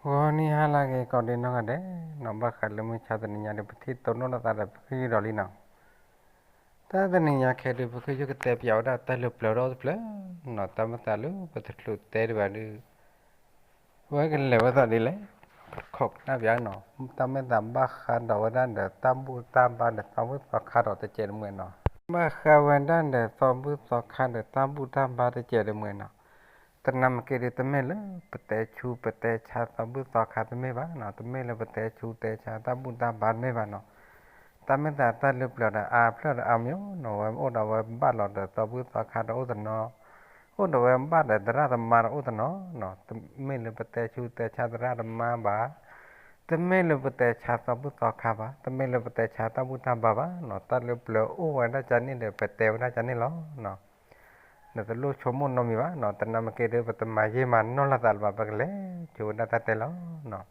ဂီၤနံၤဟါလၢအဂ့ၤ ကိးဒံနီၢ်ဂၤဒဲးနီၤ, ဘၣ်ဃးလၢမုၢ်ဆါတနံၤညါဒီး ပထံၣ်တိၢ်နီၣ်လိာ်သးဒီးပဃ့ၢ်ဒီးလံနီၤ. တၢ်တနံၤညါခဲအံၤဒီး ပဃ့ၢ်ယိၣ်ကတဲပၠးဝဲဒၣ်တၢ်လၢပျၢၤဒီးတဖျၢၣ်နီၤ, တၢ်မ့ၢ်သးလၢပတချုးတဲဒံးဘၣ်ဒီး ဝဲကလဲၤဝဲသးဒ်လဲၣ်, ခိးကနၣ်ပၠးနီၤ, တၢ်မ့ၢ်သးဘၣ်ဃးဒီးဝဲဒၣ်ဒီး တၢ်ဘူၣ်တၢ်ဘါဒီး သီဘူၣ်သီခါဒီးတစဲးတမှဲၤနီၤ, ဘၣ်ဃးဝဲဒၣ်ဒီး သီဘူၣ်သီခါဒီး တၢ်ဘူၣ်တၢ်ဘါတစဲးတမှဲၤနီၤ. တနၤမ့ၢ်က့ၤဒီး တမ့ၢ်လၢပတဲဆူပတဲဆါသီဘူၣ်သီခါတမ့ၢ်ဘၣ်နီၤ, တမ့ၢ်လၢပတဲဆူတဲဆါတၢ်ဘူၣ်တၢ်ဘါတမ့ၢ်ဘၣ်နီၤ. တၢ်မ့ၢ်သးတၢ်လၢပျၢၤဒီးအါဖျၢၣ်ဒီးအါမံၤနီၤ, ဝဲအိၣ်ဒီးဝဲဘၣ်လီၤဒီးသီဘူၣ်သီခါဒီးအိၣ်တနီၤ, အိၣ်ဒီးဝဲဘၣ်ဒီးသရၣ်သမါဒီးအိၣ်တနီၤနီၤ, တမ့ၢ်လၢပတဲဆူတဲဆါသရၣ်သမါဘၣ်, တမ့ၢ်လၢပတဲဆါသီဘူၣ်သီခါဘၣ်, တမ့ၢ်လၢပတဲဆါတၢ်ဘူၣ်တၢ်ဘါဘၣ်နီၤ, တၢ်လၢပျၢၤအိၣ်ဝဲဒၣ်ကန့ၣ်ဒီး ပတဲဝဲဒၣ်ကန့ၣ်လီၤနီၤ. နတလိၣ်ဆိကမိၣ်နီတမံၤဘၣ်နီၤ, တနၤမ့ၢ်က့ၤဒီး ပတမၤယံာ်မၤနီၢ်လိာ်သးလၢၤဘၣ်, ပကလဲၤဆိဝဲဒၣ်တၢ်တဲလီၤနီၤ.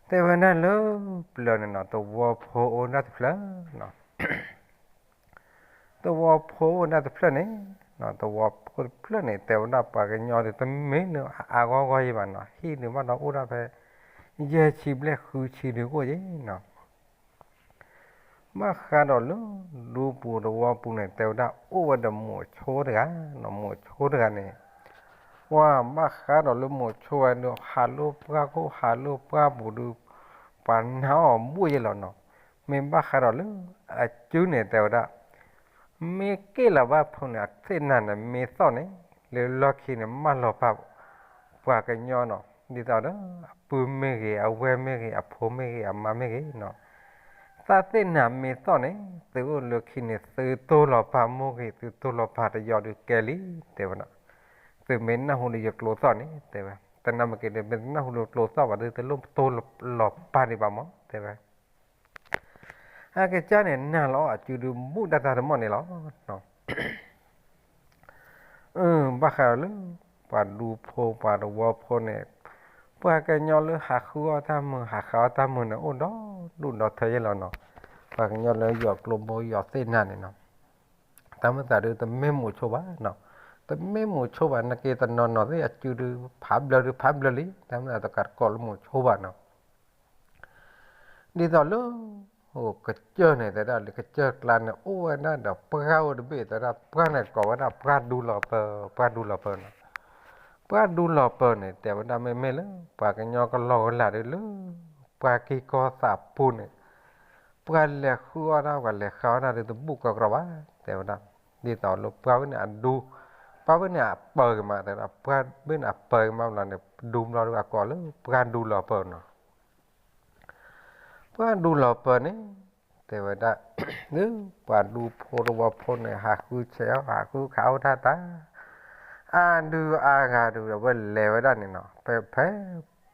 တဲဝဲဒၣ်လၢပျၢၤန့ၣ်နီၤ, သဝီဖိအိၣ်ဒၣ်တဖျၢၣ်နီၤ. သဝီဖိအိၣ်ဒၣ်တဖျၢၣ်န့ၣ်, သဝီဖိတဖျၢၣ်န့ၣ် တဲဝဲဒၣ်ပှၤကညီဒီး တမ့ၢ်လၢအါဂီၢ်ဂီၢ်ယံၤဘၣ်နီၤ, ဟံၣ်ဒုးဘၣ်ဒီးအိၣ်ဒၣ်ဖဲ ယဲၢ်ဆံဘျဲၣ်ဃုဆံဒုးအိၣ်ယံၤနီၤ. ဘၣ်ဃးဒီးလၢဒူပူၤသဝီပူၤန့ၣ် တဲဝဲဒၣ်အိၣ်ဝဲဒီးမိၤဆိတဂၤနီၤ, မိၤဆိတဂၤန့ၣ် ပှၤဘၣ်ဃးဒီးလၢမိၤဆိဝဲဒီး ဟးလိာ်ပှၢ်ခိၣ် ဟးလိာ်ပှၢ်ပူၤဒီး ပှၤနာ်အီၤဘူးယဲလီၤနီၤ. မ့ၢ်ဘၣ်ဃးဒီးလၢအစုန့ၣ် တဲဝဲဒၣ် မ့ၢ်က့ၣ်လီၤဘၣ်ဖိန့ၣ် အသ့ၣ်နၤန့ၣ် မ့ၢ်သီၣ်န့ၣ် လၢလီၢ်ခံန့ၣ် မၢလီၤပာ် ပှၤကညီနီၤ, ဒ်သိးဒီး အပုၢ်မ့ၢ်ဂ့ၤ အဝဲၢ်မ့ၢ်ဂ့ၤ အဖိမ့ၢ်ဂ့ၤ အမါမ့ၢ်ဂ့ၤနီၤ, တၢ်သ့ၣ်နၤမ့ၢ်သီၣ်န့ၣ် သုအိၣ်လၢခံန့ၣ် သုတိၢ်လီၤပာ်မိၢ်ဂ့ၤ သုတိၢ်လီၤပာ်တယီၤဒုးကဲလံ တဲဝဲဒၣ်. သုမ့ၢ်နၢ်ဟူဒီးယကျိသီၣ်န့ၣ် တဲဝဲ, တနၤမ့ၢ်က့ၤဒီး မ့ၢ်တနၢ်ဟူဒီးကျိသီၣ်ဘၣ်ဒီး တလိၣ်တိၢ်လီၤပာ်ဒံးဘၣ်မး တဲဝဲ. အကစၢ်န့ၣ် နာ်လီၤအစုဒုး ဘူးတၢ်သးသမီၣ်န့ၣ်လီၤ. ဘၣ်ဃးဒီးလၢ ပှၤဒူဖိပှၤသဝီဖိန့ၣ် ပှၤကညီလၢဟးဃုအီၣ်တၢ်မုာ် ဟးဃုအီၣ်တၢ်မုာ်န့ၣ် အိၣ်ဒီဒူၣ်ဒီထၢယဲလီၤနီၤ. ပှၤကညီလၢယီၤကျိဘိယီၤသ့ၣ်နၤန့ၣ်နီၤ, တၢ်မ့ၢ်သးဒုး တမ့ၢ်မိၤဆိဘၣ်နီၤ, တမ့ၢ်မိၤဆိဘၣ် နက့ၤတနီၤနီၤသ့ၣ် အစုဒုး ဖးဘျၢဒုးဖးဘျၢလံ, တၢ်မ့ၢ်သးတကးတကိးလၢမိၤဆိဘၣ်နီၤ. ဒ်သိးလၢ ကစၢၢ်န့ၣ် တဲဒၣ်လၢကစၢၢ်ကျါန့ၣ် အိၣ်ဝဲဒၣ်ဒီးပှၢ်အိၣ်တဘ့ၣ် တဲဒၣ် ပှၢ်န့ၣ်ကိးဝဲဒၣ် ပှၢ်ဒူလီၤပၢၤ ပှၢ်ဒူလီၤပၢၤနီၤ. ပှၢ်ဒူလီၤပၢၤန့ၣ် တဲဝဲဒၣ်မ့မ့ၢ်လၢ ပှၤကညီကလီကလးဒုးလၢ ပှၢ်က့ၢ်ကီၢ်သးပူၤန့ၣ် ပှၤလဲၤဃုအီၣ်တၢ် ပှၤလဲၤဃုအီၣ်တၢ်ဒုး တဘူးကီကရီဘၣ် တဲဝဲဒၣ်. ဒ်သိးလၢပှၢ်ဝဲန့ၣ်အဒူ ပှၢ်ဝဲန့ၣ်အပၢၤက့ၤမး တဲဝဲဒၣ် ပှၢ်ဝဲန့ၣ်အပၢၤက့ၤမးဘျီန့ၣ် ဒူဘျီဒုးအကိးလၢ ပှၢ်ဒူလီၤပၢၤနီၤ. ပှၢ်ဒူလီၤပၢၤန့ၣ် တဲဝဲဒၣ် လၢပှၤဒူဖိသဝီဖိန့ၣ် ဟးဃုဆဲးအီၣ် ဟးဃုခးအီၣ်တၢ်တၢ် အါဒုအါဂၤဒုး အဝဲလဲၤဝဲဒၣ်န့ၣ်နီၤ ဖဲ ဖဲ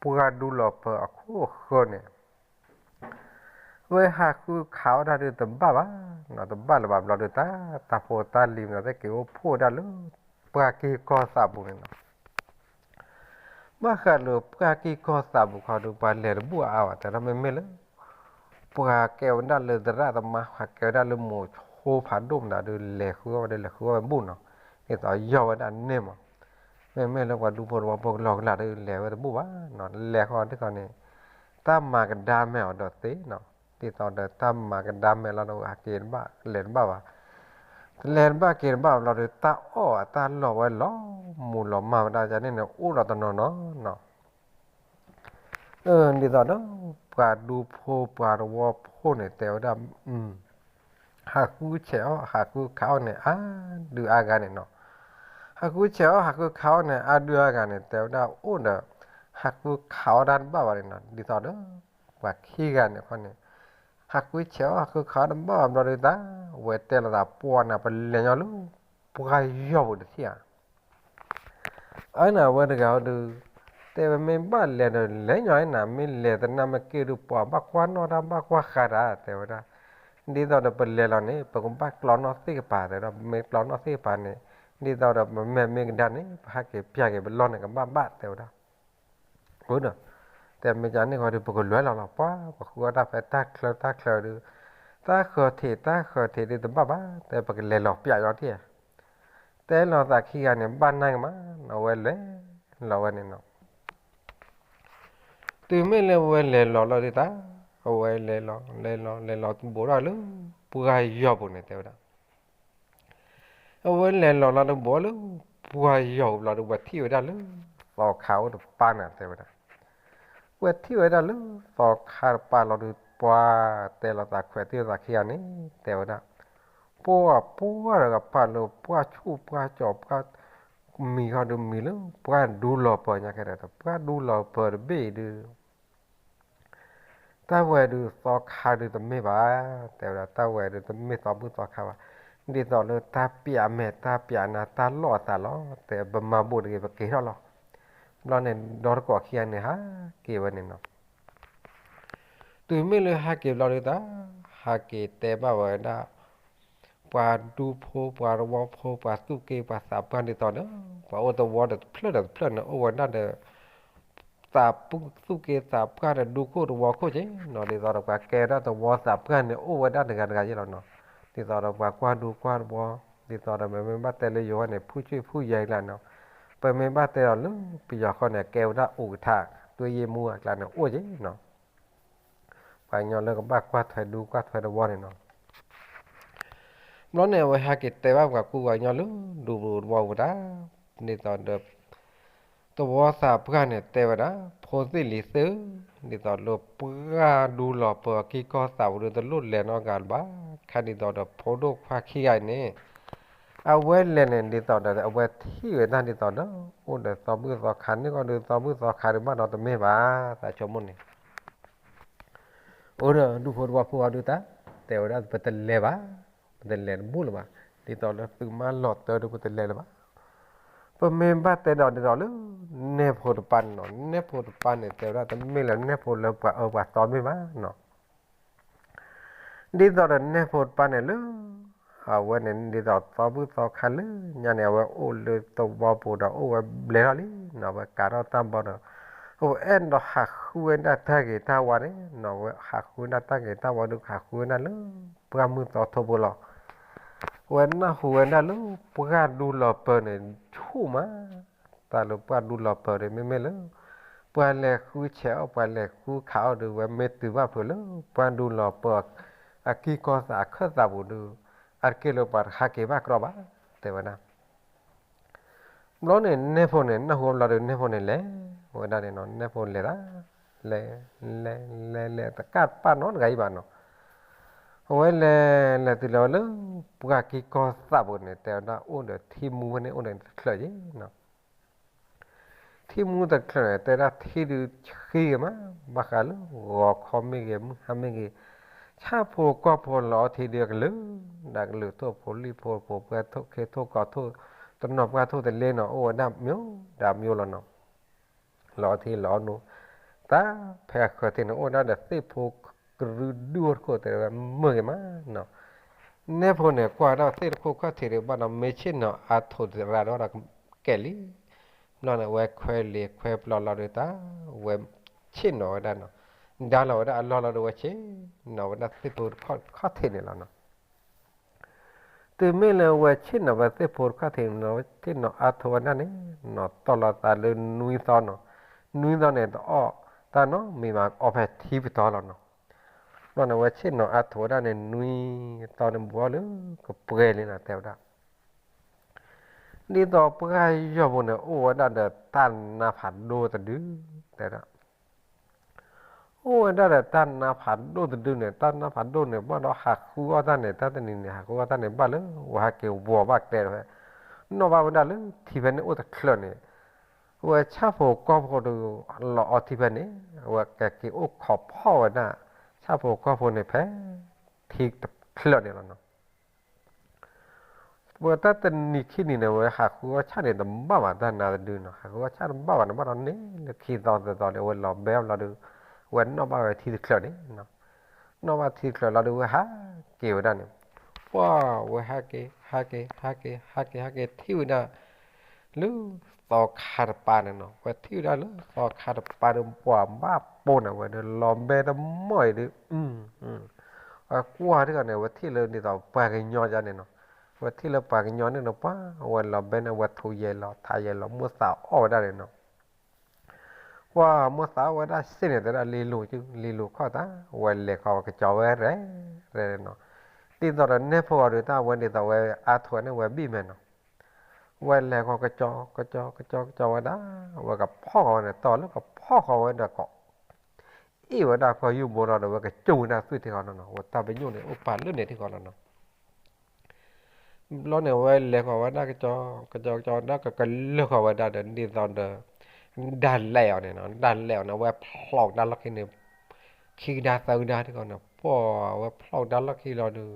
ပှၢ်ဒူလီၤပၢၤအခိၣ်အဃၢၤန့ၣ် ဝဲဟးဃုခးအီၣ်တၢ်ဒုးတဘၣ်ဘၣ်နီၤ တဘၣ်လၢၤဘၣ်ဘျီဒုး တၢ်တၢ်ဖိတၢ်လံၤမ့ၢ်သ့ၣ်က့ၤအိၣ်ဖှိၣ်ဝဲဒၣ်လၢ ပှၢ်က့ၢ်ကီၢ်သးပူၤန့ၣ်နီၤ. ဘၣ်ဃးလၢပှၢ်က့ၢ်ကီၢ်သးပူၤခီဒုး ပှၤလဲၤတဘူးအါအါဘၣ် တဲဒၣ်မ့မ့ၢ်လၢ ပှၤကဲဝဲဒၣ်လၢသရၣ်သမါ ပှၤကဲဝဲဒၣ်လၢမိၤဆိဖးဒိၣ်မတၤဒုး လဲၤဃုအီၣ်ဝဲဒၣ် လဲၤဃုအီၣ်ဝဲဘူးနီၤ ဒ်သိးယီၢ်ဝဲဒၣ်န့ၣ်မး. မ့မ့ၢ်လၢပှၤဒူဖိသဝီဖိကလီကလးဒုး လဲၤဝဲတဘူးဘၣ်နီၤ လဲၤဃီဒ်ဃီန့ၣ် တၢ်မၤကဒါမဲာ်အီၤဒီးသ့နီၤ ဒ်သိးဒီးတၢ်မၤကဒါမဲာ်လီၤဒီး ဟးက့ၤတဘၣ် လဲၤတဘၣ်ဘၣ် လဲၤတဘၣ်က့ၤတဘၣ်ဘျီဒီး တၢ်အီၣ်အတၢ်လီၢ်ဝဲလီၤမူၤလီၤမၢ်ဝဲဒၣ်န့ၣ်န့ၣ် အိၣ်ဒီးတနီၤနီၤနီၤ. ဒ်သိးဒီး ပှၤဒူဖိပှၤသဝီဖိန့ၣ် တဲဝဲဒၣ် ဟးဃုဆဲးအီၣ် ဟးဃုခးအီၣ်န့ၣ် အါဒုအါဂၤန့ၣ်နီၤ. ဟးဃုဆဲးအီၣ် ဟးဃုခးအီၣ်န့ၣ် အါဒုအါဂၤန့ၣ် တဲဝဲဒၣ်အိၣ်ဒီး ဟးဃုခးအီၣ်တၢ်တဘၣ်ဘၣ်န့ၣ်နီၤ. ဒ်သိးဒီး ပှၤခံဂၤန့ၣ်ခီန့ၣ် ဟးဃုဆဲးအီၣ် ဟးဃုခးအီၣ်တဘၣ်ဘၣ်ဘျီဒီး တၢ်ဝဲတဲလိာ်သးပှၢ်န့ၣ် ပလဲၤညီလၢ ပှၢ်ယီၢ်ပူၤတထံၣ်ဧါ အန့ၣ်အဝဲတဂၤဟီဒုး တဲဝဲမ့ၢ်ဘၣ်လဲၤဒီးလဲၤညီနၤ မ့ၢ်လဲၤတနၤမ့ၢ်က့ၤဒုး ပှၤဘၣ်ကွၢ်နီၣ်တၢ်ဘၣ်ကွၢ်ဃာ်တၢ် တဲဝဲဒၣ်. ဒ်သိးဒီးပလဲၤလီၤန့ၣ် ပကဘၣ်ကျီနီၣ်သ့ၣ်ကပၤ တဲဝဲဒၣ် ပမ့ၢ်ကျီနီၣ်သ့ၣ်ကပၤန့ၣ် ဒ်သိးဒီးပမဲာ်မ့ၢ်ကဒါန့ၣ် ပဟးက့ၤပျၢ်က့ၤပလီၢ်န့ၣ် ကဘၣ်ဘၣ် တဲဝဲဒၣ်. အၢဒီး တဲမ့ၢ်ကန့ၣ်ဃီဒုး ပကလဲၤလီၤလီၤ ပှၤပဃုအီၣ်တၢ်ဖဲတၢ်ချၢတၢ်ချၢဒုး တၢ်ဃၢၤထံးတၢ်ဃၢၤထံးဒုးတဘၣ်ဘၣ် တဲပကလဲၤလီၤပျၢ်ညီထံၣ် တဲလီၤသးခံဂၤန့ၣ် ဘၣ်နၢ်ကမးနီၤ ဝဲလဲၤလီၤဝဲန့ၣ်နီၤ. တုၤမ့ၢ်လၢအဝဲလဲၤလီၤလီၤဒုးတၢ်, အဝဲလဲၤလီၤ လဲၤလီၤ လဲၤလီၤတဘိးထီၣ်လၢပှၢ်ယီၤပူၤန့ၣ် တဲဝဲဒၣ်, အဝဲလဲၤလီၤလီၤတဘိးလၢပှၢ်ယီၤပူၤလီၤဒီး ဝဲထံၣ်ဝဲဒၣ်လၢသီခါအိၣ်တပၤန့ၣ် တဲဝဲဒၣ်. ဝဲထံၣ်ဝဲဒၣ်လၢသီခါတပၤလီၤဒီး ပှၢ်တဲလီၤသးခွဲးသ့ၣ်သးခံဂၤန့ၣ် တဲဝဲဒၣ်, ပှၢ်ပှၢ်တကပၤလၢပှၢ်ဆူၣ်ပှၢ်ကၠီၤပှၢ် မံၤဃီဒုးမံၤလၢပှၢ်ဒူလီၤပၢၤညါခဲဒၣ် ပှၢ်ဒူလီၤပၢၤတဘ့ၣ်အံၤဒုး တၢ်ဝဲဒုးသီခါဒုးတမ့ၢ်ဘၣ်, တဲဝဲဒၣ် တၢ်ဝဲဒုးတမ့ၢ်သီဘူၣ်သီခါဘၣ်, ဒ်သိးလၢတၢ်ပျးမဲာ်တၢ်ပျးနါ တၢ်လီၢ်အသးလီၤ, တဲပမၤဘူၣ်တဂ့ၤ ပက့ၤထီၣ်လီၤ. ဘျီန့ၣ် ဒီတကိးခံဂၤန့ၣ် ဟးက့ၤဝဲန့ၣ်နီၤ. တုၤမ့ၢ်လၢဟးက့ၤဘျီဒုးတၢ်, ဟးက့ၤတဲဘၣ်ဝဲဒၣ် ပှၤဒူဖိ ပှၤတဝီဖိ ပှၤသူၣ်က့ ပှၤသးပှၢ်ဒ်သိးဒီး ပှၤအိၣ်တဝီဒီးတဖျၢၣ်ဒီးတဖျၢၣ်န့ၣ် အိၣ်ဝဲဒၣ်ဒီး သးပူၣ်သူၣ်က့သးပှၢ်ဒီးဒူခိၣ်တဝီခိၣ်က့နီၤ, ဒ်သိးဒီးပှၤကဲဝဲဒၣ်တဝီသးပှၢ်န့ၣ် အိၣ်ဝဲဒၣ်တဂၤတဂၤယဲလီၤနီၤ, ဒ်သိးဒီးပှၤကွၢ်ဒူကွၢ်တဝီ, ဒ်သိးဒီးပမ့ၢ်ဘၣ်တဲလၢယိၤဝဲန့ၣ် ဖုၣ်ဆ့ၣ်ဖုၣ်ယဲအကျါနီၤ, ပမ့ၢ်ဘၣ်တဲဒီးလၢပယီၤဃီန့ၣ် ကဲဝဲဒၣ်အိၣ်ကထါ တွဲယ့မူအကျါန့ၣ် အိၣ်က့နီၤ ပှၤကညီလၢကဘၣ်ကွၢ်ထွဲဒူကွၢ်ထွဲတဝီန့ၣ်နီၤ. ဘျီန့ၣ် အဝဲဟဲက့ၤတဲဘၣ်ပှၤကူပှၤကညီလၢဒူပူၤတဝီပူၤတၢ်, ဒ်သိးဒီး တဝီသးပှၢ်န့ၣ်တဲဝဲဒၣ်, ဖိသ့ၣ်လံၤသ့ၣ်ဧၢ, ဒ်သိးလၢပှၢ်ဒူလီၤပၢၤအက့ၢ်ကီၢ်သးပူၤဒီး တလိၣ်လဲၤနီတဂၤလၢၤဘၣ်, ခဲဒ်သိးဒီးဖိဒိၣ်ခွါခံဂၤအံၤန့ၣ် အဝဲလဲၤန့ၣ် ဒ်သိးဒီး အဝဲထံၣ်ဝဲဒၣ်ဒ်သိးဒီး အိၣ်ဒီးသီဘူၣ်သီခါန့ၣ် ကီၢ်ဒီးသီဘူၣ်သီခါဒုးဘၣ်ဒီးတမ့ၢ်ဘၣ်, သးဆိကမိၣ်န့ၣ် အိၣ်ဒီးဒူဖိတဝီဖိအီၤဒုးတၢ်, တဲဝဲဒၣ်ပတလဲၤဘၣ်, ပတလဲၤတဘူၣ်လၢၤဘၣ်, ဒ်သိးလၢသုးမါလီၤတၢ်ဒီးပတလဲၤလၢၤဘၣ်. ပမ့ၢ်ဘၣ်တဲဒီးဒ်သိးလၢ နဲၣ်ဖိတပၤန့ၣ်နီၤ, နဲၣ်ဖိတပၤန့ၣ် တဲဝဲဒၣ်တမ့ၢ်လၢနဲၣ်ဖိလၢပှၤအၢပှၤသီမ့ၢ်ဘၣ်နီၤ ဒ်သိးဒီးနဲၣ်ဖိတပၤန့ၣ်လၢ အဝဲန့ၣ်ဒ်သိးသီဘူၣ်သီခါလၢညါန့ၣ် အဝဲအိၣ်လၢသဝီပူၤဒီးအိၣ်ဝဲဘျဲၣ်ထီၣ်လံနီၤ, အဝဲကးထီၣ်တၢ်ဘီဒီး အဝဲအဲၣ်ဒိးဟးဃုဝဲဒၣ်တၢ်ဂ့ၤတၢ်ဝါန့ၣ်နီၤ, အဝဲဟးဃုဝဲဒၣ်တၢ်ဂ့ၤတၢ်ဝါဒီး ဟးဃုဝဲဒၣ်လၢပှၢ်မုၢ်သီထိဖိလီၤ. အဝဲနၢ်ဟူဝဲဒၣ်လၢပှၢ်ဒူလီၤပၢၤန့ၣ် ဆူၣ်မး တၢ်လၢပှၢ်ဒူလီၤပၢၤဒီး မ့မ့ၢ်လၢ ပှၤလဲၤဃုဆဲးအီၣ် ပှၤလဲၤဃုခးအီၣ်ဒီး ဝဲမ့ၢ်တုၤဘၣ်ဖုးလၢ ပှၢ်ဒူလီၤပၢၤ အက့ၢ်ကီၢ်သးအခၢၣ်သးပူၤဒီး အတက့ၢ်လၢပှၤတဟးက့ၤဘၣ်ကြီဘၣ် တဲဝဲဒၣ်. ဘျီန့ၣ်နဲၣ်ဖိန့ၣ် နၢ်ဟူဘျီဒီးနဲၣ်ဖိန့ၣ်လဲၤဝဲဒၣ်န့ၣ်နီၤ, နဲၣ်ဖိလဲၤဒၣ် လဲၤ လဲၤ လဲၤ လဲၤ တကးပာ်နီတဂၤအံၤဘၣ်နီၤ. အဝဲလဲၤ လဲၤတုၤလၢဝဲလၢ ပှၢ်က့ၢ်ကီၢ်သးပူၤန့ၣ် တဲဝဲဒၣ်အိၣ်ဒီးထံမူဖဲန့ၣ် အိၣ်ဒီးတချၢးယ့ၤနီၤ. ထံမူတချၢးန့ၣ် တဲဒၣ်ထံဒုးဆှံဂ့ၤမး, ဘၣ်ဃးလၢ ဂီၤခီမ့ၢ်ဂ့ၤ မုၢ်ဟါမ့ၢ်ဂ့ၤ, ဆၣ်ဖိကီၢ်ဖိလီၤအီထံဒုးအကလုာ်, ဒီးကလုာ်ထိၣ်ဖိလံၣ်ဖိ ဖိပှဲၤထိၣ်ခ့ထိၣ်ကီထိၣ် တနီၤပှၢ်ထိၣ်တလ့နီၤ အိၣ်ဝဲဒၣ်မ့ၢ်ဒီးမ့ၢ်လီၤနီၤ. လီၤအီထံလီၤအီနိ, တၢ်ဖဲအဃၢၤထံန့ၣ် အိၣ်ဝဲဒၣ်ဒီးသ့ၣ်ဖိကရူၢ်ဒူၣ်အီၤတခိၣ် တဲဝဲမုာ်ဂ့ၤမးနီၤ. နဲၣ်ဖိန့ၣ် ကွၢ်ဝဲဒၣ်သ့ၣ်တခိၣ်ခီၣ်ထံးဒီး ဘၣ်ဒီးမ့ၢ်ဆ့ၣ်နီၤအါထိးတရၣ်ဒီးဝဲဒီးကဲလံ. ဘျီန့ၣ် အဝဲခွဲလံာ်ခွဲပျီလီၤဒီးတၢ် ဝဲဆ့ၣ်နီၤဝဲဒၣ်နီၤ, ဒါလီၤဝဲဒၣ်အလီၢ်လီၤဒီး ဝဲဆ့ၣ်နီၤဝဲဒၣ်သ့ၣ်ဖိတခိၣ်ခီၣ်ထံးန့ၣ်လီၤနီၤ. တုၤမ့ၢ်လၢဝဲဆ့ၣ်နီၤဝဲသ့ၣ်ဖိတခိၣ်ခီၣ်ထံးန့ၣ် ဝဲဆ့ၣ်နီၤအါထိးဝဲဒၣ်န့ၣ်နီၤ တီၢ်လီၤသးလၢနွံသီနီၤ, နွံသီန့ၣ် တအီၣ်တၢ်နီတမံၤဘၣ် အီၣ်ဖဲထံပတီၢ်လီၤနီၤ. ဘျီန့ၣ် ဝဲဆ့ၣ်နီၤအါထိးဝဲဒၣ်န့ၣ် နွံသီန့ၣ် ဘူးအီၣ်လၢကပှဲၤလံနီၤ တဲဝဲဒၣ်. ဒ်သိးပှၢ်ယီၤပူၤန့ၣ် အိၣ်ဝဲဒၣ်ဒီးတၢ်နါဖးဒိၣ်တဒု, တဲဒၣ် အိၣ်ဝဲဒၣ်ဒီးတၢ်နါဖးဒိၣ်တဒုန့ၣ် တၢ်နါဖးဒိၣ်န့ၣ် ဘၣ်ဒီးဟးဃုအီၣ်တၢ်န့ၣ် တၢ်တနံၤန့ၣ် ဟးဃုအီၣ်တၢ်န့ၣ် ဘၣ်လၢ ဝဲဟဲက့ၤဝီၤဘၣ်ကျဲဒီး နီၣ်ဘၣ်ဝဲဒၣ်လၢထံဖဲန့ၣ်အိၣ်တချၢးန့ၣ်, အဝဲဆၣ်ဖိကီၢ်ဖိဒီး လီၤအီထံဖဲန့ၣ် အဝဲကက့ၤအိၣ်ခိးဖီၣ်ဝဲဒၣ် ဆၣ်ဖိကီၢ်ဖိန့ၣ်ဖဲ ထံတချၢးန့ၣ်လီၤနီၤ. ဝဲတၢ်တနံၤခံနံၤန့ၣ် ဝဲဟးဃုအီၣ်ဆၣ်န့ၣ်တဘၣ်ဘၣ် တၢ်နါတဒုနီၤ ဟးဃုအီၣ်ဆၣ်တဘၣ်ဘၣ်န့ၣ် ဘၣ်ဒီးန့ၣ်လၢခံသီသၢသီန့ၣ် အဝဲလီၤဘဲအီၣ်လီၤဒီး ဝဲနီၣ်ဘၣ်ဝဲထံတချၢးန့ၣ်နီၤ. နီၣ်ဘၣ်ထံတချၢးလီၤဒီး ဝဲဟးက့ၤဝဲဒၣ်န့ၣ်, ပှၢ်ဝဲဟးက့ၤ ဟးက့ၤ ဟးက့ၤ ဟးက့ၤ ဟးက့ၤထံၣ်ဝဲဒၣ် လၢသီခါတပၤန့ၣ်နီၤ ဝဲထံၣ်ဝဲဒၣ်လၢသီခါတပၤဒီး ပှၢ်ဘၣ်ပိာ်န့ၣ် ဝဲဒီးလီၤဘဲတမီၢ်အံၤဒီး အကွၢ်တဂၤန့ၣ် ဝဲထံၣ်လၢဒ်သိးပှၤကညီယါန့ၣ်နီၤ, ဝဲထံၣ်လၢပှၤကညီန့ၣ်ဒီး ပှၢ်ဝဲလီၤဘဲန့ၣ် ဝဲထိးယဲၢ်လီၤ ထးယဲၢ်လီၤ မိၢ်သးအီၣ်ဝဲဒၣ်န့ၣ်နီၤ. ပှၤမိၢ်သးဝဲဒၣ်စ့ၢ်န့ၣ် တဲဒၣ်လံၤလိာ်က လံၤလိာ်ခီၣ်သး, ဝဲလဲၤဃီၤဝဲကစီၤဝဲရဲၣ်ရဲၣ်နီၤ. ဒ်သိးဒီးနဲဖိဂီၤဒုး တၢ်ဝဲဒ်သိးဝဲအါထီၣ်န့ၣ် ဝဲဘံၣ်မဲာ်နီၤ. ဝဲလဲၤဃီၤကစီၤ ကစီၤ ကစီၤ ကစီၤဝဲဒၣ်, ဝဲကဖီၣ်ဃီၤဝဲန့ၣ် တီၢ်လၢကဖီၣ်ဃီၤဝဲဒီးကီး အ့ၣ်ဝဲဒၣ်ဖီယူၢ်ဘိထီၣ်ဒီး ဝဲကစိာ်ဝဲဒၣ်သွံၣ်ထံဃီလီၤနီၤ. ဝဲတၢ်ပညိၣ်န့ၣ် အိၣ်ပာ်လၢန့ၣ်ထံဃီလီၤနီၤ. ဘျီန့ၣ် ဝဲလဲၤဃီၤဝဲဒၣ်ကစီၤ ကစီၤ ကစီၤ ဒီးကကလၢာ်ဃီၤဝဲဒၣ်ဒီး ဒ်သိးဒီး ဒၣ်လဲာ်အီၤန့ၣ်နီၤ, ဒၣ်လဲာ်အီၤန့ၣ် ဝဲဖျိးကဒါလီၢ်ခံန့ၣ် ခံကဒါသၢကဒါထံဃီန့ၣ် ပှၤဝဲဖျိးကဒါလီၢ်ခံလီၤဒီး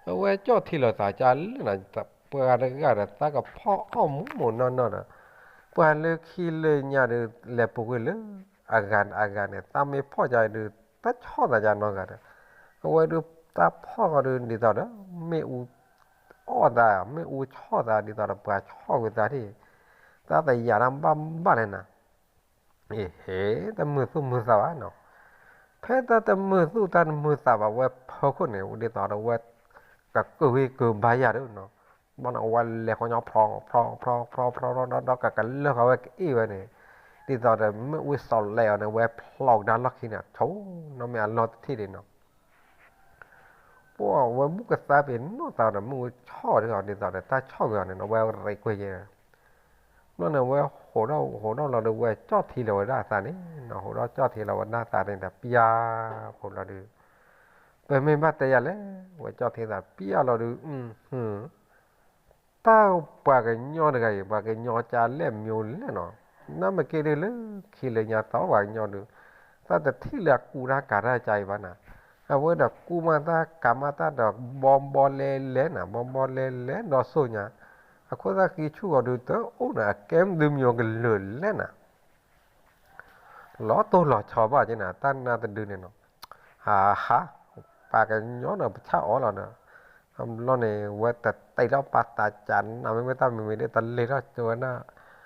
အဝဲကၠီၣ်ထံလီၤသးကၢ်လၢနၤ, ပှၤတဂၤဒီး သးကဖီၣ်အီၣ်မူးမူးနီၢ်နီၢ်ဒီး ပှၤလၢခံလၢညါဒီး လဲၤပူၤကွံာ်လၢအဂၤအဂၤန့ၣ် သးမ့ၢ်ဖီၣ်ကဒီး တၢ်ဆီၣ်သးကနီတဂၤဒီး အဝဲဒုးတၢ်ဖီၣ်ဃီဒုး ဒ်သိးဒီး မ့ၣ်အူအီၣ်သး မ့ၣ်အူဆီၣ်သး ဒ်သိးဒီးပှၤဆီၣ်ကွံာ်သးထံၣ် သးသယၢၣ်တၢ်ဘၣ်ဘၣ်လဲၣ်နၤ. အ့ဟ့ တမုာ်သူၣ်မုာ်သးဘၣ်နီၤ. ဖဲတၢ်တမုာ်သူၣ်တၢ်တမုာ်သးဘၣ် ဝဲဖီခိၣ်န့ၣ် ဒ်သိးဒီးဝဲ ကကုာ်ဝံၤကုာ်ဘါယၢ်ဒုးနီၤ. ဘျီန့ၣ် ဝဲလဲၤဃီညီဖျိး ဖျိး ဖျိး ဖျိး ဖျိး ဒီးကကလၢာ်ဃီဝဲကအ့ၣ်ဝဲန့ၣ် ဒ်သိးဒီးမ့ၣ်အူစီၤလဲၤအီၤန့ၣ် ဝဲဖျိးကဒါလီၢ်ခံန့ၣ် ဆိနီၢ်မ့ၢ်အလီၢ်တထံၣ်ဒံးနီၤ. ပှၤဝဲဘူၣ်ကသါပ့ၤနီၢ်သးဒီး မ့ၣ်အူဆီၣ်ဒုးအီၤ ဒ်သိးဒီးတၢ်ဆီၣ်ကွံာ်အီၤန့ၣ်နီၤ ဝဲရံးကွံာ်ယဲ ဘျီန့ၣ် ဝဲဟိးထီၣ်ဟိးထီၣ်လီၤဒီး ဝဲကၠီၣ်ထံလီၤဝဲဒၣ်အသးန့ၣ်နီၤ, ဟိးထီၣ်ကၠီၣ်ထံလီၤဝဲဒၣ်အသးန့ၣ်ဒီး ပျၢ်ဖိလီၤဒုး, ပမ့ၢ်ဘၣ်တဲယၤလဲၣ်, ဝဲကၠီၣ်ထံသးပျၢ်လီၤဒုး, တၢ်ပှၤကညီတဂၤအံၤ ပှၤကညီကလဲၣ်မံၤလဲၣ်နီၤ, နမ့ၢ်က့ၤဒုးလၢခံလၢညါသီပှၤကညီဒုး, သးတထံၣ်လၢအကူတၢ်ကၤတၢ်ကါအံၤဘၣ်နၤ, အဝဲဒီးကူမးတၢ်ကၤမးတၢ်ဒီး ဘီဘီလဲလဲနၤ, ဘီဘီလဲလဲဒီးစိၤညါ အခိၣ်သၣ်ဃံဆူၣ်ဂီၤဒုးတအိၣ်နၤ, အကဲမ့ၢ်ဒုးမံၤကလုာ်လဲၣ်နၤ, လီၤတိၢ်လီၤဆီဘၣ်က့နၤ, တၢ်နါတဒုန့ၣ်နီၤ, ဟးဟး, ပှၤကညီဒီးပဆၣ်အီၤလီၤဒီး, ဘျီန့ၣ် ဝဲတတဲာ်ထီၣ်ပာ်သးကးနၤ, မ့မ့ၢ်တၢ်မံၤမံၤဒ်တလ့ၤထီၣ်ကၠိဝဲဒၣ်,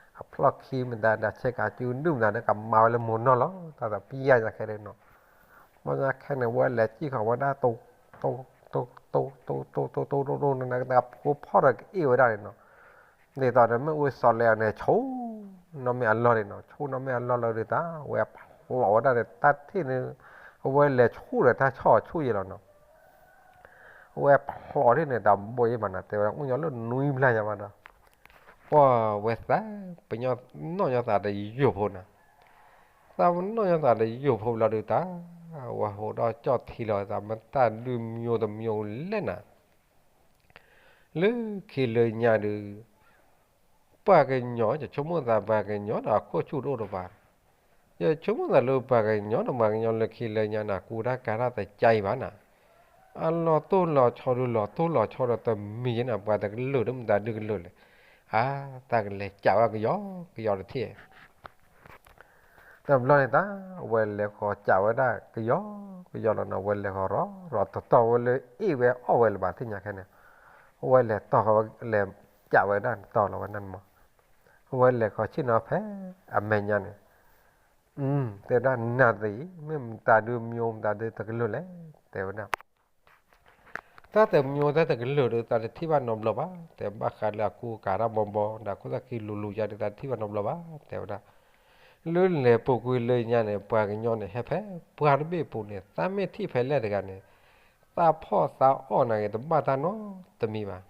အဖျီၣ်ခံမတၤဒီး ဆဲးကးကၠူဒုၣ်မတၤဒီး ကမၤဝဲလၢမိၢ်နီၢ်လီၤ, တၢ်သးပျၢ်ညါခဲဒုးနီၤ, ဘျီညါခဲန့ၣ် ဝဲလဲၤစံၣ်ဃီၤဝဲဒၣ် တိ တိ တိ တိ တိ တိ တိ တိ တိ တိ နကဖိဖီၣ်ဒီးကအ့ၣ်ဝဲဒၣ်န့ၣ်နီၤ, ဒ်သိးဒီးမ့ၣ်အူစီၤလဲၤအီၤန့ၣ် ဆိနီၢ်မ့ၢ်အလီၢ်န့ၣ်နီၤ, ဆိနီၢ်မ့ၢ်အလီၢ်လီၤဒုးတၢ်, ဝဲဖျိးဝဲဒၣ်န့ၣ် တၢ်ထံၣ်န့ၣ်, အဝဲလဲၤဆူၣ်ဒီးတၢ်ဆီၣ်ဆူၣ်ယဲလီၤနီၤ, ဝဲဖျိးထံၣ်န့ၣ် တၢ်ဘိယဲၢ်မးနၤ, တဲဝဲဒၣ်အိၣ်ညီလၢနွံဘျါညါဘၣ်ဒီး, ပှၤဝဲသး, ပနီၢ်ညီသးတယိာ်ဖိနၤ, သးပနီၢ်ညီသးတယိာ်ဖိဘျီဒုးတၢ်, ဝဲဟိးထီၣ်ကၠီၣ်ထံလီၤသး မတၢ်ဒုးမံၤတမံၤလဲၣ်နၤ, လၢခံလၢညါဒုး, ပှၤကညီ ယဆိကမိၣ်သးပှၤကညီဒီးအခိၣ်ဆူၣ်တအိၣ်တပၤ, ယဆိကမိၣ်သးလၢပှၤကညီဒီးပှၤကညီလၢခံလၢညါန့ၣ် ကူတၢ်ကၤတၢ်တကါအံၤဘၣ်နၤ, အလီၤတိၢ်လီၤဆီဒုးလီၤတိၢ်လီၤဆီဒီးတမံၤယဲနၤ, ပှၤတကလုာ်ဒီးမတၤဒုးကလုာ်လဲၣ်, အါ, တၢ်ကလဲၤကးဝဲကယီကယီတထံၣ် တဘျီန့ၣ်တၢ်, ဝဲလဲၤဃီၤကးဝဲဒၣ်ကယီကယီလီၤနီၤ, ဝဲလဲၤဃီၤရီၤရီၤတီၤတီၤဝဲလၢအ့ၣ်ဝဲအီၣ်ဝဲလၢၤဘၣ်သ့ၣ်ညါခဲန့ၣ်, ဝဲလဲၤတီၤဃီၤဝဲလဲၤကးဝဲဒၣ်တီၤလီၤဝဲဒၣ်န့ၣ်မး, ဝဲလဲၤဃီၤဆ့ၣ်နီၤဖဲအမဲာ်ညါန့ၣ်, တဲဝဲဒၣ်နၤသ့ၣ်အံၤ မ့ၢ်မတၤဒုးမံၤမတၤဒုးတကလုာ်လဲၣ်, တဲဝဲဒၣ် တၢ်တမံၤတၢ်တကလုာ်ဒီး သးတထံၣ်ဘၣ်နီတဘျီဘၣ်, တဲဘၣ်ဃးလၢအကူကၤတၢ်ဘီဘီ ဒီးခိၣ်သၣ်ခံလူၤလူၤယါဒီး သးတထံၣ်ဘၣ်နီတဘျီဘၣ်, တဲဝဲဒၣ်, လၢလဲၤပူၤကွံာ်လၢညါန့ၣ် ပှၤကညီန့ၣ် ဟဲဖဲပှၤတဘ့ၣ်ပူၤန့ၣ် သးမ့ၢ်ထံၣ်ဖဲလဲၣ်တဂၤန့ၣ်, သးဖီၣ်သးအီၣ်နၤဂ့ၤ တဘၣ်တၢ်နီတမံၤဘၣ်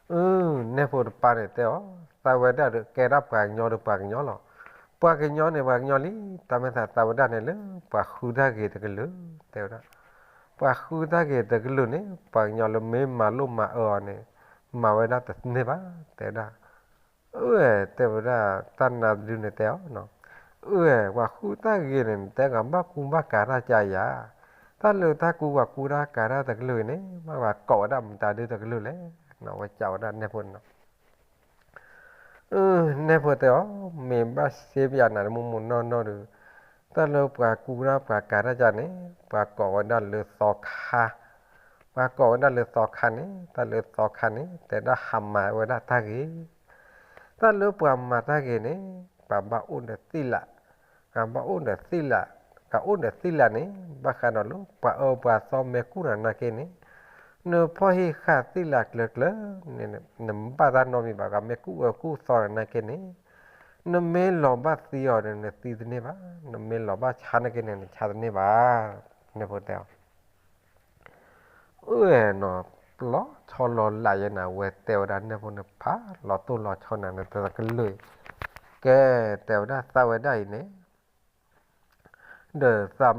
အၢ, နဲဖိတပၤန့ၣ်တဲအီၤ, သးဝဲဒၣ်ဒီးကဲဒၣ်ပှၤကညီဒီးပှၤကညီလီၤ. ပှၤကညီန့ၣ်ပှၤကညီလံ, တၢ်မ့ၢ်သးသးဝဲဒၣ်န့ၣ်လၢပှၤဃုတၢ်ဂ့ၤတကလုာ်, တဲဝဲဒၣ်, ပှၤဃုတၢ်ဂ့ၤတကလုာ်န့ၣ် ပှၤကညီလၢမ့ၢ်မၤလိမၤအၢအီၤန့ၣ်, မၤဝဲဒၣ်တန့ၢ်ဘၣ်, တဲဝဲဒၣ် အၢ, တဲဝဲဒၣ်, တၢ်နါတဒုန့ၣ်တဲအီၤ, အၢ, ပှၤဃုတၢ်ဂ့ၤန့ၣ် နတဲကဘၣ်ကူဘၣ်ကၤတၢ်ကါယၤ, တၢ်လၢတၢ်ကူပှၤကူတၢ်ကၤတၢ်တကလုာ်အံၤန့ၣ် ဘၣ်ပှၤကိးဝဲဒၣ်မတၤဒုတကလုာ်လဲၣ်, ဝဲကးဝဲဒၣ်နဲဖိန့ၣ်နီၤ. အၢ, နဲဖိတဲအီၤ, မ့ၢ်ဘၣ်စ့ပယၤနၤတမူမူနီၢ်နီၢ်ဒီး, တၢ်လၢပှၤကူတၢ်ပှၤကၤတၢ်ကါန့ၣ် ပှၤကိးဝဲဒၣ်လၢသီခါ, ပှၤကိးဝဲဒၣ်လၢသီခါန့ၣ် တၢ်လၢသီခါန့ၣ် တဲဒၣ်ဟးမၤဝဲဒၣ်တၢ်ဂ့ၤ, တၢ်လၢပှၤမၤတၢ်ဂ့ၤန့ၣ် ပှၤဘၣ်အိၣ်ဒီးသံလး, ပှၤဘၣ်အိၣ်ဒီးသံလး, ပှၤအိၣ်ဒီးသံလးန့ၣ် ဘၣ်ဃးဒီးလၢပှၤအၢပှၤသီမ့ၢ်ကူၣ်နၤနာ်က့န့ၣ်, နဖီၣ်ဟံးဃာ်သံလးကျၢၤကျၢၤန့ၣ် နဘၣ်တၢ်နီတမံၤဘၣ်, ပှၤမ့ၢ်ကူၣ်အၢကူၣ်သီနၤနာ်က့န့ၣ်, နမ့ၢ်လီၤဘၣ်သံအီၤဒီး နသံတန့ၢ်ဘၣ်, နမ့ၢ်လီၤဘၣ်ဆါနာ်က့န့ၣ် နဆါတန့ၢ်ဘၣ်, နဲဖိတဲအီၤ. အၢနီၤ, လီၤဆီလီၤလးယဲနၤ, ဝဲတဲဝဲဒၣ်နဲဖိန့ၣ် ဖးလီၤတိၢ်လီၤဆီနၤ နတကလုာ်, ကဲ, တဲဝဲဒၣ်သးဝဲဒၣ်အံၤန့ၣ် ဒီးသး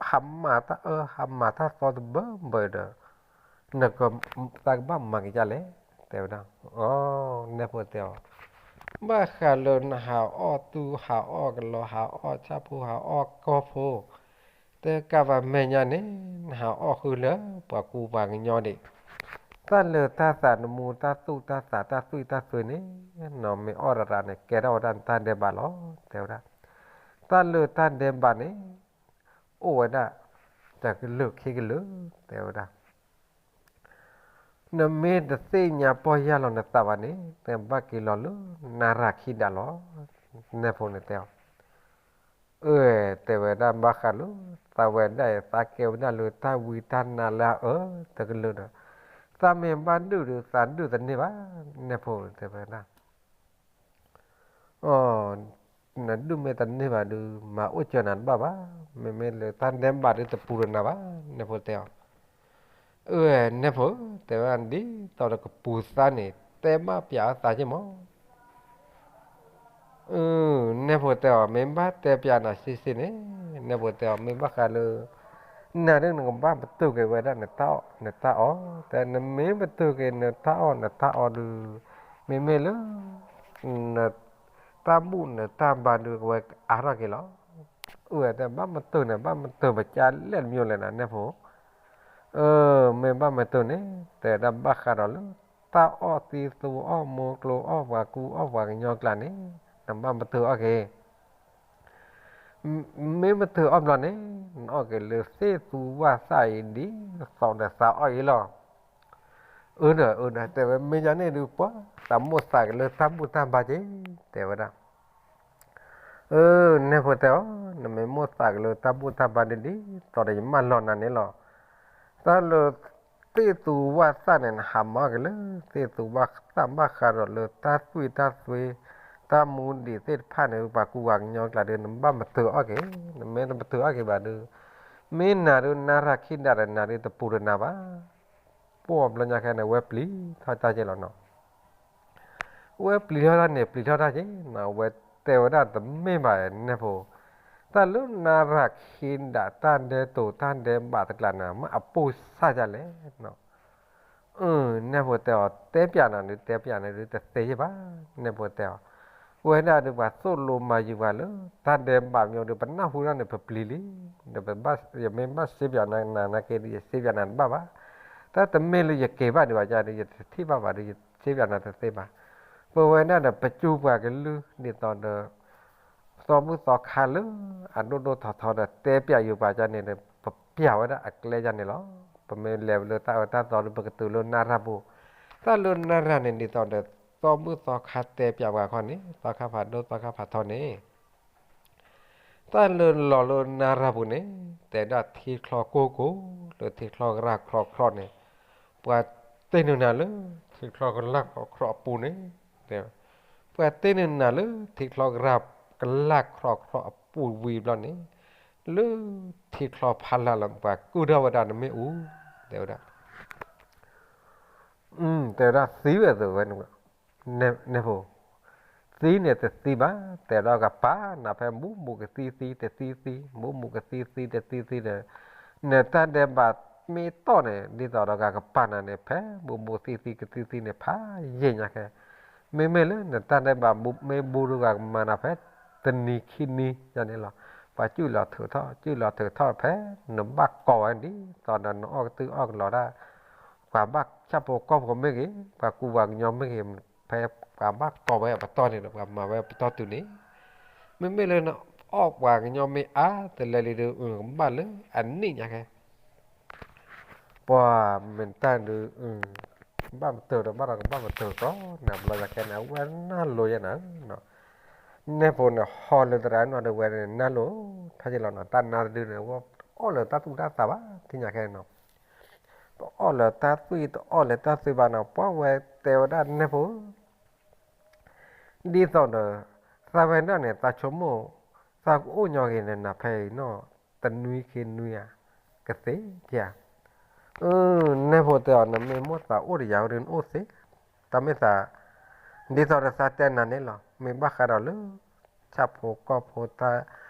ဟးမၤတၢ်အၢ ဟးမၤတၢ်သီတဘၢဘၢဒီး နက သးကဘၣ်မၤက့ၤဒ်လဲၣ်, တဲဝဲဒၣ်. အ နဲဖိတဲအီၤ, ဘၣ်ဃးလၢနဟးအီၣ်သူ ဟးအီၣ်ကလီ ဟးအီၣ်ဆၣ်ဖိ ဟးအီၣ်ကီၢ်ဖိ, တဲကးဘၣ်မဲာ်ညါန့ၣ် နဟးအီၣ်ဃုလၢပှၤကူပှၤကညီဒံး, တၢ်လၢတၢ်သး နမူတၢ်သူၣ်တၢ်သး တၢ်သွံၣ်တၢ်သွဲန့ၣ်, နမ့ၢ်အီၣ်ရၤရၤန့ၣ် ကဲထီၣ်ဝဲဒၣ်နတၢ်ဒဲးဘးလီၤ, တဲဝဲဒၣ်. တၢ်လၢတၢ်ဒဲးဘးန့ၣ် အိၣ်ဝဲဒၣ် တကလုာ်ခံကလုာ်, တဲဝဲဒၣ်. နမ့ၢ်တသ့ၣ်ညါပီၢ်ယၢ်လီၤနသးဘၣ်န့ၣ် နဘၣ်က့ၤလီၤလၢနရၤခံဒးလီၤ, နဲဖိန့ၣ်တဲအီၤ. အၢ တဲဝဲဒၣ် ဘၣ်ဃးလၢသးဝဲဒၣ်အံၤ သးကဲဝဲဒၣ်လၢတၢ်ဝံတၢ်နါလၢအအၢတကလုာ်ဒီး သးမ့ၢ်ဘၣ်ဒုးဒီး သးဒုးတန့ၢ်ဘၣ်, နဲဖိတဲဝဲဒၣ်. အ နဒုးမ့ၢ်တန့ၢ်ဘၣ်ဒီး မၤအိၣ်စၢၤနၤတဘၣ်ဘၣ်, မ့မ့ၢ်လၢတၢ်ဒဲးဘးဒီးတပူၤတနၤဘၣ်, နဲဖိတဲအီၤ. အၢ နဲဖိ တဲဝဲဒၣ် ဒ်သိးဒီးကပူၤသးန့ၣ် တဲဘၣ်ပျးအသးက့မး. အၢ နဲဖိတဲအီၤ မ့ၢ်ဘၣ်တဲပျးနၤဆ့ဆ့န့ၣ်, နဲဖိတဲအီၤ မ့ၢ်ဘၣ်ဃးလၢ နၤဒ်နကဘၣ်ပတုာ်က့ၤဝဲဒၣ်နတၢ်အီၣ်, တဲနမ့ၢ်ပတုာ်က့ၤနတၢ်အီၣ်နတၢ်အီဒီး မ့မ့ၢ်လၢ နတၢ်ဘူၣ်နတၢ်ဘါဒီး ကဝဲအါထီၣ်က့ၤလီၤ. အၢ တဲဘၣ်မတုာ်န့ၣ် ဘၣ်မတုာ်ပကလဲၣ်တမံၤလဲၣ်နၤ နဲဖိ. အၢ မ့ၢ်ဘၣ်မတုာ်န့ၣ် တဲဒၣ်ဘၣ်ဃးဒီးလၢ တၢ်အီၣ်သံသူအီၣ်မိၤကျိအီၣ်ပှၤကူအီၣ်ပှၤကညီကျါန့ၣ် နဘၣ်မတုာ်အီၣ်က့ၤ မ့ၢ်မတုာ်အီၣ်ဘျီန့ၣ် နအီၣ်က့ၤလၢသ့ၣ်သူဝၣ်သၣ်အံၤဒ်သိးဒီးသးအီၣ်အံၤလီၤ. အၢဒီး အၢဒီး တဲဝဲ မ့ၢ်ညါန့ၣ်ဒုး ပှၤသးမိၣ်သးက့ၤလၢတၢ်ဘူၣ်တၢ်ဘါက့ၤ တဲဝဲဒၣ်. အၢ နဲဖိတဲအီၤ နမ့ၢ်မိၣ်သးက့ၤလၢတၢ်ဘူၣ်တၢ်ဘါဒ်ဒ်သိးဒီး ယမၢလီၤနၤန့ၣ်လီၤ. တၢ်လၢသ့ၣ်သူဝၣ်သၣ်န့ၣ် နဟးမၤအီၣ်က့ၤလၢသ့ၣ်သူဝၣ်သၣ် ဘၣ်ဃးဒီးလၢတၢ်သွံၣ်တၢ်သွဲ တၢ်မူဒံးသ့ၣ်တဖၣ်န့ၣ် ပှၤကူပှၤကညီကျါဒီး နဘၣ်မတုာ်အီၣ်က့ၤ, နမ့ၢ်တမတုာ်အီၣ်က့ၤဘၣ်ဒီး မ့ၢ်နၤဒုးနၢ်ရၢ်ခံဒးဒီး နၤဒုးတပူၤတနၤဘၣ်. ပှၤဘျီညါခဲန့ၣ် ဝဲပျံၤထီၣ်တၢ်က့ၤလီၤနီၤ. ဝဲပျံၤထီၣ်တၢ်န့ၣ် ပျံၤထီၣ်တၢ်က့ၤနီၤ, ဝဲတဲဝဲဒၣ်တမ့ၢ်ဘၣ် နဲဖိ, တၢ်လၢနၢ်ရၢ်ခံဒး တၢ်ဒဲးတိာ်တၢ်ဒဲးဘးတကျါန့ၣ် မ့ၢ်အပိၢ်စၢ်ဒ်လဲၣ်နီၤ. အၢ နဲဖိတဲအီၤ တဲပျးနၤဒုး တဲပျးနၤဒုး တသ့ယဲၢ်ဘၣ်, နဲဖိတဲအီၤ. ဝဲဒၣ်ဒုး ပှၤသိၣ်လိမၤယုၤပှၤလၢ တၢ်ဒဲးဘးမ့ၢ်ဒီး ပနၢ်ဟူဒၣ်န့ၣ် ပပျံၤလံ, ဒီးယမ့ၢ်ဘၣ်စ့ပျးနၤနာ်က့ဒီး ယစ့ပျးနၤတဘၣ်ဘၣ်. တၢ်တမ့ၢ်လၢယက့ၤဘၣ်ဒံးဘၣ်ကဒီး ယတထံၣ်ဘၣ်ဘၣ်ဒီး ယစ့ပျးနၤတသ့ဘၣ်. ပဝဲဒၣ်ဒီး ပစူၢ်ပှၤကလုၢ်ဒ်သိးဒီး သီဘူၣ်သီခါလၢ အဒိၣ်ဒိၣ်ထီထီဒီး တဲပျးယုၤပှၤကန့ၣ်ဒီး ပပျးဝဲဒၣ်အကျဲယါန့ၣ်လီၤ. ပမ့ၢ်လဲၤလၢတၢ်အၢတၢ်သီဒီး ပကတုၤလၢနၢ်ရၢ်ပူၤ, တၢ်လၢနၢ်ရၢ်န့ၣ် ဒ်သိးဒီး သီဘူၣ်သီခါတဲပျးပှၤခီန့ၣ် သီခါဖးဒိၣ်သီခါဖးထီန့ၣ် တၢ်လၢလီၤလၢနၢ်ရၢ်ပူၤန့ၣ် တဲဒၣ်ထံချီကိၢ်ကိၢ် လၢထံချီကရၢ်ခရီခရီန့ၣ် ပှၤတ့ၢ်နုာ်နၤလၢ ထံချီကရၢ်ခရီခရီအပူၤန့ၣ်, ပှၤတ့ၢ်နုာ်နၤလၢ ထံချီကရၢ်ကရၢ်ခရီခရီအပူၤဝံၤဘျီန့ၣ် လၢထံချီဖးလၢ်လီၤ ပှၤကုၢ်ထီၣ်ဝဲဒၣ်နမ့ၣ်အူ, တဲဝဲဒၣ် တဲဝဲဒၣ်သံဝဲသ့ဝဲ နဲဖိ, သံန့ၣ်တသံဘၣ်, တဲဒီးကပာ်နၤဖဲ ဘူးဘူးကသံသံတသံသံ ဘူးဘူးကသံသံတသံသံဒီး နတၢ်ဒဲးဘးမ့ၢ်တီၢ်န့ၣ် ဒ်သိးဒီးကကပာ်နၤန့ၣ် ဖဲ ဘူးဘူးသံသံကသံသံန့ၣ် ဖးယံာ်ညါခဲ မ့မ့ၢ်လၢနတၢ်ဒဲးဘးမ့ၢ်ဘူးဒီး ကမၤနၤဖဲ တနံၤခံနံၤယါန့ၣ်လီၤ. ပှၤကုၢ်လီၤထုးထီၣ် ကုၢ်လီၤထုးထီၣ်ဖဲ နဘၣ်ကိးဝဲဒ်သိးဒီး နအီၣ်ကတုၢ်အီၣ်ကလီတၢ် ပှၤဘၣ်ဆၣ်ဖိကီၢ်ဖိမ့ၢ်ဂ့ၤ ပှၤကူပှၤကညီမ့ၢ်ဂ့ၤ ဖဲပှၤဘၣ်ကိးဝဲအပတီၢ်န့ၣ်ဒီး ပှၤမၤဝဲအပတီၢ်တုၤန့ၣ်, မ့မ့ၢ်လၢနအီၣ်ပှၤကညီမ့ၢ်အါတလဲလံဒီး ကဘၣ်လၢအနံၣ်ညါခဲ ပှၤမ့ၢ်တၢ်ဒုး ဘၣ်မတၢၤဒီးဘၣ်ဒီးကဘၣ်မတၢၤကီး နဘျီယၤခဲန့ၣ် အဝဲနၢ်လိၤယဲနၤ, နဲဖိန့ၣ် ဟီလၢသရၣ်နီၢ်ဒီးဝဲန့ၣ် နၢ်လိၤထီၣ်က့ၤလီၤနီၤ တၢ်နါတဒုန့ၣ် အီၣ်လၢတၢ်သူၣ်တၢ်သးဘၣ် ထံၣ်ညါခဲန့ၣ်နီၤ, တအီၣ်လၢတၢ်သွံၣ် တအီၣ်လၢတၢ်သွံၣ်ဘၣ်နီၤ ပှၤဝဲတဲဝဲဒၣ်နဲဖိ ဒ်သိးဒီး သးဝဲဒၣ်န့ၣ် သးဆိကမိၣ်, သးကအိၣ်ညီဂ့ၤန့ၣ် နၤဖဲအံၤနီၢ်, တနွံခံနွံဧါ, ကသ့ဧါ. အၢ နဲဖိတဲအီၤ နမ့ၢ်မိၣ်သးအိၣ်တယၤဝဲဒၣ် နအိၣ်သ့, တၢ်မ့ၢ်သး, ဒ်သိးဒီးသးတဲနၤန့ၣ်လီၤ. မ့ၢ်ဘၣ်ဃးဒီးလၢ ဆၣ်ဖိကီၢ်ဖိတၢ်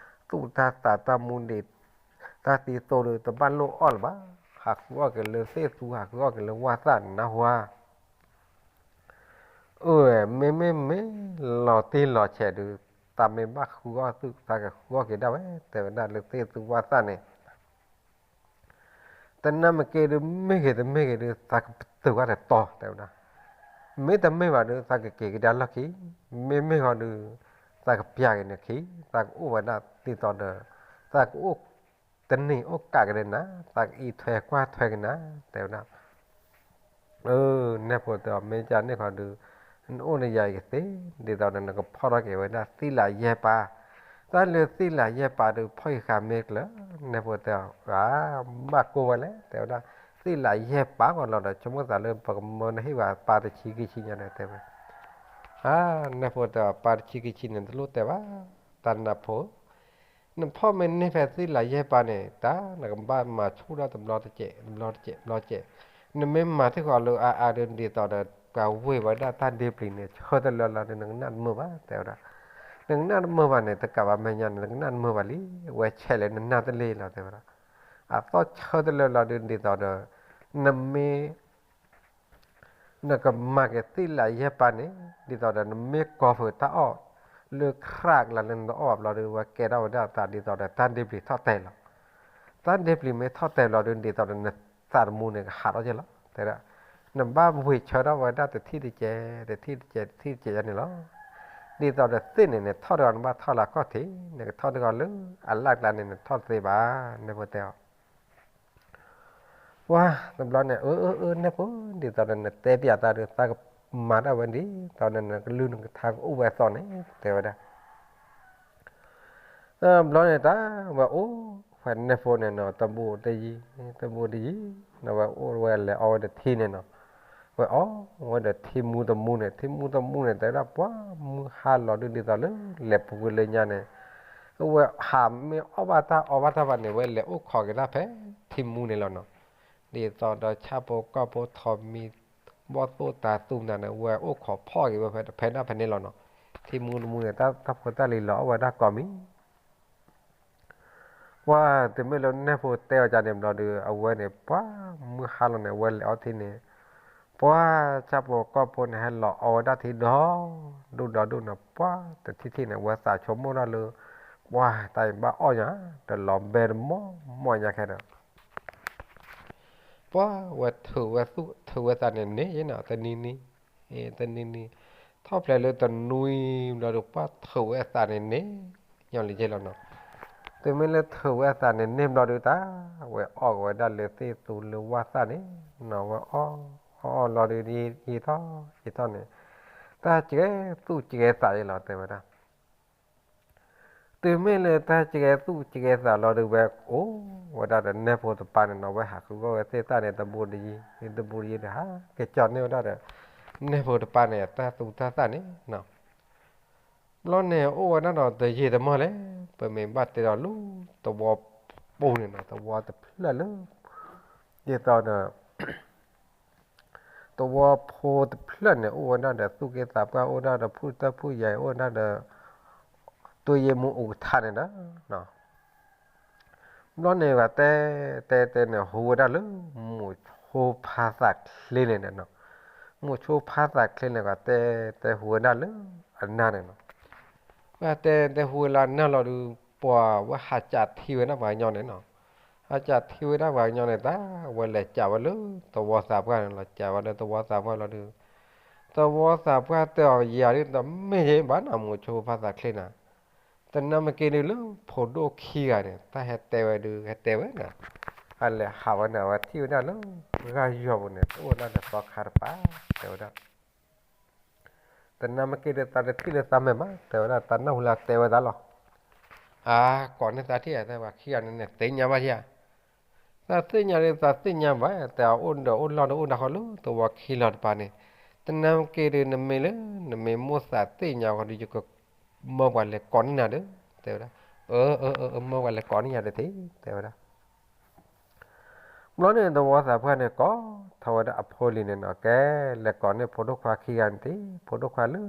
သူၣ်တၢ်သးတၢ်မူဒံး, တၢ်သံသိဒီး တဘၣ်လိၣ်အီၣ်လၢၤဘၣ်. ဟးဃုအီၣ်က့ၤလၢသ့ၣ်သူ, ဟးဃုအီၣ်က့ၤလၢဝၢ်သၣ်န့ၣ် နၢ်ဟူဧါ. အၢ မ့မ့ၢ်မ့ၢ်လီၤတံၢ်လီၤဆဲးဒုး, သးမ့ၢ်ဘၣ်ဃုအီၣ်သုး သးကဃုအီၣ်က့ၤဒၣ်ဝဲ တဲဝဲဒၣ်လၢသ့ၣ်သူဝၢ်သၣ်န့ၣ် တနၢ်မ့ၢ်က့ဒုး မ့ၢ်ဂ့ၤတမ့ၢ်ဂ့ၤဒုး သးကပတုာ်ဝဲတတီၤ တဲဝဲဒၣ်. မ့ၢ်တမ့ၢ်ဘၣ်ဒုး သးကက့ၤကဒါလီၢ်ခံ, မ့မ့ၢ်ဃီဒုး သးကပျၢ်က့ၤန့ၣ်ခံ, သးကအိၣ်ဝဲဒၣ်ဒ်သိးဒီး သးကအိၣ်တန့ၢ်အိၣ်ကးက့ၤဒီးနၤ, သးကအံးထွဲကွၢ်ထွဲက့ၤနၤ တဲဝဲဒၣ်. အၢ နဲဖိတဲအီၤ မ့ၢ်ကန့ၣ်ဃီဒုး နအိၣ်နယၤအံၤကသ့, ဒ်သိးဒီးနကဖီၣ်ထီၣ်က့ၤဝဲဒၣ်သ့ၣ်လးယဲၢ်ပၤ, တၢ်လၢသ့ၣ်လးယဲၢ်ပၤဒုး ဖီၣ်အံၤဃာ်မ့ၢ်ကျၢၤ, နဲဖိတဲအီၤ ဘၣ်ကိၢ်ဝဲလဲၣ် တဲဝဲဒၣ်. သ့ၣ်လးယဲၢ်ပၤဂီၢ်လီၤဒီး ဆိကမိၣ်သးလၢပကမၢနဟ့ၣ်ဝဲပၤတဆံခံဆံညါဒီးတဲဝဲ, အၢ နဲဖိတဲအီၤ ပၤတဆံခံဆံန့ၣ် တလိၣ်တဲဘၣ်, တၢ်နၢ်ဖိ နဖီၣ်မ့ၢ်န့ၢ်ဖဲသ့ၣ်လးယဲၢ်ပၤန့ၣ် တၢ်နကဘၣ်မၤဆူၣ်ထီၣ်တဘျီတစဲး တဘျီတစဲး တဘျီတစဲး, နမ့ၢ်မၤသ့ၣ်ဃီလၢအါအါဒုး ဒ်သိးဒီး ပှၤဝ့ၤဝဲဒၣ်တၢ်ဒ့ပျံၤန့ၣ် ဆၢတလၢလီၤဒုး နကနၣ်တမုာ်ဘၣ် တဲဝဲဒၣ်. နကနၣ်တမုာ်ဘၣ်န့ၣ် တကးဘၣ်မဲာ်ညါန့ၣ် နကနၣ်တမုာ်ဘၣ်လံ, ဝဲဆဲးလၢနနၢ်တလ့ၢ်လီၤ တဲဝဲဒၣ်. အသီၣ်ဆၢတလၢလီၤဒုး ဒ်သိးဒီး နမ့ၢ် နကမၤက့ၤသ့ၣ်လးယဲၢ်ပၤန့ၣ် ဒ်သိးဒီးနမ့ၢ်ကိးဖုးတၢ်အီၣ် လၢခရၣ်ကလါလၢနတအီၣ်ဘၣ်ဘျီဒုး ဝဲကဲထီၣ်ဝဲဒၣ်သးဒ်သိးဒီးတၢ်ဒ့ပျံၤထီၣ်တဲာ်လီၤ. တၢ်ဒ့ပျံၤမ့ၢ်ထီၣ်တဲာ်ဘျီဒုး ဒ်သိးဒီးနသးသမူန့ၣ် ကဟးထီၣ်က့ၤလီၤ တဲဒၣ်. နဘၣ်ဝ့ၤဆၢထီၣ်ဝဲဒၣ်တထံၣ်တကဲး တထံၣ်တကဲး တထံၣ်တကဲးယါန့ၣ်လီၤ. ဒ်သိးဒီးသ့ၣ်န့ၣ် နထီၣ်တဂီၤ နဘၣ်ထီၣ်လၢအခီၣ်ထံး နကထီၣ်တဂီၤလၢအလၢ်ကျါန့ၣ် နထီၣ်တသ့ဘၣ် နဲဖိတဲအီၤ ပှၤတဘျီန့ၣ် အၢ အၢ အၢ နဲဖိ ဒ်သိးဒီးနတဲပျးသးဒီး သးကမၤတၢ်ဝဲဒ်သိးဒီးနကလုၢ်နကထါကအိၣ်ဝဲအသိးန့ၣ် တဲဝဲဒၣ်. တဘျီန့ၣ်တၢ် ဝဲအိၣ် ဝဲနဲဖိန့ၣ်နီၤ တဘူးတယံၤ တဘူးတယံၤ ဝဲအိၣ်ဝဲလဲၤအီဝဲဒီးထံန့ၣ်နီၤ. ဝဲအီဝဲဒီးထံမူတမူန့ၣ် ထံမူတမူန့ၣ် တဲဝဲဒၣ် ပှၤမုၢ်ဟါလီၤဒုး ဒ်သိးလၢလဲၤပူၤကွံာ်လၢညါန့ၣ် ဝဲဟးမ့ၢ်အီၣ်ဘၣ်တၢ်အီဘၣ်တၢ်ဘၣ်န့ၣ် ဝဲလဲၤအိၣ်ခိးက့ၤတၢ်ဖဲထံမူန့ၣ်လီၤနီၤ. ဒ်သိးဒီးဆၣ်ဖိကီၢ်ဖိထိးမံၤ ဘီၣ်သိၣ်တၤသူနၤန့ၣ် ဝဲအိၣ်ခိးဖီၣ်က့ၤဝဲဖဲတဖဲဒၣ်ဖဲန့ၣ်လီၤနီၤ. ထံမူတမူန့ၣ် တၢ်ဖိတၢ်လံၤလီၤအီၣ်ဝဲဒၣ်ကိးမံၤ ပှၤတမ့ၢ်လၢနဲဖိတဲအီၤကန့ၣ်ဘျီဒီး အဝဲန့ၣ် ပှၤမုၢ်ဟါလီၤန့ၣ် အဝဲလဲၤအီထံန့ၣ် ပှၤဆၣ်ဖိကီၢ်ဖိန့ၣ် ဟဲလီၤအီဝဲဒၣ်ထံဒီဒူၣ်ဒီဒူၣ်န့ၣ် ပှၤတထံၣ်ထံၣ်န့ၣ် ဝဲသးဆိကမိၣ်ဒၣ်လၢ ပှၤတၢ်အံၤဘၣ်အီၣ်ညါ တလီၤဘဲတမီၢ်မီၢ်ညါခဲဒီး ပှၤဝဲထုးဝဲသူၣ် ထုးဝဲသးန့ၣ်န့ၣ်နီၤ တနံၤနံၤ တနံၤနံၤ ထီၣ်ဖျဲးလၢတနွံဘျီဒီး ပှၤထုးဝဲအသးန့ၣ်န့ၣ် ညီလံက့လီၤနီၤ. တုၤမ့ၢ်လၢထုးဝဲအသးန့ၣ်န့ၣ်ဘျီဒီးတၢ် ဝဲအီၣ်က့ၤဝဲဒၣ်လၢသ့ၣ်သူလၢဝၢ်သၣ်န့ၣ်နီၤ ဝဲအီၣ် အီၣ်အီၣ်ဘျီဒီး ယံာ်ထီၣ်ယံာ်ထီၣ်န့ၣ် တၢ်ကဲသူၣ်ကဲသးယ့လီၤ တဲဝဲဒၣ် တုၤမ့ၢ်လၢတၢ်ကဲသူၣ်ကဲသးလီၤဒီး ဝဲအိၣ်ဝဲဒၣ်ဒီးနဲဖိတပၤန့ၣ်နီၤ ဝဲဟးဃုအီၣ်ဝဲသ့ၣ်သၣ်န့ၣ် တဘူးတယံၤ တဘူးတယံၤဒီး ဟးက့ၤကၠီန့ၢ်ဝဲဒၣ်ဒီး နဲဖိတပၤန့ၣ် တၢ်သူတၢ်သၣ်န့ၣ်နီၤ. ဘျီန့ၣ်အိၣ်ဝဲဒၣ်ဒီးတယံာ်တမီၢ်လဲၣ် ပမ့ၢ်ဘၣ်တဲဒီးလၢသဝီပူၤန့ၣ်နီၤ သဝီတဖျၢၣ်လၢ ဒ်သိးဒီး သဝီဖိတဖျၢၣ်န့ၣ် အိၣ်ဝဲဒၣ်ဒီးသူၣ်က့သးပှၢ် အိၣ်ဒၣ်ဒီးဖုၣ်တၢ်ဖုၣ်ယၤ အိၣ်ဒၣ်ဒီး တူၢ်ယ့ၢ်မူအူကထါန့ၣ်ဒီး ဘျီန့ၣ် ပှၤတဲတဲတဲန့ၣ် ဟူဝဲဒၣ်လၢ မိၤဆိဖါသးချ့န့ၣ်နီၤ. မိၤဆိဖါသးချ့န့ၣ် ပှၤတဲတဲဟူဝဲဒၣ်လၢအနၢ်န့ၣ်နီၤ. ပှၤတဲတဲဟူဝဲလၢအနၢ်လီၤဒုး ပှၤဝဲဟးကးထံဝဲဒၣ်ပှၤကညီန့ၣ်နီၤ. ဟးကးထံဝဲဒၣ်ပှၤကညီန့ၣ် တၢ်ဝဲလဲၤကးဝဲလၢသဝီသးပှၢ်န့ၣ်လီၤ. ကးဝဲလၢသဝီသးပှၢ်လီၤဒုး သဝီသးပှၢ်တဲအီၤ ယၤဒုးတမ့ၢ်ယဲဘၣ်နီၤ မိၤဆိဖါသးချ့န့ၣ် တနၢ်မ့ၢ်က့ဒုးလၢဖိဒိၣ်ခံဂၤန့ၣ် တၢ်ဟဲတဲဝဲဒုး ဟဲတဲဝဲန့ၣ် အလဲၤဟးဝဲန့ၣ် အဝဲထံၣ်ဝဲဒၣ်လၢ ဂၢ်ယီၤပူၤန့ၣ် တအိၣ်ဝဲဒၣ်ဒီးသီခါတပၤ တဲဝဲဒၣ်. တနၢ်မ့ၢ်က့ဒုး သးတထံၣ်လၢသးမဲာ်ဘၣ် တဲဝဲဒၣ် တၢ်နၢ်ဟူလၢတဲဝဲသးလီၤ. အါ ကိးန့ၢ်သးထံၣ်ဧါ သးပှၤခံဂၤန့ၣ်န့ၣ် သ့ၣ်ညါဘၣ်ဧါ. သးသ့ၣ်ညါဒုး သးသ့ၣ်ညါဘၣ် တဲအအိၣ်ဒီးအိၣ်လီၢ်ဒီးအိၣ်ဒၣ်ဃီလၢသဝီခံလီၤတပၤန့ၣ် တနၢ်မ့ၢ်က့ဒုး နမ့ၢ်လၢ နမ့ၢ်မိၣ်သးသ့ၣ်ညါဃီဒုး ယက မၢပှၤလဲၤကိးန့ၢ်နၤဒီး တဲဝဲဒၣ်, အၢ အၢ အၢ အၢ မၢပှၤလဲၤကိးန့ၢ်ယၤတထံၣ် တဲဝဲဒၣ်. ဘျီန့ၣ် သဝီသးပှၢ်န့ၣ် ကိးထီၣ်ဝဲဒၣ်အဖိလံၤန့ၣ်နီၤ, ကဲ လဲၤကိးန့ၢ်ဖိဒိၣ်ခွါခံဂၤန့ၣ်တထံၣ်, ဖိဒိၣ်ခွါလၢ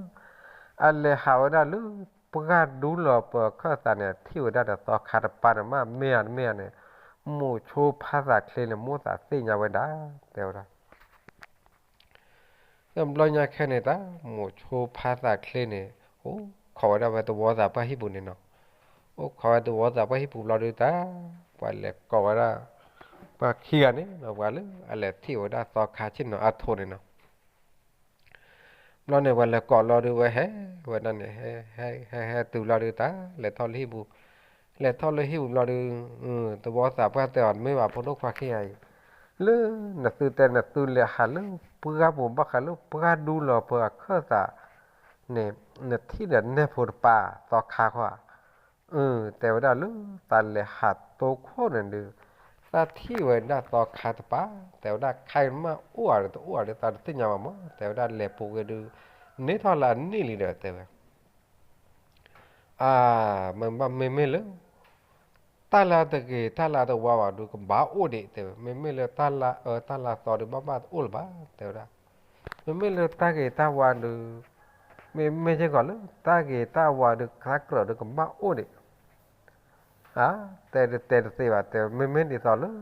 အလဲၤဟးဝဲဒၣ်လၢ ပှၢ်ဒူလီၤပၢၤအခၢၣ်သးန့ၣ် ထံၣ်ဝဲဒၣ်ဒီးသီခါတပၤန့ၣ် မ့ၢ်မ့ၢ်ဧါတမ့ၢ်ဧါန့ၣ် မိၤဆိဖါသးချ့န့ၣ် မိၣ်သးသ့ၣ်ညါဝဲဒၣ် တဲဝဲဒၣ်. တဘျီညါခဲန့ၣ် တၢ်မိၤဆိဖါသးချ့န့ၣ် အိၣ်ခိးဝဲဒၣ်ဝဲသဝီသးပှၢ်ဟံၣ်ပူၤန့ၣ်နီၤ. အိၣ်ခိးဝဲသဝီသးပှၢ်ဟံၣ်ပူၤဘျီဒုး တၢ်ပှၤလဲၤကိးဝဲဒၣ် ပှၤခံဂၤန့ၣ်နီၤ, ပှၤလၢအလဲၤထံၣ်ဝဲဒၣ်သီခါဆ့ၣ်နီၤအါထိးန့ၣ်နီၤ. ဘျီန့ၣ် ပှၤလဲၤကိးလီၤဒုး ဝဲဟဲဝဲဒၣ်န့ၣ် ဟဲ ဟဲ ဟဲ ဟဲတုၤလီၤဒုး တၢ်လဲၤထီၣ်လၢဟံၣ်ပူၤ, လဲၤထီၣ်လၢဟံၣ်ပူၤဘျီဒုး သဝီသးပှၢ်တဲအီၤ တမ့ၢ်ဘၣ် ဖိဒိၣ်ခွါခံဂၤအံၤ, လၢနသုတဲနသုလဲၤဟးလၢပှၢ်ပူၤ ဘၣ်ဃးလၢပှၢ်ဒူလီၤပၢၤအခၢၣ်သးန့ၣ် နထံၣ်ဒီးနဲၣ်ဖိတပၤ သီခါခီဧါ. အၢ တဲဝဲဒၣ်လၢသးလဲၤဟးတိခိၣ်န့ၣ်ဒုး သးထံၣ်ဝဲဒၣ်သီခါတပၤ, တဲဝဲဒၣ် ခါအံၤမ့ၢ်အိၣ်ဧါ တအိၣ်ဧါဒီး သးတသ့ၣ်ညါဘၣ်မး, တဲဝဲဒၣ် လဲၤပူၤကွံာ်ဒုး န့ၢ်ထီၣ်လၢအနံၣ်လံဒီး တဲဝဲ အါ မ့ၢ်ဘၣ်မ့မ့ၢ်လၢ တၢ်လၢတဂ့ၤတၢ်လၢတဝါဘၣ်ဒုး ကဘၣ်အိၣ်ဒံး တဲဝဲ, မ့မ့ၢ်လၢတၢ်လၢအၢတၢ်လၢသီဒုး ဘၣ်ဘၣ်တအိၣ်လၢၤဘၣ် တဲဝဲဒၣ်. မ့မ့ၢ်လၢတၢ်ဂ့ၤတၢ်ဝါဒုး မ့မ့ၢ်စ့ၢ်ကီးလၢ တၢ်ဂ့ၤတၢ်ဝါဒုး သၢကြၢးဒုး ကဘၣ်အိၣ်ဒံး အါ တဲတတဲတသ့ဘၣ် တဲ မ့မ့ၢ်ဒ်သိးလၢ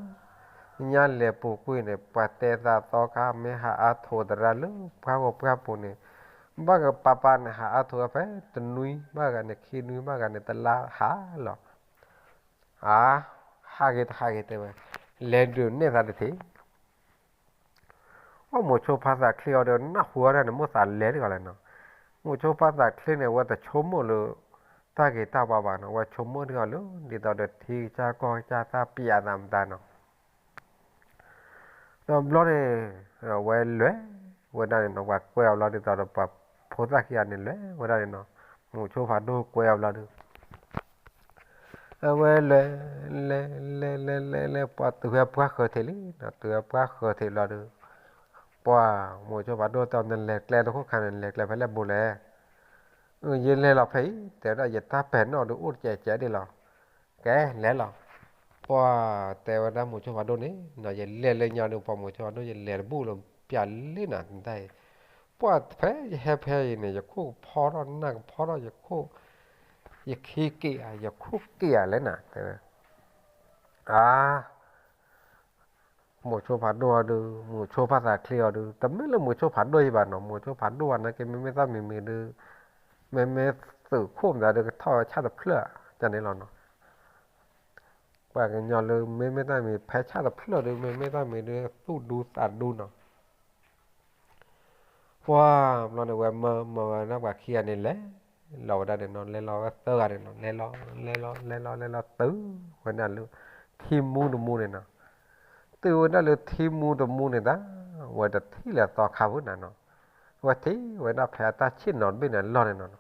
ညါလဲၤပူၤကွံာ်န့ၣ် ပှၤတဲသးသီခါ မ့ၢ်ဟးအါထိးသရၣ်လၢပှၢ်ဂီၤပှၢ်ပူၤန့ၣ် ဘၣ်ဂၤပၤပၤန့ၣ် ဟးအါထိးဖဲတနွံ ဘၣ်ဂၤန့ၣ် ခံနွံ ဘၣ်ဂၤန့ၣ် တလါဟးလီၤ. အါ ဟးဂ့ၤတဟးဂ့ၤ တဲဝဲ လဲၤဒုးနဲၣ်သးတထံၣ် အိၣ်မိၤဆိဖါသးချ့အီၤဒီး နၢ်ဟူဝဲဒၣ်န့ၣ် မိၣ်သးလဲၤတဂီၤလဲၣ်နီၤ. မိၤဆိဖါသးချ့န့ၣ် အဝဲတဆိကမိၣ်လၢ တၢ်ဂ့ၤတၢ်ဝါဘၣ်နီၤ, အဝဲဆိကမိၣ်တဂီၤလၢ ဒ်သိးဒီးထံကစၢ်ကီၢ်ကစၢ်တၢ်ပျးသးမတၤနီၤ. ဒီးဘျီန့ၣ် အဝဲလဲၤဝဲဒၣ်န့ၣ်နီၤ, ပှၤကွဲအီၤဘျီဒ်သိးဒီး ပှၤဖိသၣ်ခံဂၤန့ၣ် လဲၤဝဲဒၣ်န့ၣ်နီၤ, မိၤဆိဖးဒိၣ်ကွဲအီၤဘျီဒုး အဝဲလဲၤ လဲၤ လဲၤ လဲၤ လဲၤ လဲၤ ပှၤတုၤဖဲပှၢ်ဃၢၤထံးလံနီၤ, တုၤဖဲပှၢ်ဃၢၤထံးဘျီဒုး ပှၤမိၤဆိဖးဒိၣ်တဲ နလဲၤကျဲတခိၣ်ခါန့ၣ် နလဲၤကျဲဖဲလဲၣ်ဘိလဲၣ်. ယလဲၤလီၤဖဲအံၤ တဲဝဲဒၣ် ယတၢ်ပဲာ်နီၣ်ဒုးအိၣ်တစဲးစဲးဒ်လီၤ. ကဲလဲၤလီၤ. ပှၤတဲဝဲဒၣ်မိၤဆိဖးဒိၣ်န့ၣ်နီၤ, ယလဲၤလၢညါဒုး ပှၤမိၤဆိဖးဒိၣ် ယလဲၤတဘူၣ်လၢပျးလ့နၤတၢ်အံၤ, ပှၤဖဲယဟဲဖဲအံၤန့ၣ် ယခိၣ်ကဖီထီၣ် နၢ်ကဖီထီၣ် ယခိၣ် ယခံက့ၤဧါ ယခိၣ်က့ၤဧါလဲၣ်နၤ တဲဝဲ အါ မိၤဆိဖးဒိၣ်အီၤဒုး မိၤဆိဖါသးချ့အီၤဒုး တမ့ၢ်လၢမိၤဆိဖးဒိၣ်အံၤဘၣ်နီၤ, မိၤဆိဖးဒိၣ်ဘၣ်နာ်က့ မ့မ့ၢ်တၢ်မံၤမံၤဒုး မ့မ့ၢ်သုးခိၣ်မတၤဒုး ကထီၣ်ဝဲဆၣ်တဖျၢၣ် ကန့ၣ်လီၤနီၤ. ပှၤကညီလၢ မ့မ့ၢ်တၢ်မံၤ ဖဲဆၣ်တဖျၢၣ်ဒုး မ့မ့ၢ်တၢ်မံၤဒုး သူၣ်ဒူသးဒူနီၤ. ပှၤဘျီန့ၣ် ဝဲမၢမၢဝဲဒၣ်ပှၤခံဂၤန့ၣ် လဲၤလီၤဝဲဒၣ်န့ၣ်နီၤ, လဲၤလီၤဝဲသၢဂၤန့ၣ်နီၤ, လဲၤလီၤ လဲၤလီၤ လဲၤလီၤ လဲၤလီၤတုၤဝဲဒၣ်လၢ ထံမူတမူန့ၣ်နီၤ. တုၤဝဲဒၣ်လၢထံမူတမူန့ၣ်တၢ် ဝဲတထံၣ်လၢသီခါဖုနၤနီၤ, ဝဲထံၣ်ဝဲဒၣ်ဖဲအတၢ်ဆ့ၣ်နီၤတဘ့ၣ်န့ၣ်အလီၢ်န့ၣ်နီၤ.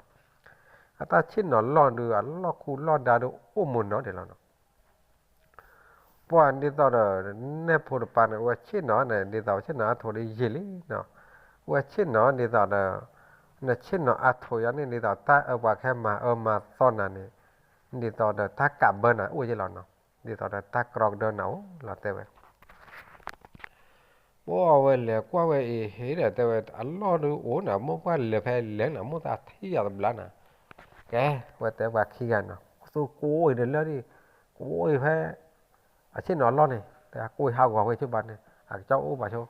အတၢ်ဆ့ၣ်နီၤလီၢ်ဒုး အလီၢ်ခူလီၢ်ဒါဒုး အိၣ်မူနီၤဒဲးလီၤနီၤ. ပှၤဒ်သိးဒီး နဲၣ်ဖိတပၤန့ၣ် အဝဲဆ့ၣ်နီၤန့ၣ် ဒ်သိးဆ့ၣ်နီၤအါထိးဒ်ယံာ်လံနီၤ. အဝဲဆ့ၣ်နီၤဒ်သိးဒီး နဆ့ၣ်နီၤအါထိးယါန့ၣ် ဒ်သိးတၢ်အၢပှၤကဟဲမၤအၢမၤသီနၤန့ၣ် ဒ်သိးဒီးတၢ်ကးဘၢနၤအိၣ်ယဲလီၤနီၤ. ဒ်သိးဒီးတၢ်ကြီကဒၢနၤအိၣ်လီၤတဲဝဲ ပှၤဝဲလဲၤကွၢ်ဝဲအံၤဟ့ဒီးတဲဝဲ အလီၢ်ဒုးအိၣ်နၤ မိၢ်ပှၢ်လဲၤဖဲလဲၤနၤ မိၢ်သးထံၣ်ယၤတဘျါနၤ. ကဲ ဝဲတဲပှၤခံဂၤနီၤ သူကိးအံၤဒီးလၢဒ် ကိးအံၤဖဲ အဆ့ၣ်နီၤလီၢ်န့ၣ် တဲကိးအံၤဟးဂီၤဝဲဆိဘၣ်န့ၣ် အကစၢ်အိၣ်ဘၣ်ဆိ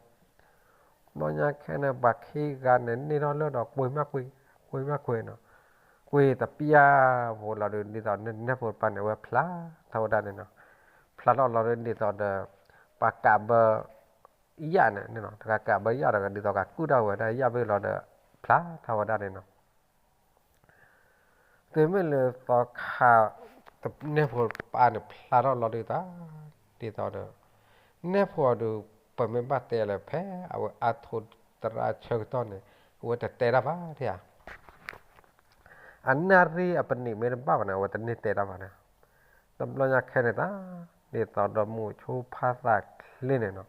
ဘျီညါခဲန့ၣ် ပှၤခံဂၤန့ၣ် န့ၢ်ထီၣ်လၢဒီးကွ့မးကွ့ ကွ့မးကွ့နီၤ. ကွ့တပျၢ်ဖိလီၤဒုး ဒ်သိးနဲၣ်ဖိတပၤန့ၣ် အဝဲဖျါထီၣ်ဝဲဒၣ်န့ၣ်နီၤ. ဖျါထီၣ်လီၤဒုး ဒ်သိးဒီး ပှၤကးဘၢ ယၣ်န့ၣ် တဂၤကးဘၢယၣ်တဂၤ ဒ်သိးကးကုၢ်ထီၣ်ဝဲဒၣ်ယၣ်ဘ့ၣ်လီၤဒီး ဖျါထီၣ်ဝဲဒၣ်န့ၣ်နီၤ. တုၤမ့ၢ်လၢသီခါ နဲၣ်ဖိတပၤန့ၣ် ဖျါထီၣ်လီၤဒုးတၢ် ဒ်သိးဒီး နဲၣ်ဖိအီၤဒုး ပမ့ၢ်ဘၣ်တဲလၢဖဲ အဝဲအါထိးသရၣ်ဆၢကတီၢ်န့ၣ် အဝဲတတဲတၢ်ဘၣ်ဒၣ်ဧါ အနၣ်ရံၣ်အပနံးမ့ၢ်တဘၣ်ဘၣ်န့ၣ် အဝဲတန့ၢ်တဲတၢ်ဘၣ်န့ၣ်. တဘျီညါခဲန့ၣ်တၢ် ဒ်သိးဒီးမိၤဆိဖါသးချ့န့ၣ်နီၤ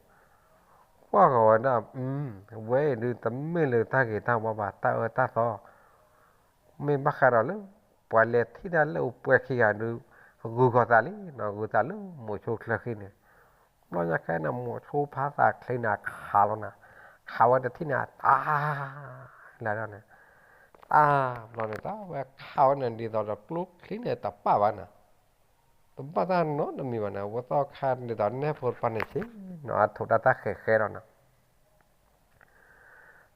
ကွၢ်ကီးဝဲဒၣ် ဝဲအံၤဒုးတမ့ၢ်လၢတၢ်ဂ့ၤတၢ်ဝါဘၣ် တၢ်အၢတၢ်သီ မ့ၢ်ဘၣ်ဃးဒီးလၢ ပှၤလဲၤထံၣ်တၢ်လၢအိၣ်ပှဲၤခံဂၤဒုး ဂုၤကီၤသးလံနီၤ, ဂုၤသးလၢမိၤဆိချၢဃံန့ၣ်, ဘျီညါခဲန့ၣ် မိၤဆိဖးသးချ့န့ၣ် ခးလီၤနၤ, ခးဝဲတထံၣ်န့ၣ် တၢ် လၢဒၣ်န့ၣ်, တၢ်ဘျီန့ၣ် တၢ်ဝဲခးဝဲန့ၣ် ဒ်သိးဒီးကျိချံန့ၣ် တပၣ်ဘၣ်နၤ, တဘၣ်တၢ်နီတမံၤဘၣ်န့ၣ်, ဝဲသီခါဒ်သိးနဲၣ်ဖိတပၤန့ၣ်ဆ့ၣ်နီၤ အါထိးတၢ်တၢ်ဃဲးဃဲလီၤနီၤ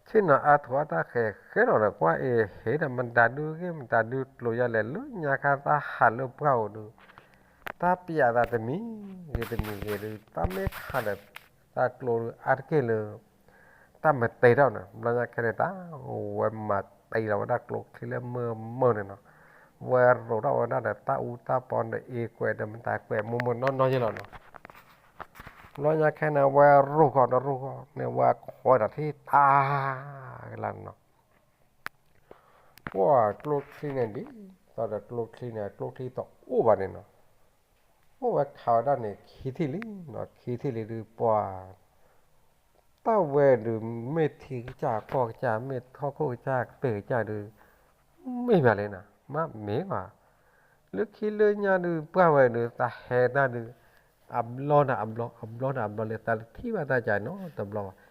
ဆ့ၣ်နီၤအါထိးအတၢ်ဃဲးဃဲလီၤဒီး ကွၢ်အံၤ ဟ့ၣ်ဒီးမတၤဒုဂ့ၢ် မတၤဒုကျိၤယါလဲၣ် လၢညါခါတၢ်ဟးလၢပှၢ်ဧိၤဒုး, တၢ်ပျးသးတမံၤဂ့ၤတမံၤဂ့ၤဒုး တၢ်မ့ၢ်ခးဒီး တၢ်ကျိဒုးအါတက့ၢ်လၢ တၢ်မတ့ထီၣ်န့ၣ် ဘျီညါခဲန့ၣ် တၢ်ဝဲမၤတ့လီၤဝဲဒၣ်ကျိချံလၢမုာ်မုာ်န့ၣ်နီၤ, ဝဲရိးထီၣ်ဝဲဒၣ်ဒီးတၢ်အူတၢ်ပီဒီးအ့ကွဲးဒီးမတၤကွဲး မုာ်မုာ်နီၢ်နီၢ်ယဲလီၤနီၤ. ဘျီညါခဲန့ၣ် ဝဲရိးဃီၤဒီးရိးဃီၤန့ၣ် ဝဲခိးဒီးထံၣ်တၢ်ကလါန့ၣ်နီၤ, ပှၢ်ကျိချံန့ၣ်ဒ်သိးဒီးကျိချံန့ၣ် ကျိချံတအိၣ်ဘၣ်န့ၣ်နီၤ, အိၣ်ဝဲခးဝဲဒၣ်န့ၣ် ခံထံၣ်လံနီၤ, ခံထံၣ်လံဒုးပှၢ် တၢ်ဝဲဒုး မ့ၢ်ထံကစၢ်ကီၢ်ကစၢ် မ့ၢ်ထီခိၣ်ကစၢ်ကပ့ၢ်ကစၢ်ဒုး မ့ၢ်ဘၣ်လဲၣ်နီၤ, မ့ၢ်ဘၣ်, လၢခံလၢညါဒုး ပှၢ်ဝဲဒုး တၢ်ဟဲတၢ်ဒုး အဘျီဒီးအဘျီ အဘျီဒီးအဘျီလၢ တၢ်တထံၣ်ဘၣ်တၢ်ကနီတဘျီဘၣ်,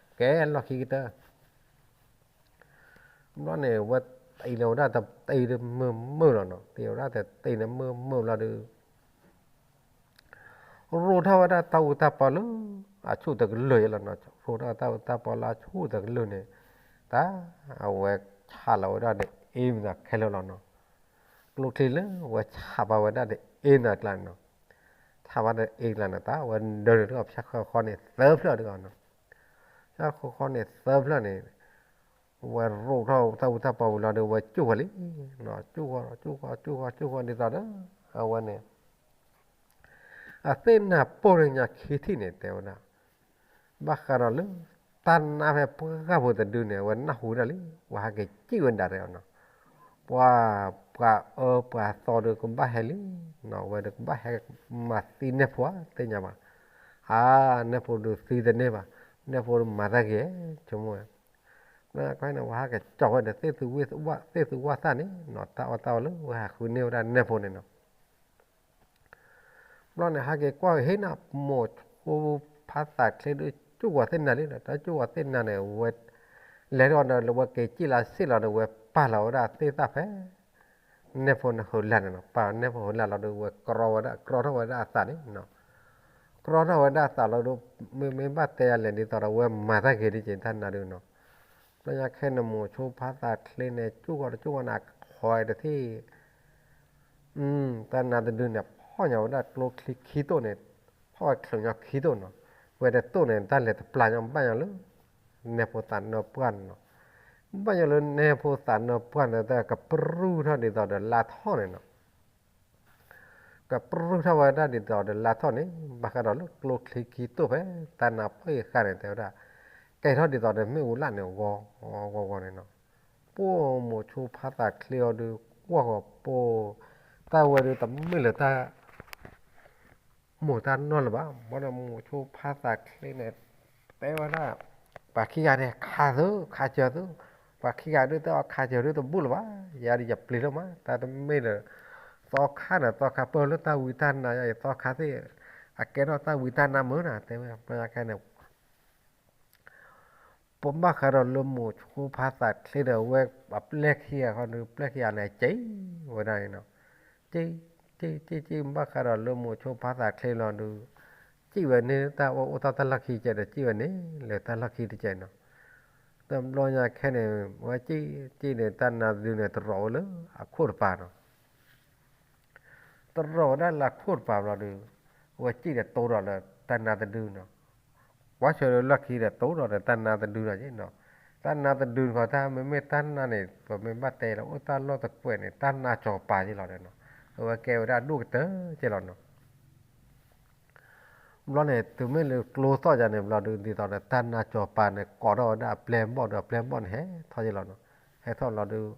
ကဲလီၢ်ခံကတၢၢ် ဘျီန့ၣ် ဝဲတ့လီၤဝဲဒၣ်တတ့ဒုးမုာ်မုာ်လီၤနီၤ, တ့ဝဲဒၣ်တတ့န့ၣ်မုာ်မုာ်လီၤဒုး ရိးထီၣ်ဝဲဒၣ်တၢ်အူတၢ်ပီလၢအဆူၣ်တကလုာ်ယဲလီၤနီၤ, ရိးထီၣ်တၢ်အူတၢ်ပီလၢအဆူၣ်တကလုာ်န့ၣ်, တၢ်အဝဲဆးလီၤဝဲဒၣ်ဒီးအ့မနုၤခဲလၢာ်လီၤနီၤ, ကျိချံလၢဝဲဆးဘၣ်ဝဲဒၣ်ဒီးအ့နၤကျါန့ၣ်နီၤ, ဆးဘၣ်ဒီးအ့ကျါန့ၣ် တၢ်ဝဲဒၢးန့ၣ်တဂီၢ် ဖၠၣ်ဃၢဃီန့ၣ်သၢဖျၢၣ်တဂီၢ်နီၤ, ဖၠၣ်ဃၢဃီန့ၣ်သၢဖျၢၣ်န့ၣ် ဝဲရိးထီၣ်တၢ်အူတၢ်ပီဝံၤလီၤဒီး ဝဲကၠူၣ်ဃီၤလံ, ကၠူၣ်ဃီၤ ကၠူၣ်ဃီၤ ကၠူၣ်ဃီၤ ကၠူၣ်ဃီၤဒ်သိးဒီး အဝဲန့ၣ် အသ့ၣ်နၤပိၢ်လၢညါခံထံၣ်န့ၣ် တဲဝဲဒၣ်, ဘၣ်ဃးဒီးလၢ တၢ်နါဖဲပှၢ်ဖိတဒုန့ၣ် အဝဲနၢ်ဟူဝဲဒၣ်လံ, ဝဲဟဲက့ၤစံၣ်ဝဲဒၣ်တဲအီၤနီၤ, ပှၤ ပှၤအၢပှၤသီဒီးကဘၣ်ဟဲလံ, ဝဲဒီးကဘၣ်ဟဲမၤသံနဲၣ်ဖိဧါ သ့ၣ်ညါဘၣ်, အါ နဲၣ်ဖိဒုးသံတန့ၢ်ဘၣ်, နဲၣ်ဖိဒုးမၤတၢ်ဂ့ၤ ဆိကမိၣ်ဝဲ လၢအခဲန့ၣ် ဝဲဟးက့ၤကၠီၣ်ဝဲဒီး သ့ၣ်သူဝၣ်သၣ်န့ၣ်နီၤ, တၢ်အီၣ်တၢ်အီလၢဝဲဟးဃုန့ၢ်ဝဲဒၣ်နဲၣ်ဖိန့ၣ်နီၤ, ဘျီန့ၣ် ဟဲက့ၤကွၢ်က့ၤဟ့ၣ်နၤ မိၤဆိဖးသးချ့ဒီး ကၠူၣ်ဝဲသ့ၣ်နၤလံဒီး တၢ်ကၠူၣ်ဝဲသ့ၣ်နၤန့ၣ် ဝဲ လဲၤထီၣ်ဒီး ဝဲက့ၤစံၣ်လၢစ့ၣ်လီၤဒီး ဝဲပာ်လီၤဝဲဒၣ်သ့ၣ်သၣ်ဖဲ နဲၣ်ဖိန့ၣ်ဟုးလၢ်န့ၣ်နီၤ, ပာ်နဲၣ်ဖိဟုးလၢ်လီၤဒီး ဝဲကြီဝဲဒၣ် ကြီထီၣ်ဝဲဒၣ်အသးန့ၣ်နီၤ, ကြီထီၣ်ဝဲဒၣ်အသးလီၤဒီး မ့မ့ၢ်ဘၣ်တဲယၤလဲၣ်ဒ်သိးဒီး ဝဲမၤတၢ်ဂ့ၤဒ်က့ၤတၢ်နါဒုးနီၤ, ဘျီညါခဲန့ၣ် မိၤဆိဖးသးချ့န့ၣ် ကၠူၣ်ဃီၤတကၠူၣ်ဃီၤန့ၣ် အခိးတထံၣ် တၢ်နါတဒုန့ၣ် ဖီၣ်ညီဝဲဒၣ်ကျိချံခံတိၢ်န့ၣ်, ဖီၣ်ဝဲချုးညီခံတိၢ်နီၤ, ဝဲတတိၢ်န့ၣ် တၢ်လဲၤတပျၢ်ညီဘၣ်ညီလၢ နဲၣ်ဖိသးနၢပှၢ်န့ၣ်နီၤ, ဘၣ်ညီလၢနဲၣ်ဖိသးနၢပှၢ်န့ၣ် တၢ်ကပြုၢ်ထီၣ်ဒ်သိးဒီးလါထီၣ်န့ၣ်နီၤ ကပြုၢ်ထီၣ်ဝဲဒၣ်ဒ်သိးဒီးလါထီၣ်န့ၣ် ဘၣ်ဃးဒီးလၢကျိချံခံတိၢ်ဖဲ တၢ်နါပှၢ်အံၤဃာ်န့ၣ် တဲဝဲဒၣ် ကဲထီၣ်ဒ်သိးဒီးမ့ၣ်အူလၣ်န့ၣ် ဂီၤဂီၤဂီၤန့ၣ်နီၤ, ပှၢ်မိၤဆိဖးသးချ့အီၤဒုး ကွၢ်ဃီၤပိာ် တၢ်ဝဲဒုးတမ့ၢ်လၢတၢ် မိၢ်တၢ်နီၢ်လၢၤဘၣ်, ဘၣ်ဒီးမိၤဆိဖးသးချ့န့ၣ် တဲဝဲဒၣ် ပှၤခံဂၤန့ၣ် ခးသု ခးစၢၤသု, ပှၤခံဂၤဒုးတဲအီၤ ခးစၢၤဒုးတဘူၣ်လၢၤဘၣ်, ယၤဒုးယပျံၤလၢမး တၢ်တမ့ၢ်ဒီး သီခါန့ၣ် သီခါပၢၢ်လၢတၢ်ဝံတၢ်နါယါအံၤ သီခါသ့ၣ် အကဲထီၣ်တၢ်ဝံတၢ်နါမုၢ်နၤ တဲဝဲ ဘျီညါခဲန့ၣ် ပဘၣ်ဃးဒီးလၢမိၤဆိဖးသးချ့ဒီး အဝဲအပျဲၢ်ခံဂၤဃီဒီး ပျဲၢ်ခံဂၤန့ၣ် စံၣ်ဝဲဒၣ်န့ၣ်နီၤ, စံၣ် စံၣ် စံၣ် စံၣ် ဘၣ်ဃးဒီးလၢမိၤဆိဖးသးချ့လီၤဒုး စံၣ်ဝဲန့ၣ် တၢ်အိၣ်အိၣ်တၢ်တၢ်လီၢ်ခံကဲးဒီး စံၣ်ဝဲန့ၣ် လဲၤတၢ်လီၢ်ခံတကဲးနီၤ, တဘျီညါခဲန့ၣ် ဝဲစံၣ် စံၣ်န့ၣ် တၢ်နါတဒုန့ၣ် တရီးဝဲလၢအခိၣ်တပၤနီၤ တရီးဝဲဒၣ်လၢအခိၣ်တပၤဘျီဒုး ဝဲစံၣ်ဒီးတိဒီးလၢတၢ်နါတဒုနီၤ, ကွၢ်ဆၢလၢလီၢ်ခံဒီးတိဒီးတၢ်နါတဒုလီၤနီၤ, တၢ်နါတဒုတခီ တၢ်မ့မ့ၢ်တၢ်နါန့ၣ် ပမ့ၢ်ဘၣ်တဲလၢအိၣ်တၢ်လီၢ်တကွဲးန့ၣ် တၢ်နါစီၤပၤက့လီၤနီၤ, အဝဲကဲဝဲဒၣ်ဒိၣ်ကတၢၢ်က့လီၤနီၤ ဘျီန့ၣ် တုၤမ့ၢ်လၢကျိသီၣ်ယါန့ၣ်ဘျီဒုး ဒ်သိးဒီးတၢ်နါစီၤပၤန့ၣ် ကိးထီၣ်ဝဲဒၣ်အပျဲၢ်ဘီၣ်ဒီး အပျဲၢ်ဘီၣ်န့ၣ် ဟဲထီၣ်ယါလီၤနီၤ, ဟဲထီၣ်လီၤဒုး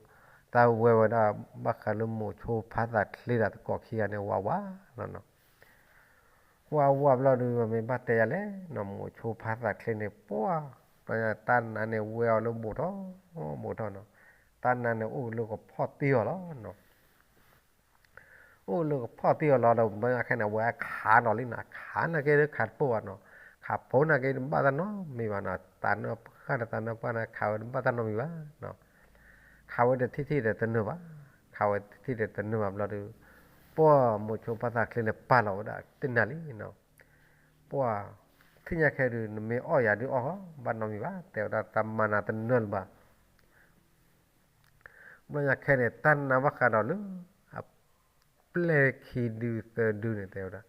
တၢ်ဝဲဝဲဒၣ် ဘၣ်ဃးလၢမိၤဆိဖးသးချ့ဒီးသကိးခံဂၤန့ၣ် ဝးဝးလီၤနီၤ, ဝးဝးဘျီဒုး မ့ၢ်ဘၣ်တဲယါလဲၣ်နီၤ မိၤဆိဖးသးချ့န့ၣ် ပှၢ် တၢ်နါန့ၣ်ဝဲအီၤလၢဘူးထီၣ် ဘူးထီၣ်နီၤ, တၢ်နါန့ၣ်အိၣ်လၢကဖီၣ်တ့ၢ်အီၤလီၤနီၤ အိၣ်လၢကဖီၣ်တံၢ်အီၤလီၤဒီး ဘျီညါခဲန့ၣ် အဝဲခးနီၤလံနီၤ, ခးနာ်က့ဒုးခးတပိၢ်ဘၣ်နီၤ, ခးပိၢ်နာ်က့တဘၣ်တၢ်နီတမံၤဘၣ်နီၤ, တၢ်နၢပှၢ်တၢ်နၢပှၢ်န့ၣ် ခးဝဲတဘၣ်တၢ်နီတမံၤဘၣ်နီၤ, ခးဝဲတထံၣ်ထံၣ်ဒီးတနၢၤဘၣ်, ခးဝဲတထံၣ်ဒီးတနၢၤဘၣ်ဘျီဒီး, ပှၢ်မိၤဆိဖါသးချ့န့ၣ်ပာ်လီၤဝဲဒၣ်တနၤလံနီၤ, ပှၢ် ထံၣ်ညါခဲဒုး နမ့ၢ်အီၣ်ယၤဒုးအီၣ်ဃီ ဘၣ်နီတမံၤဘၣ် တဲဝဲဒၣ် တၢ်မၤနၤတနၢၤလၢၤဘၣ် ဘျီညါခဲန့ၣ် တၢ်နါဘၣ်ဃးဒီးလၢ အပျဲၢ်ခံဒုသၢဒုန့ၣ် တဲဝဲဒၣ်,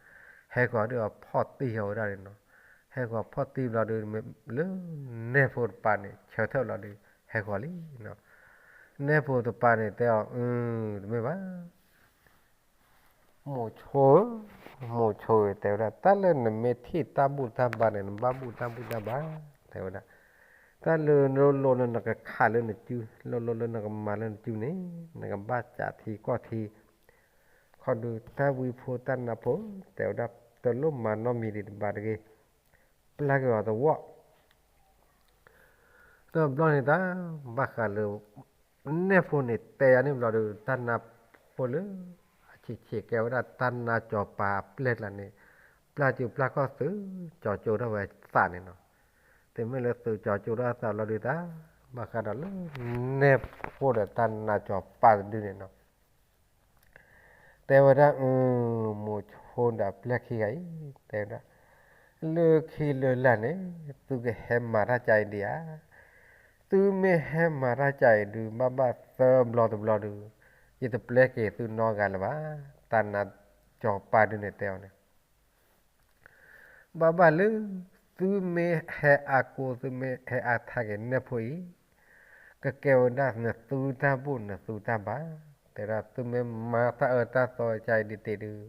ဟဲဃီၤဒုးအဖီၣ်တံၢ်ဃီၤဝဲဒၣ်န့ၣ်နီၤ, ဟဲဃီၤဖီၣ်တံၢ်ဘျီဒုး လၢနဲၣ်ဖိတပၤန့ၣ် ဆၢထၢၣ်လီၤဒုး ဟဲဃီၤလံနီၤ, နဲၣ်ဖိတပၤန့ၣ် တဲအီၤ အၢ တမ့ၢ်ဘၣ် မိၤဆိဧၢ, မိၤဆိဧၢ တဲဝဲဒၣ် တၢ်လၢနမ့ၢ်ထံၣ်တၢ်ဘူၣ်တၢ်ဘါန့ၣ် နဘၣ်ဘူၣ်တၢ်ဘူၣ်တၢ်ဘါ, တဲဝဲဒၣ်, တၢ်လၢနလိၣ်လၢနကခးလၢနစု, လိၣ်လိၣ်လၢနကမၤလၢနစုန့ၣ် နကဘၣ်စးထံကီၢ်ထံ, ခီဒုးတၢ်ဝံဖိတၢ်နါဖိ, တဲဝဲဒၣ် တလိၣ်မၤနီတမံၤဒံးတဘၣ်တဂ့ၤ, ပျၢ်က့ၤအီၤသဝီ ဒီးဘျီန့ၣ်တၢ်ဘၣ်ဃးလၢ နဲၣ်ဖိန့ၣ်တဲယၤန့ၣ်ဘျီဒီး တၢ်နါဖိလၢ အဆံးဆံးကဲဝဲဒၣ်တၢ်နါစီၤပၤအပျဲၢ်ကျါန့ၣ်, ပျၢ်စုပျၢ်ခီၣ်သုး ကၠီၤကၠိထီၣ်ဝဲသးန့ၣ်နီၤ, တမ့ၢ်လၢသုးကၠီၤကၠိထီၣ်သးဘျီဒီး တၢ်ဘၣ်ဃးဒီးလၢ နဲၣ်ဖိဒီးတၢ်နါစီၤပၤတဒုန့ၣ်နီၤ တဲဝဲဒၣ် အၢ မိၤဆိဒီးအပျဲၢ်ခံဂၤအံၤ တဲဝဲဒၣ်, လၢခံလၢလာ်န့ၣ် သုကဟဲမၤတၢ်ကါအံၤဒံးဧါ, သုမ့ၢ်ဟဲမၤတၢ်ကါအံၤဒုး ဘၣ်ဘၣ်သၢဘျီတဘျီဒုး ယတပျဲက့ၤသုနီတဂၤလၢၤဘၣ်, တၢ်နါစီၤပၤဒုန့ၣ်တဲအီၤန့ၣ် ဘၣ်ဘၣ်လၢ သုမ့ၢ်ဟဲအါကိ သုမ့ၢ်ဟဲအါထါက့ၤနဲၣ်ဖိအံၤ, ကကဲဝဲဒၣ်နသူတၢ်ဘူၣ်နသူတၢ်ဘါ, တဲဒၣ် သုမ့ၢ်မၤတၢ်အၢတၢ်သီကါအံၤဒံးတ့ၢ်ဒုး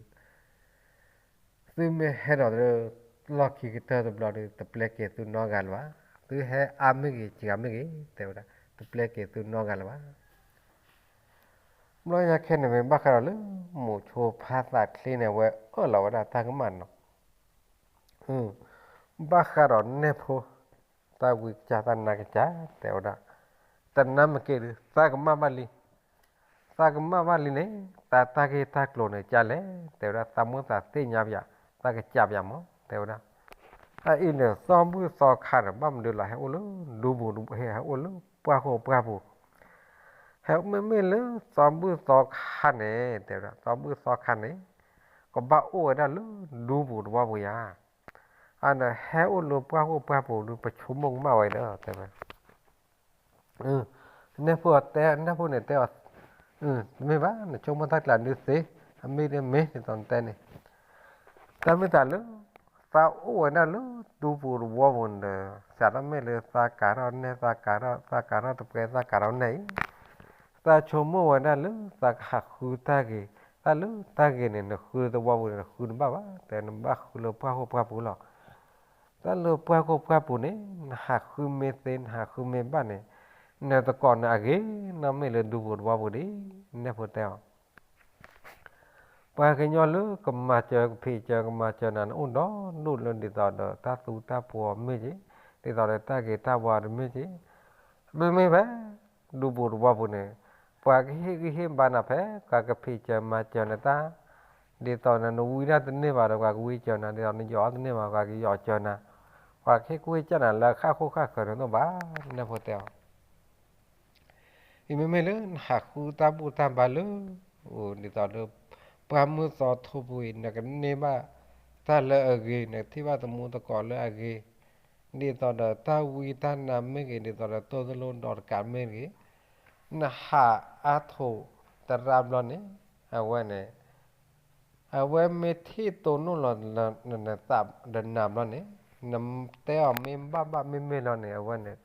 သုမ့ၢ်ဟဲဒီးလၢ လီၢ်ခံကတၢၢ်တဘျီဒီး တပျဲက့ၤသုနီတဂၤလၢၤဘၣ်, သုဟဲအါမ့ၢ်ဂ့ၤ စှၤမ့ၢ်ဂ့ၤ တဲဝဲဒၣ် တပျဲက့ၤသုနီတဂၤလၢၤဘၣ် ဘျီညါခဲန့ၣ် မ့ၢ်ဘၣ်ဃးဒီးလၢ မိၤဆိဖါသးချ့န့ၣ် အဝဲအၢၣ်လီၤဝဲဒၣ်တၢ်ကမၣ်နီၤ, ဘၣ်ဃးဒီးနဲၣ်ဖိ တၢ်ဝံကစၢ်တၢ်နါကစၢ် တဲဝဲဒၣ်, တနါမ့ၢ်က့ၤဒုး သးကမၣ်ဘၣ်လံ, သးကမၣ်ဘၣ်လံန့ၣ် တၢ်တၢ်ဂ့ၢ်တၢ်ကျိၤန့ၣ်ကလဲၣ် တဲဝဲဒၣ် သးမိၢ်သးသ့ၣ်ညါပယၤ, သးကစၢ်ပယၤမး တဲဝဲဒၣ်, အအံၤန့ၣ် သီဘူၣ်သီခါန့ၣ် ဘၣ်မနုၤလီၤ ဟဲအိၣ်လၢ ဒူပူၤ ဟဲဟဲအိၣ်လၢပှၢ်ဃိပှၢ်ပူၤ, ဟဲမ့မ့ၢ်လၢသီဘူၣ်သီခါန့ၣ် တဲဝဲဒၣ် သီဘူၣ်သီခါန့ၣ် ကဘၣ်အိၣ်ဝဲဒၣ်လၢဒူပူၤတဝီပူၤယါ, အန့ၣ်ဟဲအိၣ်လၢပှၢ်ဃိပှၢ်ပူၤဒုး ပဆိကမိၣ်ကမၣ်ဝဲဒီး တဲဝဲ နဲၣ်ဖိတဲ နဲၣ်ဖိန့ၣ်တဲအီၤ, တမ့ၢ်ဘၣ် နဆိကမိၣ်တၢ်ကျးဒုးသ့, အမ့ၢ်ဒ်မ့ၢ်ဒ်သိးနတဲန့ၣ်, တၢ်မ့ၢ်တၢ်လၢ သးအိၣ်ဝဲဒၣ်လၢဒူပူၤတဝီပူၤန့ၣ်ဒီး စးထီၣ်မ့ၢ်လၢသးကၤထီၣ်နဲၣ် သးကၤထီၣ် သးကၤထီၣ်တပှဲၤ သးကၤထီၣ်နဲၣ်အံၤ, သးဆိကမိၣ်ဝဲဒၣ်လၢသးကဟးဃုတၢ်ဂ့ၤ, တၢ်လၢတၢ်ဂ့ၤန့ၣ် နဃုတဝီပူၤန့ၣ် နဃုတဘၣ်ဘၣ်, တဲနဘၣ်ဃုလၢပှၢ်ဃိပှၢ်ပူၤလီၤ. တၢ်လၢပှၢ်ခိၣ်ပှၢ်ပူၤန့ၣ် နဟးဃုမ့ၢ်သ့ နဟးဃုမ့ၢ်ဘၣ်န့ၣ် နတကိးနၤအဂ့ၤ နီၢ်မ့ၢ်လၢဒူပူၤတဝီပူၤဒံး နဲၣ်ဖိတဲအီၤ, ပှၤကညီလၢကမၤစၢၤကဖံးစၢၤကမၤစၢၤနၤန့ၣ် အိၣ်ဒီဒူၣ်လၢဒ်သိးဒီးတၢ်သူတၢ်ပှီၤမ့ၢ်က့ၤ, ဒ်သိးဒီးတၢ်ဂ့ၤတၢ်ဝါတမ့ၢ်က့ၤ, မ့မ့ၢ်ဖဲ ဒူပူၤတဝီပူၤန့ၣ် ပှၤကဟ့ၣ်ဂံၢ်ဟ့ၣ်ဘါနၤဖဲ ပှၤကဖံးစၢၤမၤစၢၤနတၢ် ဒ်သိးနဝံဒၣ်တန့ၢ်ဘၣ်ဒီး ပှၤကဝံစၢၤနၤ, ဒ်သိးနယီၤအီၣ်တန့ၢ်ဘၣ် ပှၤကယီၤစၢၤနၤ, ပှၤကဟ့ၣ်ကူၣ်ဟ့ၣ်ကၢ်နၤလၢဃၣ်ခိၣ်ဃၣ်ဃၢၤန့ၣ်တအိၣ်ဘၣ်, နဲၣ်ဖိတဲအီၤ, အံၤမ့မ့ၢ်လၢနဟးဃုတၢ်ဘူၣ်တၢ်ဘါလၢ အိၣ်ဒ်သိးဒီး ပှၢ်မုၢ်သီထိပူၤအံၤ နကန့ၢ်ဘၣ်တၢ်လၢအဂ့ၤ, နကထံၣ်ဘၣ်သမူသကိးလၢအဂ့ၤ, ဒ်သိးဒီးတၢ်ဝံတၢ်နါမ့ၢ်ဂ့ၤ, ဒ်သိးဒီးတိၢ်သလိဒီးတကးမ့ၢ်ဂ့ၤ, နဟးအါထိးတရၣ်ဘျီန့ၣ် အဝဲန့ၣ် အဝဲမ့ၢ်ထံၣ်တိၢ်နီၣ်လီၤနသးဒီးနၤဘျီန့ၣ် နတဲအီၤမ့ၢ်ဘၣ်ဘၣ်မ့မ့ၢ်လီၤန့ၣ် အဝဲန့ၣ်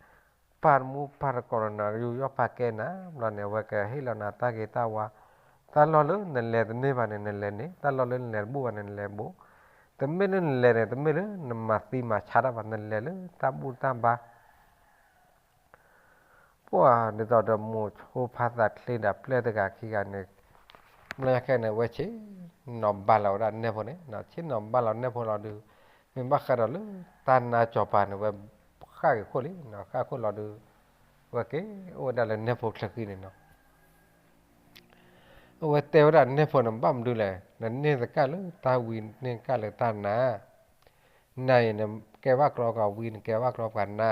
ပာ်တမူပာ်တကိးလီၤနၤ ယူးယီၣ်ပာ်ကဲနၤဘျီန့ၣ် အဝဲကဟ့ၣ်လီၤနၤတၢ်ဂ့ၤတၢ်ဝါ, တၢ်လီၢ်လၢနလဲၤတန့ၢ်ဘၣ်န့ၣ် နလဲၤန့ၣ်, တၢ်လီၢ်လၢနလဲၤတဘူၣ်ဘၣ်န့ၣ် နလဲၤတဘူၣ်, တမ့ၢ်လၢနလဲၤန့ၣ် တမ့ၢ်လၢနမၤသံမၤဆါတၢ်ဘၣ် နလဲၤလၢတၢ်ဘူၣ်တၢ်ဘါ ပှၢ်ဒ်သိးဒီးမိၤဆိဖါသးချ့ဒီးပျဲၢ်တဂၤခံဂၤန့ၣ်, ဘျီညါခဲန့ၣ် အဝဲဆ့ၣ်နီၤဘါလီၤဝဲဒၣ်နဲၣ်ဖိန့ၣ်, ဆ့ၣ်နီၤဘါလီၤနဲၣ်ဖိလီၤဒုး, မ့ၢ်ဘၣ်ဃးဒီးလၢတၢ်နါစီၤပၤန့ၣ် ဝဲဃၣ်က့ၤခိၣ်လံ, ဃၣ်ခိၣ်လီၤဒုး, ဝဲက့ၤအိၣ်ဝဲဒၣ်လၢနဲၣ်ဖိချၢဃံန့ၣ်နီၤ. အဝဲတဲဝဲဒၣ်နဲဖိန့ၣ် ဘၣ်မနုၤလဲၣ်, နန့ၢ်သကၣ်လၢတၢ်ဝံ နန့ၢ်သကၣ်လၢတၢ်နါ, နၤအံၤ နကဲဘၣ်ကျီပှၤဝံ နကဲဘၣ်ကျီပှၤနါဧါ.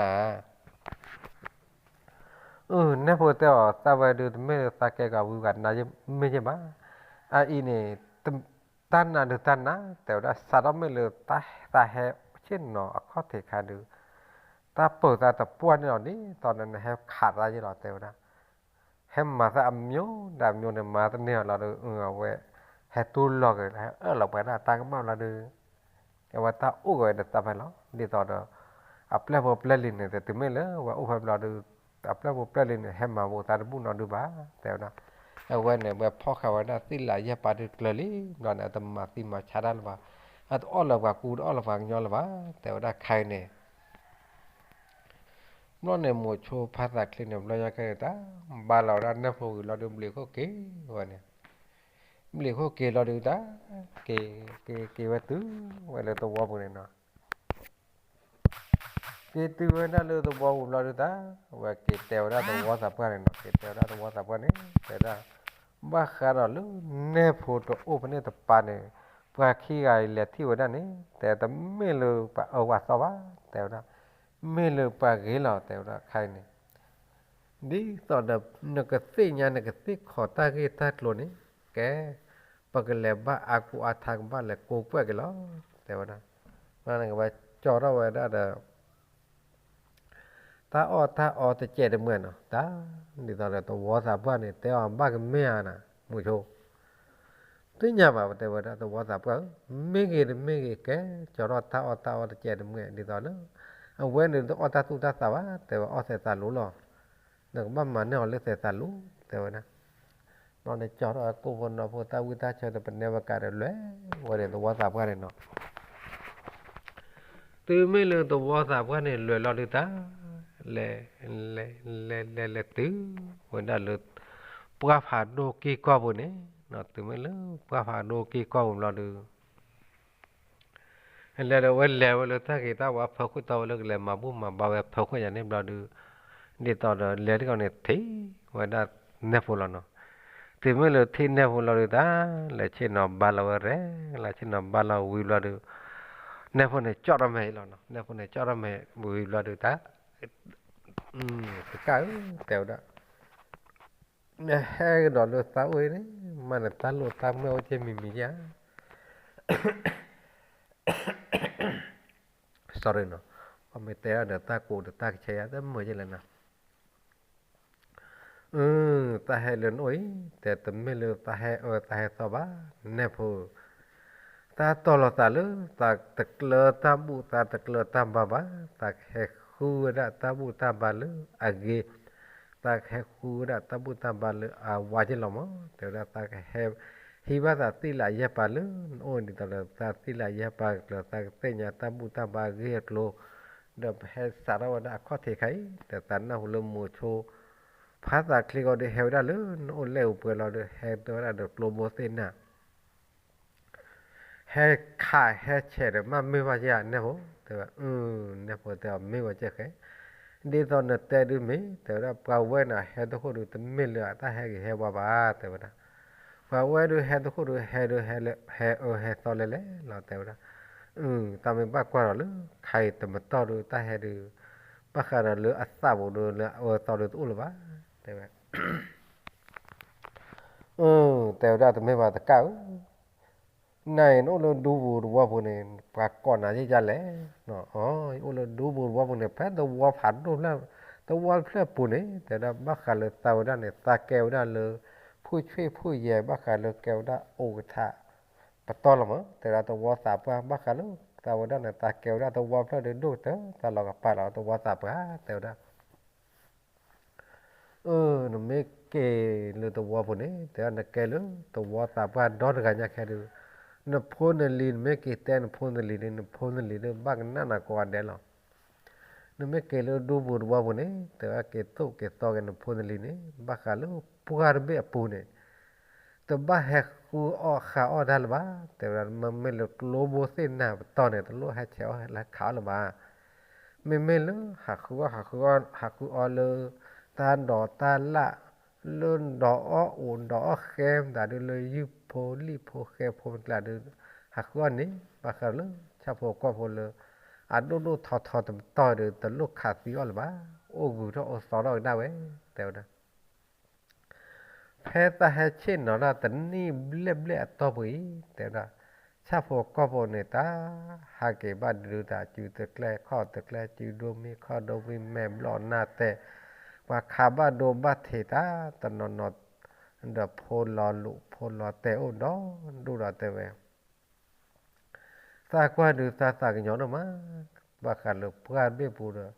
အၢ နဲဖိတဲအီၤ သးဝဲဒုး တမ့ၢ်လၢသးကဲကီးဝံပှၤနါ မ့ၢ်ယဲၢ်ဘၣ်. အအံၤန့ၣ် တၢ်နါဒုးတၢ်နါ တဲဝဲဒၣ် စးထီၣ်မ့ၢ်လၢတၢ်သးဟဲဆ့ၣ်နီၤအခီၣ်ထံးခါဒုး တၢ်ပၢၤသးတပှၢ်န့ၣ်လီၤ ဒ်သိးဒီးနဟဲခးသးယဲၢ်လီၤ တဲဝဲဒၣ်. ဟဲမၤသးအမျိုးဒီးအမျိုးန့ၣ် မၤတန့ၢ်အီၤလီၤဒီး အဝဲ ဟဲတူၢ်လိာ်က့ၤ ဟဲအၢၣ်လီၤပှၤဒၣ်တၢ်ကမၣ်လီၤဒီး အဝဲတၢ်အိၣ်က့ၤဝဲဒီးသးဖဲလီၤ. ဒ်သိးဒီး အပျဲၢ်ဖိပျဲၢ်လံၤန့ၣ် တမ့ၢ်လၢဝဲအိၣ်ဖဲဘျီဒီး အပျဲၢ်ဖိပျဲၢ်လံၤန့ၣ် ဟဲမၤဘူးသးတဘူၣ်နီတဒုဘၣ် တဲဝဲဒၣ်. အဝဲန့ၣ် ဝဲဖီၣ်ဃာ်ဝဲဒၣ်သ့ၣ်လးယဲၢ်ပၤဒုးကျၢၤလံဘျီန့ၣ် အတမၤသံမၤဆါတၢ်လၢၤဘၣ်. အတအီၣ်လၢၤပှၤကူ တအီၣ်လၢၤပှၤကညီလၢၤဘၣ် တဲဝဲဒၣ်ခဲအံၤန့ၣ် ဘျီန့ၣ် မိၤဆိဖါသးချ့န့ၣ် ဘျီညါခဲအံၤန့ၣ် တၢ်ဘါလီၤဝဲဒၣ်နဲဖိဝံၤလီၤဒီး ဘျံးခိၣ်က့ၤဝဲန့ၣ်, ဘျံးခိၣ်က့ၤလီၤဒီးတၢ် က့ၤ က့ၤ က့ၤဝဲတုၤဝဲလၢသဝီပူၤန့ၣ်နီၤ. က့ၤတုၤဝဲဒၣ်လၢသဝီပူၤဘျီဒီးတၢ် ဝဲက့ၤတဲဝဲဒၣ်သဝီသးပှၢ်န့ၣ်နီၤ, က့ၤတဲဝဲဒၣ်သဝီသးပှၢ်န့ၣ် တဲဒၣ် ဘၣ်ဃးဒီးလၢနဲဖိတအိၣ်ဖဲန့ၣ်တပၤန့ၣ် ပှၤခံဂၤအံၤလဲၤထံၣ်ဝဲဒၣ်န့ၣ် တဲတမ့ၢ်လၢပှၤအၢပှၤသီဘၣ် တဲဝဲဒၣ်, မ့ၢ်လၢပှၤဂ့ၤလီၤ တဲဝဲဒၣ်ခဲအံၤန့ၣ် ဒ်သိးဒီး နကသ့ၣ်ညါနကသ့ၣ်ခိးတၢ်ဂ့ၢ်တၢ်ကျိၤန့ၣ် ကဲ ပကလဲၤဘၣ်အါကူအါထါကဘၣ်လဲၤကိးကွဲၢ်က့ၤလီၤ တဲဝဲဒၣ်. ဘျီန့ၣ်ကဘၣ်ကၠီထီၣ်ဝဲဒၣ်ဒီး တၢ်အီၣ်တၢ်အီတစဲးတမှဲာ်နီၤ တၢ် ဒ်သိးဒီးသဝီသးပှၢ်န့ၣ် တဲအီၤဘၣ်ကမ့ၢ်ဧါနၤ မိၤဆိ သ့ၣ်ညါဘၣ် တဲဝဲဒၣ်သဝီသးပှၢ်ဧၢ, မ့ၢ်ဂ့ၤတမ့ၢ်ဂ့ၤ ကဲ ကၠီထီၣ်တၢ်အီၣ်တၢ်အီတစဲးတမှဲာ် ဒ်သိးလၢ အဝဲန့ၣ်တအီၣ်တၢ်သူၣ်တၢ်သးဘၣ် တဲဝဲအီၣ်သဲးသးလိၤလီၤ. နကဘၣ်မၤန့ၢ်အီၤလၢသဲးသးလိၤ တဲဝဲဒၣ်. ဘျီန့ၣ်ကၠီထီၣ်အကိၣ်ဖိနီၢ်ဖိ တၢ်ဝံတၢ်ဆၢတပနဲဝဲကးဒီး လဲၤဝဲန့ၣ်သဝီသးပှၢ်န့ၣ်နီၤ. တုၤမ့ၢ်လၢသဝီသးပှၢ်န့ၣ် လဲၤလီၤဒုးတၢ် လဲၤ လဲၤ လဲၤ လဲၤတုၤဝဲဒၣ်လၢ ပှၢ်ဖးဒိၣ်က့ၢ်ကီၢ်ပူၤန့ၣ်, တုၤမ့ၢ်လၢပှၢ်ဖးဒိၣ်က့ၢ်ကီၢ်ပူၤဘျီဒုး လဲၤဒီးဝဲလဲၤဝဲလၢတၢ်ဂ့ၤတၢ်ဝါဖၢခိၣ်တီဝဲလၢကလဲၤမၤဘူၣ်မၤဘါဝဲဖၢခိၣ်ယၤန့ၣ်ဘျီဒုး, ဒ်သိးဒီးလဲၤတကီၢ်န့ၣ်ထံၣ်ဝဲဒၣ်နဲဖိလီၤနီၤ. တုၤမ့ၢ်လၢထံၣ်နဲဖိလီၤဒုးတၢ် လဲၤဆ့ၣ်နီၤဘါလီၤဝဲရဲၣ် လဲၤဆ့ၣ်နီၤဘါလီၤဝံၤဘျီဒုး, နဲဖိန့ၣ်ကၠီၣ်ထီၣ်မဲာ်အံၤလီၤနီၤ. နဲဖိန့ၣ်ကၠီၣ်ထီၣ်မဲာ်ဝံၤဘျီဒုးတၢ် ကကၣ်ဧၢ တဲဝဲဒၣ်, နဟဲကဒီးလၢသးအိၣ်အံၤန့ၣ် မ့ၢ်နတၢ်လိၣ်တၢ်မဲာ်အိၣ်က့ၤမံၤမံၤဧါ sorry နီၤ, ပမ့ၢ်တဲအီၤဒီးတၢ်ကိးဒီးတၢ်ကဆဲးယါ တမုာ်ယဲလဲၣ်နီၤ. တၢ်ဟဲလၢနအိၣ်အံၤ တဲတမ့ၢ်လၢသးဟဲအၢသးဟဲသီဘၣ်, နဲဖိ တၢ်တီၢ်လီၤသးလၢ သးတကျၢၤတၢ်ဘူၣ်သးတကျၢၤတၢ်ဘါဘၣ်, သးကဟဲဃုဝဲဒၣ်တၢ်ဘူၣ်တၢ်ဘါလၢအဂ့ၤ, သးကဟဲဃုဝဲဒၣ်တၢ်ဘူၣ်တၢ်ဘါလၢအဝါက့ၢ်လီၤမး, တဲဝဲဒၣ်သးကဟဲ ဟံးဘၣ်သးသ့ၣ်လးယဲၢ်ပၤလၢနအိၣ်ဒ်သိးဒီး သးသ့ၣ်လးယဲၢ်ပၤကကျၢၤ သးကသ့ၣ်ညါတၢ်ဘူၣ်တၢ်ဘါအဂ့ၢ်အကျိၤ, ဒီးပဟဲစးထီၣ်ဝဲဒၣ်အခီၣ်ထံးခါအံၤ ဒီးသးနၢ်ဟူလၢမိၤဆိ ဖါသးချ့ဂီၢ်ဒီးဟဲဝဲဒၣ်လၢနအိၣ်လဲၣ်အူပှဲၤလီၤဒီး ဟဲတဲဝဲဒၣ်ဒီးကျိဘိသ့ၣ်နၢ် ဟဲခးဟဲဆဲးဒီးမ့ၢ်မ့ၢ်ဘၣ်ယဲၢ်နဲဖိ, တဲဝဲ, နဲဖိတဲအီၤမ့ၢ်ဝဲကဲဃဲ, ဒ်သိးနတဲဒုးမ့ၢ် တဲဝဲဒၣ် ပှၤဝဲန့ၣ်ဟဲသခိၣ်ဒုးတမ့ၢ်လၢအတၢ်ဟဲဂ့ၤဟဲဝါဘၣ် တဲဝဲဒၣ်, ပှၤဝဲဒုးဟဲသခိၣ်ဒုးဟဲဒုးဟဲလၢ ဟဲအၢဟဲသီလဲၣ်လဲၣ်လီၤ တဲဝဲဒၣ်, တၢ်မ့ၢ်ဘၣ်ကွၢ်ဒီးလၢ ခါအံၤတမတီၢ်ဒုးတၢ်ဟဲဒုး ဘၣ်ဃးဒီးလၢအသးပူၤဒုးလၢအအၢသီဒုးတအိၣ်လၢၤဘၣ်, တဲဝဲ တဲဝဲဒၣ်တမ့ၢ်ဘၣ်တကးဧၢ, နၤအံၤနအိၣ်လၢဒူပူၤသဝီပူၤန့ၣ် ပှၤကိးနၤယဲၢ်ကလဲၣ်, အိၣ်လၢဒူပူၤသဝီပူၤန့ၣ် ဖဲသဝီဖးဒိၣ်ဖျၢၣ် သဝီဖျၢၣ်ပူၤန့ၣ် တဲဝဲဒၣ်ဘၣ်ဃးလၢသးဝဲဒၣ်န့ၣ် သးကဲဝဲဒၣ်လၢ ဖုဆွ့ၣ်ဖုယဲၢ် ဘၣ်ဃးလၢကဲဝဲဒၣ်အိၣ်ကထး ပတီၢ်လီၤမး, တဲဝဲဒၣ်သဝီသးပှၢ် ဘၣ်ဃးလၢသးဝဲဒၣ်န့ၣ် သးကဲဝဲဒၣ်သဝီဖျၢၣ်ဒုးဒိၣ်ကတၢၢ် သးလီၤကပာ်လီၤသဝီသးပှၢ် တဲဝဲဒၣ် အၢ နမ့ၢ်က့ၤလၢသဝီပူၤန့ၣ် တဲဝဲနကဲလၢသဝီသးပှၢ်ဒီတဂၤညါခဲဒုး, နဖိနလံၤ နမ့ၢ်က့ၤတဲနဖိနလံၤန့ၣ် နဖိနလံၤဒုးဘၣ်ကနၣ်နၤကိးဂၤဒဲးလီၤ. နမ့ၢ်က့ၤလၢဒူပူၤသဝီပူၤန့ၣ် တဲဝဲက့ၤသိၣ်က့ၤသီက့ၤနဖိနလံၤန့ၣ် ဘၣ်ဃးလၢပှၢ်တဘ့ၣ်အပူၤန့ၣ် တဘၣ်ဟဲဃုအီၣ်ဃုအီတၢ်လၢၤဘၣ်, တဲဝဲဒၣ် မ့မ့ၢ်လၢကျိဘိသ့ၣ်နၢ်ပတီၢ်န့ၣ် တလိၣ်ဟဲဆဲးအီၣ်ဟဲခးအီၣ်လၢၤဘၣ်. မ့မ့ၢ်လၢဟးဃုအီၣ်ဟးဃုအီၣ် ဟးဃုအီၣ်လၢ တၢ်ဒိးတၢ်လၣ် လၢဒီးအီၣ်အိၣ်ဒီးအီၣ်ဃဲမတၤဒုး လၢယုၢ်ဖိလံၣ်ဖိဃဲဖိမတၤဒုး ဟးဃုအီၣ်န့ၣ် ဘၣ်ဃးဒီးလၢ ဆၣ်ဖိကီၢ်ဖိလၢ အဒိၣ်ဒိၣ်ထီထီတပတီၢ်ဒီး တလိၣ်ခးသံအီၣ်လၢၤဘၣ်, အိၣ်ဂုၤထီၣ်အိၣ်သီထီၣ်ကဒါဝဲ, တဲဝဲဒၣ် ဖဲတၢ်ဟဲဆ့ၣ်နီၤတၢ်တနံၣ်ဘျဲၣ်ဘျဲၣ်အတီၢ်ပူၤအံၤ တဲဝဲဒၣ် ဆၣ်ဖိကီၢ်ဖိန့ၣ် တၢ်ဟးက့ၤဘၣ်ဒုးတၢ် စုတကျဲခီၣ်တကျဲ စုဒိမံခီၣ်ဒိမံ မဲာ်ဘျီၣ်နၢ်တဲာ်, ပှၤခးဘၣ်ဒိဘၣ်ထံးတၢ် တနီၤနီၤ ဒီးဖိလီၤလိာ်ဖိလီၤတဲာ်အိၣ်ဒီးဒူၣ်ဒီးတဲဝဲ သးကွၢ်ဒုးသးသးကညီၤဒိၣ်မး, ဘၣ်ဃးလၢပှၢ်တဘ့ၣ်ပူၤဒီး,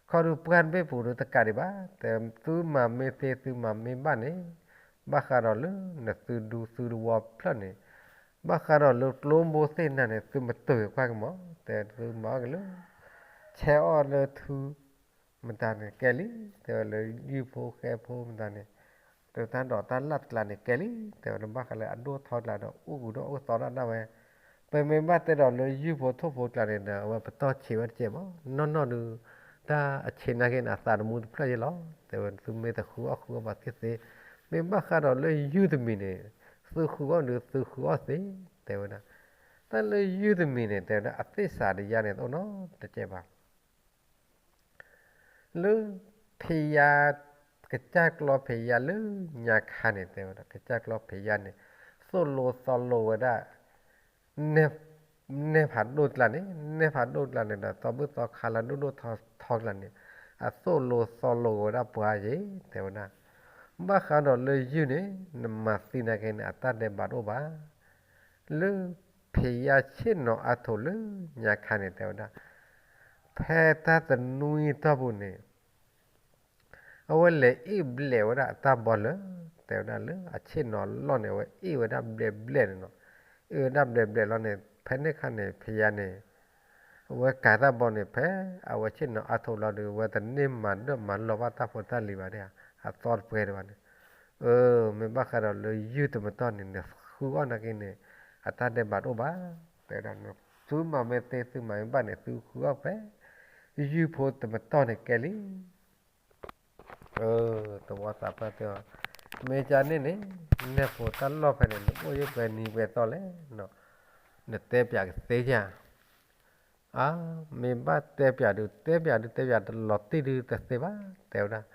ခီဒုးပှၢ်တဘ့ၣ်ပူၤဒီးတကးဒံးဘၣ်, တဲသုမၤမ့ၢ်သ့သုမၤမ့ၢ်ဘၣ်န့ၣ်, ဘၣ်ဃးဒီးလၢနသုဒူသုတဝီဖျၢၣ်န့ၣ်, ဘၣ်ဃးဒီးလၢကျိဘိသ့ၣ်နၤန့ၣ် သုမတုၤကွၢ်ကမီၤ, တဲသုမၤအီၣ်က့ၤလၢ ဆဲးအီၣ်လၢထူ မတၤန့ၣ်ကဲလံ, တဲဝဲလၢယုၢ်ဖိဃဲဖိမတၤန့ၣ်, လၢတၢ်ဒိးတၢ်လၢ်တကျါန့ၣ်ကဲလံ, တဲဝဲလၢဘၣ်ဃးလၢအဒိၣ်ထီကျါဒီး အိၣ်ဂုၤထီၣ်အိၣ်သီထီၣ်ဒၣ်ဝဲ, ပမ့ၢ်ဘၣ်တဲဒီးလၢယုၢ်ဖိထိၣ်ဖိကျါန့ၣ်ဒီး အဝဲပတီၢ်ဆံးဝဲတကဲးဘၣ်, နီၢ်နီၢ်ဒုး တၢ်အဆံးနာ်က့န့ၣ် အသးတမူတဖျၢၣ်ယဲလီၤ, တဲဝဲသုမ့ၢ်တဃုအီၣ်ဃုအီၣ်ဘၣ်သ့ၣ်သ့, မ့ၢ်ဘၣ်ဃးဒီးလၢယုၢ်တမံၤန့ၣ်, သုဃုအီၣ်ဒုးသုဃုအီၣ်သ့, တဲဝဲဒၣ်, တၢ်လၢယုၢ်တမံၤန့ၣ် တဲဝဲဒၣ် အသ့ၣ်စးတယါန့ၣ် တအိၣ်နီတကဲးဘၣ် လၢဖံးယါ, ကစၢ်ကျီဖံးယါလၢညါခါန့ၣ် တဲဝဲဒၣ် ကစၢ်ကျီဖံးယါန့ၣ် သိၣ်လိသီလိဝဲဒၣ် နဲၣ်ဖးဒိၣ်ကျါန့ၣ်, နဲၣ်ဖးဒိၣ်ကျါန့ၣ်ဒီး သီဘူၣ်သီခါလၢဒိၣ်ဒိၣ်ထီထီကျါန့ၣ် အသိၣ်လိသီလိဝဲဒၣ်ပှၤယဲၤ တဲဝဲဒၣ်, ဘၣ်ဃးဒီးလၢယုၢ်န့ၣ် နမၤသံနာ်က့န့ၣ် အတၢ်ဒဲးဘးတအိၣ်ဘၣ် လၢဖံးယါဆ့ၣ်နီၤအါထီၣ်လၢညါခါန့ၣ် တဲဝဲဒၣ်, ဖဲတၢ်တနွံတီၢ်ပူၤန့ၣ် အဝဲလဲၤအ့ၣ်ဘျဲးဝဲဒၣ်အတၢ်ဘီလၢ တဲဝဲဒၣ်လၢအဆ့ၣ်နီၤလီၢ်န့ၣ် အဝဲအ့ၣ်ဝဲဒၣ်ဘျဲးဘျဲးန့ၣ်နီၤ, အ့ၣ်ဝဲဒၣ်ဘျဲးဘျဲးလီၢ်န့ၣ် ဖဲန့ၣ်ခါန့ၣ် ဖံးယါန့ၣ် အဝဲကၤတၢ်ဘီန့ၣ် ဖဲအဝဲဆ့ၣ်နီၤအါထီၣ်လီၤဒီး အဝဲတန့ၢ်မၤဒၢၣ်မၤလီၤဘၣ်တၢ်ဖိတၢ်လံၤဘၣ်န့ၣ် အသီတပှဲၤဒံးဘၣ်န့ၣ်, အၢ မ့ၢ်ဘၣ်ဃးဒီးလၢယုၢ်တမတီၢ်န့ၣ် နဃုအီၣ်နာ်က့န့ၣ် အတၢ်ဒဲးဘးတအိၣ်ဘၣ်, တဲဝဲဒၣ်, သုမၤမ့ၢ်သ့သုမၤမ့ၢ်ဘၣ်န့ၣ် သုဃုအီၣ်ဖဲ ယုၢ်ဖိတမတီၢ်န့ၣ်ကဲလံ သဝီသးပှၢ်တဲအီၤ, မ့ၢ်ကန့ၣ်န့ၣ် နဲၣ်ဖိတၢ်လီၢ်ဖဲန့ၣ် နအိၣ်ယိၣ်ပှဲၤနံၤပှဲၤသီလဲၣ်, နတဲပၠးကသ့ဧါ, အါ, မ့ၢ်ဘၣ်တဲပၠးဒုး တဲပၠးဒုး တဲပၠးတလီၤတံၢ်ဒုးတသ့ဘၣ် တဲဝဲဒၣ်,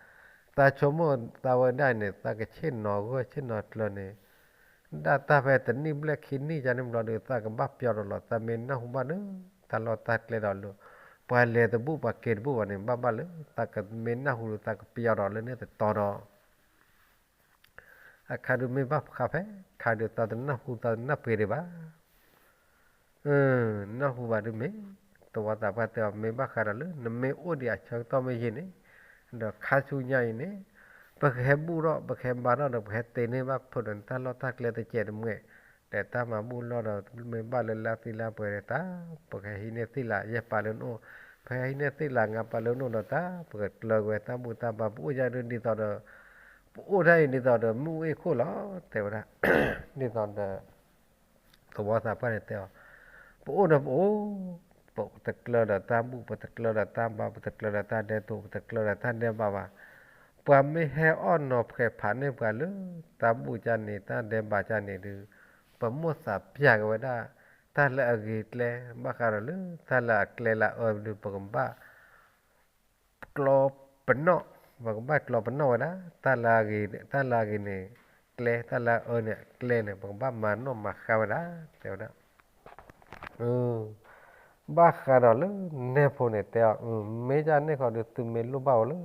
သးဆိကမိၣ်သးဝဲဒၣ်န့ၣ် သးကဆ့ၣ်နီၤဂၢၢ်ဆ့ၣ်နီၤကျၢၤန့ၣ် ဒၣ်တၢ်ဖဲတနံၣ်ဘျဲၣ်ခံနံၣ်ယါန့ၣ်ဘျီဒီး သးကဘၣ်ပျီဒီးလီၤ သးမ့ၢ်နၢ်ဟူဘၣ်န့ၣ် တၢ်လီၢ်တၢ်ကျဲဒီးလၢ ပှၤလဲၤတဘူၣ်ပှၤက့ၤတဘူၣ်ဘၣ်န့ၣ် ဘၣ်ဘၣ်လၢ သးကမ့ၢ်နၢ်ဟူဒီးသးကပျီဒီးလၢန့ၣ်တတီၤဒီး အခါဒုးမ့ၢ်ဘၣ်ဃးဖဲ ခါဒုးသးတနၢ်ဟူသးတနၢ်ပှ့ၤဒံးဘၣ် နၢ်ဟူဘၣ်ဒုးမ့ၢ် သဝီသးပှၢ်တဲအီၤ မ့ၢ်ဘၣ်ဃးဒီးလၢ နမ့ၢ်အိၣ်ဒံးအဆၢကတီၢ်မ့ၢ်ယံာ်န့ၣ် ဒီးခါဆူညါအံၤန့ၣ် ပကဟဲဘူၣ်ထီၣ် ပကဟဲဘါထီၣ်ဒီး ပကဟဲတ့န့ၢ်ဘၣ်ဖုးဒီးနတၢ်လီၢ်တၢ်ကျဲတစဲးတမှဲာ် ဒီးတၢ်မၤဘူၣ်လီၢ်ဒီး မ့ၢ်ဘၣ်လၢလါသံလါပှဲၤဒီးတၢ် ပကဟဲဟံးန့ၢ်သ့ၣ်လးယဲၢ်ပာ်လၢနအိၣ် ပဟဲဟံးန့ၢ်သ့ၣ်လးငါးပာ်လၢနအိၣ်ဒီးတၢ် ပကကျၢၤဝဲတၢ်ဘူၣ်တၢ်ဘါ ပအိၣ်ယါဒုးဒ်သိးဒီး ပအိၣ်တၢ်အံၤဒ်သိးဒီး မုၢ်အ့ၣ်ခိၣ်လီၤ တဲဝဲဒၣ် ဒ်သိးဒီး သဝီသးပှၢ်န့ၣ်တဲအီၤ, ပအိၣ်ဒီးပအိၣ်, ပတကျၢၤဒီးတၢ်ဘူၣ် ပတကျၢၤဒီးတၢ်ဘါ ပတကျၢၤဒီးတၢ်ဒဲးတိာ် ပတကျၢၤဒီးတၢ်ဒဲးဘးဘၣ်. ပှၤမ့ၢ်ဟဲအီၣ်နီၤဖှဲးဖးန့ၢ်ပှၤလၢ တၢ်ဘူၣ်ကၢ်န့ၣ် တၢ်ဒဲးဘးကၢ်န့ၣ်ဒုး ပမိၣ်သးပျၢ်က့ၤဝဲဒၣ် တၢ်လၢအဂ့ၤကျဲ ဘၣ်ဃးဒီးလၢ တၢ်လၢအကျဲလၢအအၢဒုး ပကဘၣ် ကျီပနီၣ်, ပကဘၣ်ကျီပနီၣ်ဝဲဒၣ် တၢ်လၢအဂ့ၤန့ၣ် ကျဲ တၢ်လၢအအၢန့ၣ် ကျဲန့ၣ် ပကဘၣ်မၤနီၣ်မၤဃါဝဲဒၣ် တဲဝဲဒၣ်. ဘၣ်ဃးဒီးလၢနဲၣ်ဖိန့ၣ်တဲအီၤ, မ့ၢ်ဒၣ်န့ၣ်ဃီဒုး သုမ့ၢ်လိၣ်ဘၣ်ဝဲလၢ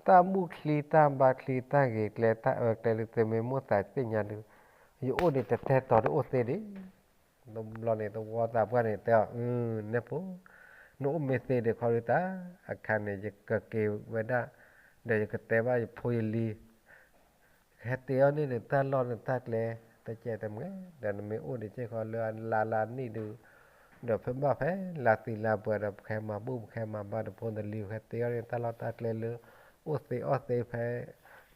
တၢ်ဘူၣ်ချံ တၢ်ဘါချံ တၢ်ဂ့ၤကျဲ တၢ်အၢကျဲလၢ သုမ့ၢ်မိၣ်သးသ့ၣ်ညါဒုး ယအိၣ်ဒံးတတဲတီၤဒုးအိၣ်သ့ဒံး တဘျီန့ၣ် သဝီသးပှၢ်န့ၣ်တဲအီၤ, နဲၣ်ဖိ, နအိၣ်မ့ၢ်သ့ဒံးခီဒုးတၢ် အခါန့ၣ် ယကက့ၤဝဲဒၣ် ဒီးယကတဲဘၣ်ယဖိယလံၤ ကဟဲတ့အီၣ်န့ၢ်နတၢ်လီၢ်နတၢ်ကျဲ တကဲတမှဲၤ ဒီးနမ့ၢ်အိၣ်ဒံးက့ၢ်ခီလၢအလါလါနံၣ်ဒုး ဒီးဖဲဘၣ်ဖဲလါသံလါပှဲၤဒီး ပကဟဲမၤဘူၣ် ပကဟဲမၤဘါဒီးဖိနလံၤ ပကဟဲတ့အီၣ်န့ၢ်တၢ်လီၢ်တၢ်ကျဲလၢ အိၣ်သ့အီၣ်သ့ဖဲ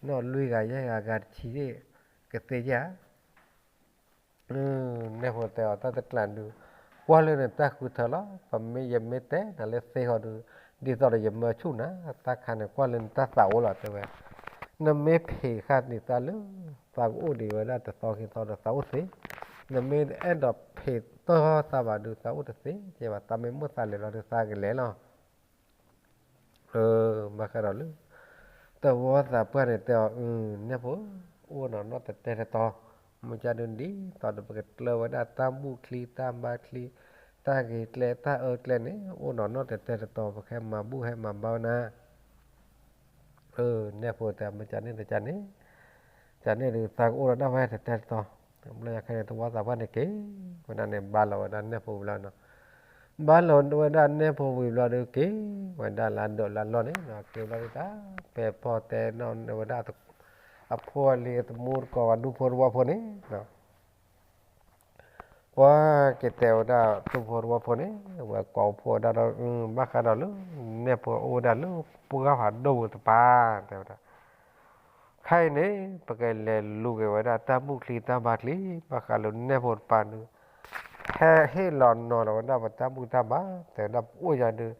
နီၢ်လွံၢ်ဂၤယဲၢ်ဂၤဂၤတဆံး ကသ့ဧါ နဲၣ်ဖိတဲအီၤ တၢ်တကျးဒုး ကွၢ်လၢနတၢ်ဃုထၢလီၤ. ပမ့ၢ်ယမ့ၢ်တဲနၤလၢသ့ဃီဒုး ဒ်သိးဒီးယမၢဆူၣ်နၤ တၢ်ခါန့ၣ် ကွၢ်လၢနတၢ်သးအိၣ်လီၤ တဲဝဲ. နမ့ၢ်ဖံးဃာ်န့ၢ်သးလၢ သးကအိၣ်ဒံးဝဲဒၣ်တသီခံသီဒီးသးအိၣ်သ့, နမ့ၢ်အဲၣ်ဒိးဖံးတီၢ်သးဘၣ်ဒီး သးအိၣ်တသ့ကဲဘၣ်, သးမ့ၢ်မိၣ်သးလဲၤလီၤဒီးသးကလဲၤလီၤ. ဘၣ်ဃးဒီးလၢ သဝီသးပှၢ်န့ၣ်တဲအီၤ, နဲၣ်ဖိ, အိၣ်နီၢ်နီၢ်တတဲတတီၤ, မ့ၢ်ကဒုးဒ်သိးဒီးပကကျၢၤဝဲဒၣ်တၢ်ဘူၣ်ချံတၢ်ဘါချံ, တၢ်ဂ့ၤကျဲတၢ်အၢကျဲန့ၣ် အိၣ်နီၢ်နီၢ်တတဲတတီၤ ပကဟဲမၤဘူၣ်ဟဲမၤဘါဝဲနၤ နဲၣ်ဖိတဲ မ့ၢ်ကန့ၣ်တကန့ၣ်, ကန့ၣ်ဒုးသးကအိၣ်ဒီးဒၣ်ဝဲတတဲတတီၤ, ဘျီယၤခဲန့ၣ် သဝီသးပှၢ်န့ၣ်က့ၤဝဲဒၣ်န့ၣ် ဘါလီၤဝဲဒၣ်နဲၣ်ဖိဝံၤဘျီနီၤ, ဘါလီၤဝဲဒၣ်နဲၣ်ဖိဝံၤဘျီဒီး က့ၤဝဲဒၣ်လၢအဒၢးလၢအလီၢ်န့ၣ်နီၤ, က့ၤဘျီဒုးတၢ် ပဲာ်ဖီတဲနီၣ်ဝဲဒၣ် အဖိအလံၤအသမူတကိးဝဲဒူဖိတဝီဖိန့ၣ် ပှၤက့ၤတဲဝဲဒၣ် ဒူဖိတဝီဖိန့ၣ် ဝဲကိးဖိဝဲဒၣ်ဒီး ဘၣ်ဃးဒီးလၢ နဲၣ်ဖိအိၣ်ဝဲဒၣ်လၢ ပှၢ်ဖးဒိၣ်ပူၤတပၤ တဲဝဲဒၣ်, ခဲအံၤန့ၣ် ပကလဲၤလူၤက့ၤဝဲဒၣ်တၢ်ဘူၣ်ချံတၢ်ဘါချံ ဘၣ်ဃးလၢနဲၣ်ဖိတပၤဒုး ဟဲဟ့ၣ်လီၤနီၤလီၤဝဲဒၣ်ပတၢ်ဘူၣ်တၢ်ဘါ တဲဝဲဒၣ် ပအိၣ်ယၤဒုး ဒ်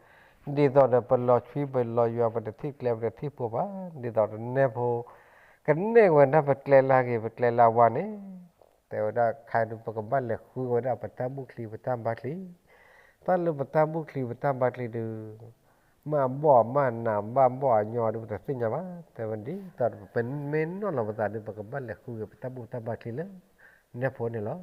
သိးဒီးပလီၤဆွံပလီၤယွၤ ပတထံၣ်ကျဲပတထံၣ်ဖိဘၣ် ဒ်သိးဒီးနဲၣ်ဖိ ကန့ၢ်ဝဲဒၣ်ပကျဲလၢဂ့ၤ ပကျဲလၢဝါန့ၣ် တဲဝဲဒၣ် ခဲဒုး ပကဘၣ်လဲၤဃုဝဲဒၣ်ပတၢ်ဘူၣ်ချံပတၢ်ဘါချံ, တၢ်လၢပတၢ်ဘူၣ်ချံပတၢ်ဘါချံဒုး မ့ၢ်အဘီၣ်မ့ၢ်နးဘၣ်ဘီၣ်အညီဒုး ပတသ့ၣ်ညါဘၣ် တဲဝဲဒ်သိးဒီး ပမ့ၢ်နီၣ်လီၤပသးဒုး ပကဘၣ်လဲၤဃုက့ၤပတၢ်ဘူၣ်တၢ်ဘါချံလၢ နဲၣ်ဖိန့ၣ်လီၤ.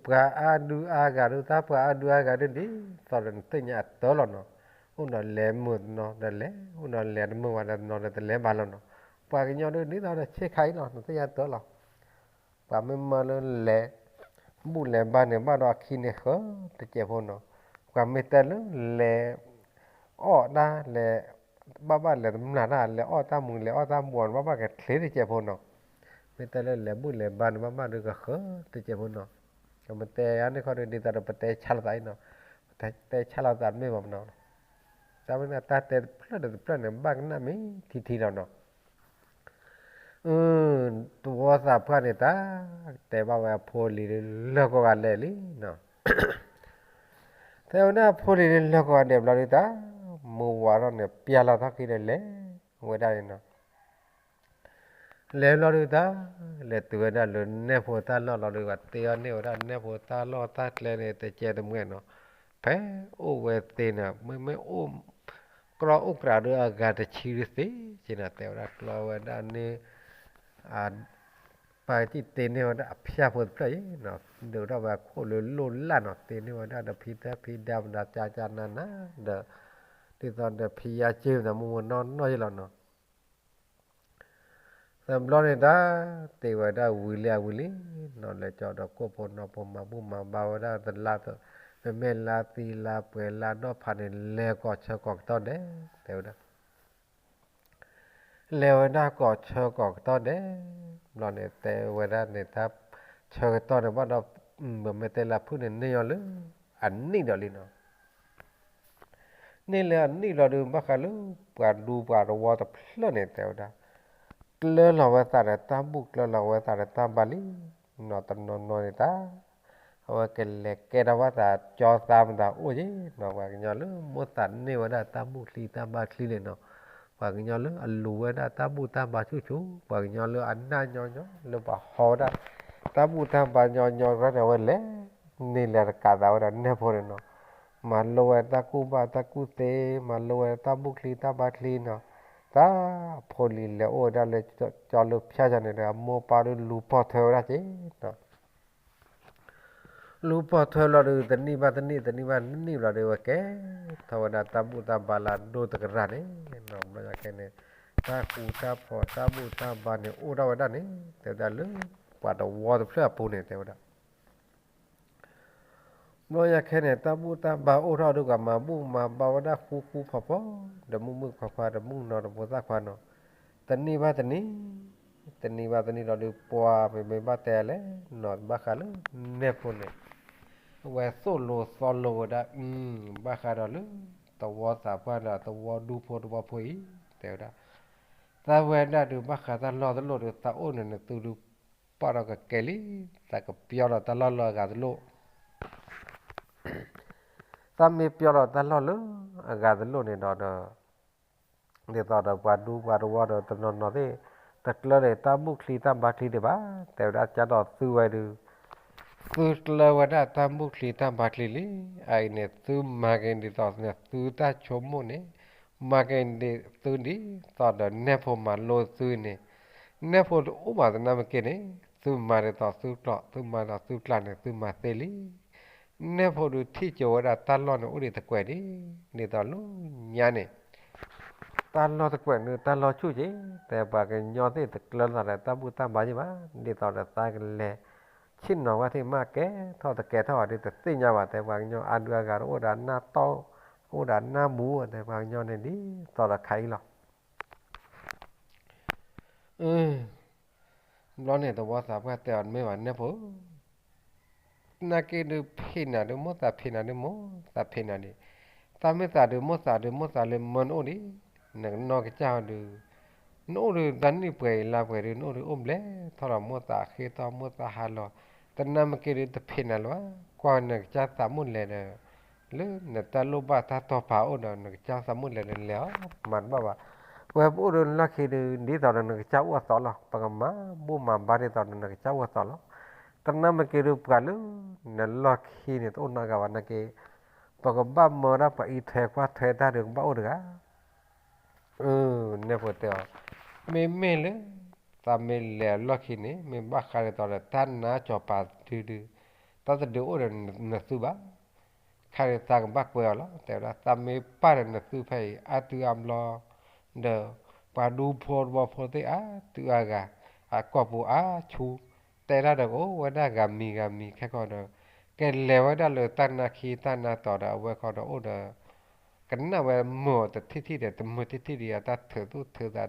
ပှၤအါဒုအါဂၤဒုး တၢ်ပှၤအါဒုအါဂၤဒုး ဒ်သိးဒီးနသ့ၣ်ညါအတၢ်လီၤနီၤ, အိၣ်ဒီးလဲၤမုာ်တနီၤဒီးလဲၤ, အိၣ်ဒီးလဲၤတမုာ်ဝဲဒီးတနီၤဒီးတလဲၤဘၣ်လီၤနီၤ, ပှၤကညီဒုး ဒ်သိးဒီးဆ့ခါအံၤလီၤ နသ့ၣ်ညါတၢ်လီၤ ပှၤမ့ၢ်မၢလၢလဲၤ ဘူၣ်လဲၤဘါန့ၣ် ဘၣ်ဒီးအခံန့ၣ်ဃၢၤတစဲးဖိနီၤ, ပှၤမ့ၢ်တဲလၢလဲၤ အီၣ်တၢ်လဲၤ ဘၣ်ဘၣ်လဲၤတမျၢ်တၢ် လဲၤအီၣ်တၢ်မူၤ လဲၤအီၣ်တၢ်မူၤန့ၣ် ဘၣ်ဘၣ်ကချ့တစဲးဖိနီၤ, မ့ၢ်တဲလၢလဲၤဘူၣ်လဲၤဘါန့ၣ် ဘၣ်ဘၣ်ဒုးကဃၢၤတစဲးဖိနီၤ, ပမ့ၢ်တဲအန့ၣ်ခီဒုး ဒ်သိးဒီးပတဲဆါလိာ်သးအံၤနီၤ, ပတဲဆါလိာ်သးတမ့ၢ်ဘၣ်မနီၤ, တၢ်မ့ၢ်တၢ်တဲတဖျၢၣ်ဒီးတဖျၢၣ်န့ၣ် ဘၣ်ကနၣ်မ့ၢ်ထံထံလီၤနီၤ သဝီသးပှၢ်န့ၣ်တၢ် တဲဘၣ်ဝဲအဖိအလံၤဒုး လၢာ်ကိးဂၤဒဲးလံနီၤ, တဲဝဲဒၣ်အဖိအလံၤဒုး လၢာ်ကိးဂၤဒဲးဘျီဒုးတၢ် မုၢ်ဝါထီၣ်န့ၣ် ပျၢ်လီၤထီၣ်ခံဒီးလဲၤဝဲဒၣ်န့ၣ်နီၤ, လဲၤဘျီဒုးတၢ် လဲၤတုၤဝဲဒၣ်လၢနဲၣ်ဖိတၢ်လီၢ်လီၤဒုး ပှၤတ့အီၤန့ၢ်ဝဲဒၣ်နဲၣ်ဖိတၢ်လီၢ်တၢ်ကျဲန့ၣ် တကဲတမှဲနီၤ, ဖဲအိၣ်ဝဲသ့န့ၣ် မ့မ့ၢ်အိၣ် ကြီအိၣ်ကြးဒုး အဂၤတဆံဒုးသ့က့နီၤ, တဲဝဲဒၣ်ကျီဝဲဒၣ်န့ၣ် ပာ်ကံၣ်တ့န့ၢ်ဝဲဒၣ်အဖၠၣ်ဖိတဖျၢၣ်အံၤနီၤ, ဒုးထီၣ်ဝဲအခိၣ်လၢလိၢ်လၢ်နီၤ, တ့န့ၢ်ဝဲဒၣ်ဒီးဖံသၢဖံဒါမတၤ ကၠၢ်ကၠၢ်နါနါဒီး ဒ်သိးဒီးဖံယါက့ၢ်မတၤမူမူနီၢ်နီၢ်ယ့လီၤနီၤ တဘျီန့ၣ်တၢ် တ့ဝဲဒၣ်ဝံၤလံအဝံၤလံနီၤ, လဲၤကၠီဒီးကိၣ်ဖိနီၢ်ဖိ မၤဘူၣ်မၤဘါဝဲဒၣ်တလါ, မ့မ့ၢ်လါသံလါပှဲၤလါဒီဖးန့ၣ် လဲၤကိးဆၢကိးကတီၢ်ဒဲး တဲဝဲဒၣ် လဲၤဝဲဒၣ်ကိးဆၢကိးကတီၢ်ဒဲး, ဘျီန့ၣ် တဲဝဲဒၣ်န့ၣ် တၢ်ဆၢကတီၢ်န့ၣ်ဘၣ်ဒီး ပမ့ၢ်တဲလၢဖုၣ်န့ၣ် န့ၢ်အီၤလၢ အနံၣ်ဒီးလံနီၤ န့ၢ်လၢအနံၣ်လီၤဒုး ဘၣ်ဃးလၢ ပှၤဒူပှၤတဝီတဖျၢၣ်န့ၣ် တဲဝဲဒၣ် ကျၢလီၤဝဲသးဒီးတၢ်ဘူၣ် ကျၢလီၤဝဲသးဒီးတၢ်ဘါလံနီၤ, တနီၤနီၤန့ၣ်တၢ် အဝဲကလဲၤကဲထီၣ်ဘၣ်သး ကၠီသးမတၤအိၣ်က့နီၤ, ပှၤကညီလၢမိၣ်သးန့ၢ်ဝဲဒၣ်တၢ်ဘူၣ်ချံတၢ်ဘါချံန့ၣ်နီၤ, ပှၤကညီလၢအလူၤဝဲဒၣ်တၢ်ဘူၣ်တၢ်ဘါဆူၣ်ဆူၣ်, ပှၤကညီလၢအနၢ်ညီညီ လၢပှၤဟီဝဲဒၣ် တၢ်ဘူၣ်တၢ်ဘါညီညီ ရၢန့ၣ် အဝဲလဲၤ န့ၢ်လဲၤတကးသးဝဲဒၣ်နဲၣ်ဖိန့ၣ်နီၤ, မၤလိဝဲတၢ်ကူၣ်ဘၣ်တၢ်ကူၣ်သ့, မၤလိဝဲတၢ်ဘူၣ်ချံတၢ်ဘါချံနီၤ, တၢ်ဖိလံၤလဲၤအိၣ်ဝဲဒၣ်လၢကၠီလၢဖၠၣ်ယၤန့ၣ်ဒီး အမိၢ်ပၢ်ဒုးလူၤပိာ်ထွဲဝဲဒၣ်က့နီၤ လူၤပိာ်ထွဲလီၤဒုး တနံၣ်ဘၣ်တနံၣ် တနံၣ်ဘၣ်တနံၣ်လီၤဒုး ဝဲကဲထီၣ်ဝဲဒၣ်တၢ်ဘူၣ်တၢ်ဘါလၢအဒိၣ်တကရၢ်န့ၣ်နီၤ, ဘျီယၤခဲန့ၣ် တၢ်ဃူတၢ်ဖိးတၢ်ဘူၣ်တၢ်ဘါန့ၣ် အိၣ်ထီၣ်ဝဲဒၣ်န့ၣ် တဲဝဲဒၣ်လၢ ပှၤတဝီတဖျၢၣ်အပူၤန့ၣ် တဲဝဲဒၣ် ဘျီယၤခဲန့ၣ် တၢ်ဘူၣ်တၢ်ဘါအိၣ်ထီၣ်ဒုး ပှၤမၤဘူၣ်မၤဘါဝဲဒၣ်ဃူဃူဖိးဖိး ဒီးမုၢ်မုၢ်ခွါခွါ ဒီးမုၢ်နီၤတဖိသၣ်ခွါနီၤ, တနံၣ်ဘၣ်တနံၣ် တနံၣ်ဘၣ်တနံၣ်လီၤဒုး ပှၤမ့မ့ၢ်ဘၣ်တဲလဲၣ်နီၤ ဘၣ်ဃးလၢနဲၣ်ဖိန့ၣ် ဝဲသိၣ်လိသီလိဝဲဒၣ် ဘၣ်ဃးဒီးလၢ သဝီသးပှၢ်ဒီးသဝီဒူဖိတဝီဖိအံၤ တဲဝဲဒၣ် သးဝဲဒၣ်ဒုး ဘၣ်ဃးတၢ်လီၢ်တလိၣ်ဒုး သးအိၣ်န့ၣ် နသုဒုး ပာ်ဒီးကကဲလံ, သးကပျီဒီးတၢ်လီၢ်လၢအဂၤတလိၣ် သးမ့ၢ်ပျီဒီးတၢ်လီၢ်လၢအဂၤတလိၣ်န့ၣ်ဒီးဒီး ဒ်သိးဒီးပှၤဒူပှၤတဝီဒီးတနီၤနီၤသ့ၣ် တကျၢၤဒီးတၢ်ဘူၣ်ချံတၢ်ဘါချံဒံးဘၣ်, တဲဝဲဒၣ်ကၢ်ဒီးသုဝဲဒုး သုကျၢၤဝဲဒၣ်တၢ်ဘူၣ်ချံတၢ်ဘါချံလံ. အအံၤန့ၣ် သုမၤက့ၤဒ်သိးန့ၣ် သုတၢ်ဆိကမိၣ်န့ၣ် မၤက့ၤဒ်သုဒ်သိးဒီးနဲၣ်ဖိမၤလိသုန့ၣ် နဲၣ်ဖိတအိၣ်ဘၣ်သနာ်က့န့ၣ် သုမၤဒ်သိးသုကျိာ် သုမၤဒ်သိးသုကျါန့ၣ် သုမၤသ့လံ. နဲၣ်ဖိဒုးထံၣ်ကၠိဝဲဒၣ်တၢ်လီၢ်န့ၣ်အိၣ်ဒံးတကွဲးဒံး ဒ်သိးလၢညါန့ၣ် တၢ်လီၢ်တကွဲးန့ၣ် တၢ်လီၢ်ဆူၣ်က့ၤ တဲပှၤကညီသ့ၣ်တကျၢၤသးဒီးတၢ်ဘူၣ်တၢ်ဘါယ့ၢ်ဘၣ်, ဒ်သိးဒီးသးကလဲၤ ဆ့ၣ်နီၤဝဲသ့ၣ်မးကဲထီၣ်တကဲထီၣ်ဘၣ်ဒုးတသ့ၣ်ညါဘၣ်, တဲပှၤကညီအါဒုးအါဂၤတအိၣ်ဒီးနၢ်တီၢ် အိၣ်ဒီးနၢ်မူ တဲပှၤကညီန့ၣ်ဒ်သိးဒီးခါအံၤလီၤ. ဘျီန့ၣ်သဝီသးပှၢ်တဲအီၤတမ့ၢ်ဘၣ်နဲၣ်ဖိ သနာ်က့ဒုးဖံးနၤဒုးမိၣ်သးဖံးနၤဒုးမိၣ်သးဖံးနၤဒံး, သးမ့ၢ်သးဒုးမိၣ်သးဒုးမိၣ်သးလၢမၢနအိၣ်ဒံး, နကနီၢ်ကစၢ်ဟီဒုး, နအိၣ်ဒုးတၢ်နံၣ်ပှဲၤအံၤလါပှဲၤဒုး နအိၣ်ဒုးအိၣ်ဘျဲၣ်ထီၣ်ဒီးမိၣ်သးဃ့ထီၣ်မိၣ်သးဟးလီၤ, သနာ်က့ဒုးတဖံးနၤလၢၤဘၣ်, ကွၢ်နကစၢ်သးမိၣ်လဲၤဒီး လၢနတၢ်လိၣ်ဘၣ်တၢ်တီၢ်ပာ်အိၣ်ဒီး နကစၢ်သးမိၣ်လဲၤဒီးလဲၤအီၤ မၤတဘၣ်ဘၣ်, ပဝဲပအိၣ်ဒုးလီၢ်ခံဒုး ဒ်သိးဒီးနကစၢ်အိၣ်အသိးလီၤ, ပကမၤဘူၣ်မၤဘါဒ်သိးဒီးနကစၢ်အိၣ်အသိးလီၤ, သနာ်က့ဒုးပှၤလၢ နလီၢ်ခံန့ၣ် တအိၣ်နီတဂၤဘၣ်နာ်က့, ပကဘၣ်မၢဒၣ်ပှၤအံးထွဲကွၢ်ထွဲတၢ်ဒုးကဘၣ်အိၣ်တဂၤ နဲၣ်ဖိတဲအီၤ, မ့မ့ၢ်လၢ သးမ့ၢ်လဲၤအလီၢ်ခံန့ၣ် မ့ၢ်ဘၣ်ဃးဒ်သိးဒီးတၢ်နါစီၤပၤတဒုဒုး, တၢ်တဒုးအိၣ်ဒီးနသုဘၣ်, ခါဒုးသးကဘၣ်ကွဲးအီၤလီၤ, တဲဝဲဒၣ်သးမ့ၢ်ပၢ်ဒီးနသုဖဲအံၤ အါတုၤအါဘျီ ဒီး ပှၤဒူဖိတဝီဖိသ့ၣ်အါတုၤအါဂၤ အကိာ်ပူၤအါဆူ တဲဒၣ်ဒီးကအိၣ်ဝဲဒၣ်ဂၤမံၤဂၤမံၤခဲကီၢ်ဒီး ကလဲၤဝဲဒၣ်လၢတၢ်နါခံတၢ်နါတီၤဒီးအဝဲခီဒီးအိၣ်ဒီး ကနၣ်ဝဲမုာ်အီၤတထံၣ်ထံၣ်ဒီး တမုာ်ထံၣ်ထံၣ်ဒံး အတၢ်ထုးသူၣ်ထုးသး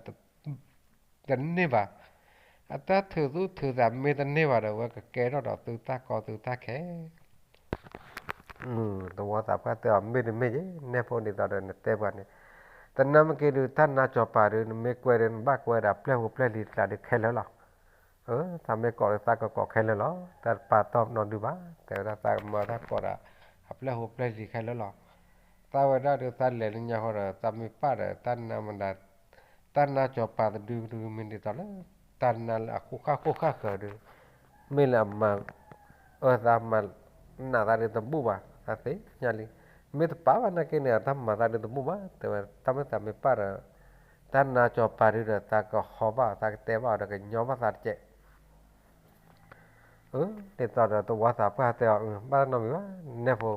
တန့ၢ်ဘၣ်, အတၢ်ထုးသူၣ်ထုးသးမ့ၢ်တန့ၢ်ဘၣ်ဒီး အဝဲကကဲထီၣ်ဒီးသုတၢ်ကီသုတၢ်ခဲ သဝီသးပှၢ်တဲအီၤ မ့ၢ်တမ့ၢ်ယဲ နဲၣ်ဖိဒ်သိးဒီးနတဲပှၤန့ၣ်, သနာ်က့ဒုးတၢ်နါစီၤပၤဒုး နမ့ၢ်ကွဲးဒီး နဘၣ်ကွဲးဒၣ်ပျဲၢ်ဖိပျဲၢ်လံၤတကျါဒုးခဲလၢာ်လီၤ. သးမ့ၢ်ကိးဒီးသးကကိးခဲလၢာ်လီၤ, တၢ်တပာ်တီၢ်နီတဒုဘၣ်, တဲဝဲဒၣ်သးကမၤတၢ်ကိးဒၣ် အပျဲၢ်ဖိပျဲၢ်လံၤခဲလၢာ်လီၤ. သးဝဲဒၣ်ဒုးသးလဲၤလၢညါဃီဒီး သးမ့ၢ်ပၢ်ဒီး တၢ်နါမတၤ တၢ်နါစီၤပၤတဒုဒုးမ့ၢ်ဒ်သိးလၢ တၢ်နါလၢအဃိၣ်ဃၣ်ဃိၣ်ဃၣ်ဃၢၤဒုး, မ့ၢ်လၢအမၤ အၢသးမၤနးသးဒုးတဘူၣ်ဘၣ်, သးသ့ၣ်ညါလံ, မ့ၢ်တပာ်ဘၣ်နာ်က့န့ၣ် အတၢ်မၤသးဒုးတဘူၣ်ဘၣ်, တဲဝဲတၢ်မ့ၢ်သးမ့ၢ်ပၢ်ဒီး တၢ်နါစီၤပၤဒုးဒီး သးကဟီဘၣ် သးကတဲဘၣ်အီၤဒီးကညီဘၣ်သးတကဲး ဒ်သိးဒီးသဝီသးပှၢ်တဲအီၤ ဘၣ်တၢ်နီတမံၤဘၣ်, နဲၣ်ဖိ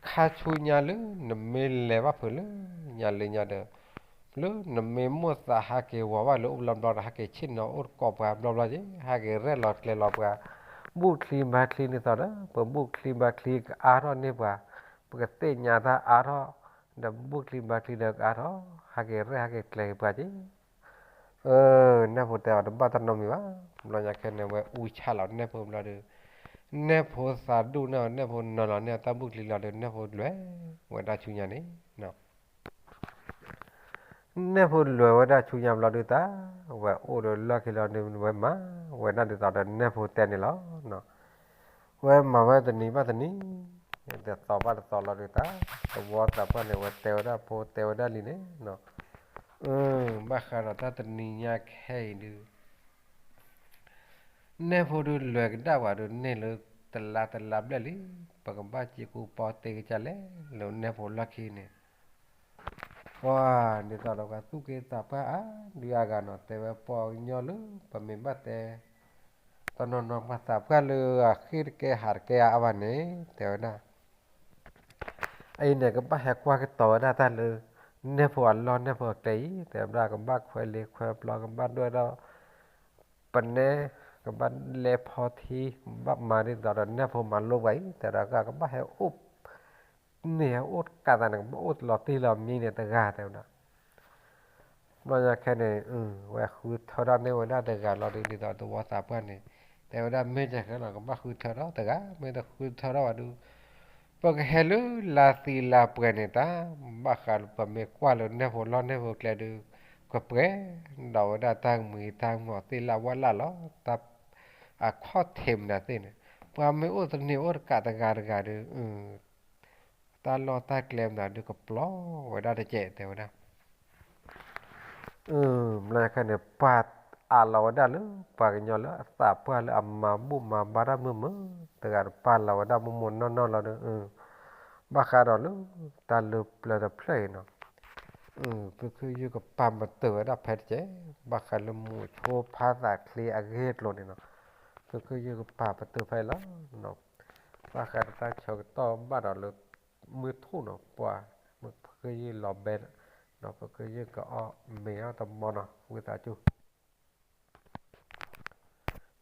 ခါဆူညါလၢနမ့ၢ်လဲၤဘၣ်ဖုးလၢညါလၢညါဒီး လၢနမ့ၢ်မိၣ်သးဟးက့ၤဝီၤဘၣ်လၢအိၣ်ဘျီဘျီဒီး ဟးက့ၤဆ့ၣ်နီၤအိၣ်တကိးပှၤဘျီဘျီက့ၤ ဟးက့ၤရဲၣ်လီၤကျဲၤလီၤပှၤ ဘူၣ်ချံဘါချံဒ်သိးဒီး ပဘူၣ်ချံဘါချံကအါထီၣ်န့ၢ်ပှၤ, ပကသ့ၣ်ညါတၢ်အါထီၣ်, ဒီးဘူၣ်ချံဘါချံဒီးကအါထီၣ်, ဟးက့ၤရဲၣ်ဟးက့ၤကျဲၤက့ၤပှၤက့ၤ အၢ နဲၣ်ဖိတဲအီၤတဘၣ်တၢ်နီတမံၤဘၣ်, ဘျီညါခဲန့ၣ် ဝဲအူဆါလီၤနဲၣ်ဖိဘျီဒီး, နဲၣ်ဖိသးဒူၣ်န့ၢ်အီၤ နဲၣ်ဖိနီၤလီၤန့ၢ်အီၤတၢ်ဘူၣ်ချံလီၤဒီး နဲၣ်ဖိလဲၤဝဲဒၣ်ဆူညါန့ၣ်, နဲၣ်ဖိလဲၤဝဲဒၣ်ဆူညါဘျီဒုးတၢ်, ဝဲအိၣ်ဒီးလီၢ်ခံလီၤဒီး ဝဲမၤဝဲဒၣ်ဒ်သိးဒီးနဲၣ်ဖိတဲန့ၣ်လီၤ. ဝဲမၤဝဲတနံၤဘၣ်တနံၤ, တသီဘၣ်တသီလီၤဒုးတၢ်, သဝီသးပှၢ်န့ၣ် ဝဲတဲဝဲဒၣ်ဖိတဲဝဲဒၣ်လံန့ၣ်, ဘၣ်ဃးဒီးတၢ်တနံၤညါခဲအံၤဒုး နဲၣ်ဖိဒုးလဲၤကဒါဝဲဒုးန့ၢ်လၢတလါတလါဘျဲၣ်လံ, ပကဘၣ်စ့ကူပီတ့ကစၢ်လဲၣ် လၢနဲၣ်ဖိလီၢ်ခံန့ၣ်, ပှၤဒ်သိးဒီးပှၤသူၣ်က့သးပှၢ်အါဒုးအါဂၤနီၤ တဲဝဲပှၤကညီလၢပမ့ၢ်ဘၣ်တဲ တနီၤနီၤပှၤသးပှၢ်လၢအဃ့ၢ်တကဲဟးတကဲအါအါဘၣ်န့ၣ် တဲဝဲဒၣ် အအံၤန့ၣ် ကဘၣ်ဟဲကွၢ်ကတီၤဝဲဒၣ်တၢ်လၢ နဲၣ်ဖိအလီၢ်နဲၣ်ဖိအကျဲအံၤ တဲဝဲဒၣ် ကဘၣ်ခွဲးလ့ခွဲးပျီ ကဘၣ်ဒွဲၣ်ဒီး ပနဲ ကဘၣ်လဲၤဖီထံ ဘၣ်မၤဒ်သိးဒီးနဲၣ်ဖိမၤလိပှၤအံၤ တဲဝဲဒၣ် ကဘၣ်ဟဲအိၣ် န့ၣ်ဟဲအိၣ်တကးသးန့ၣ် ကဘၣ်အိၣ်လီၤတံၢ်လီၤမံန့ၣ်တဂၤ တဲဝဲဒၣ် ဘျီညါခဲန့ၣ် ဝဲဃုထၢထီၣ်န့ၢ်ဝဲဒၣ်တဂၤလီၤဒုး ဒ်သိးသဝီသးပှၢ်န့ၣ် တဲဝဲဒၣ်မ့ၢ်တဂၤလီၤ ကဘၣ်ဃုထၢထီၣ်တဂၤ မ့ၢ်တဃုထၢထီၣ်ဘၣ်ဒုး ပကဟဲလၢလါသံလါပှဲၤန့ၣ်တၢ် ဘၣ်ဃးလၢပမ့ၢ်ကွၢ်လၢနဲၣ်ဖိလီၢ်နဲၣ်ဖိကျဲဒုး ကပှဲၤဒီးဝဲဒၣ်တၢ်မံၤတၢ်မီၤသ့ၣ်လၢဝၣ်လၢ်လီၤ အခီၣ်ထံးမနုၤသ့ၣ်န့ၣ် ပှၤမ့ၢ်အိၣ်တန့ၢ်အိၣ်တကးတဂၤတဂၤဒုး တၢ်လီၢ်တၢ်ကျဲမနုၤဒုးကပျီဝဲဒၣ်တကဲး တဲဝဲဒၣ်. အၢ မျီခဲန့ၣ် ပှၤအးလီၤဝဲဒၣ်လၢ ပှၤကညီလၢအသးပှၢ်လၢအမၤဘူၣ်မၤဘါတၢ်မုာ်မုာ် တဂၤတပာ်လီၤဝဲဒၣ်မိၢ်မိၢ်နီၢ်နီၢ်လီၤဒီး ဘၣ်ဃးဒီးလၢ တၢ်လၢပျၢၤတဖျၢၣ်အံၤနီၤ သုးခိၣ်ယုၢ်ကပာ်ပတုာ်ဝဲဒၣ်ဖဲတကဲး ဘၣ်ဃးလၢမူဆိဖါသးချ့အဂ့ၢ်အကျိၤန့ၣ်နီၤ သုးခိၣ်ယုၢ်ကပာ်ပတုာ်ဖဲအံၤလီၤ. ဘၣ်ဃးဒီးတၢ်ဆၢကတီၢ်ဘၣ်ဒီးလၢ မုၢ်ထူၣ်နီၤ ပှၤ မုၢ်ဖုကယုၢ်လီၤဘဲ ဒီးဖုကယုၢ်ကအီၣ်မ့ၤအီၣ်တမီၤနီၤ ဝံသးစူၤ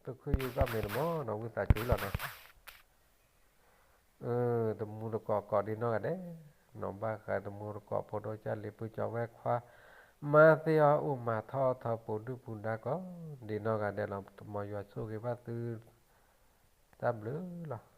သုးခိၣ်ယုၢ်ကအီၣ်မ့ၤတမီၤနီၤ ဝံသးစူၤလီၤနီၤ တမူတကိးကိးဒ်နီၢ်ဂၤဒဲးနီၤ ဘၣ်ဃးတမူတကိးဖိဒိၣ်ကၢ်လံၤ ပုၢ်ကၠီဝဲၢ်ခွါ မၤသ့ၣ်အီၣ်အိၣ်မၤထီၣ်ထီပူၤဒုၣ်ပူၤဒါကိး ဒ်နီၢ်ဂၤဒဲးလီၤ တမီၤယွၤဆိၣ်ဂ့ၤဘၣ်သု တၢ်ဘျုးလီၤ.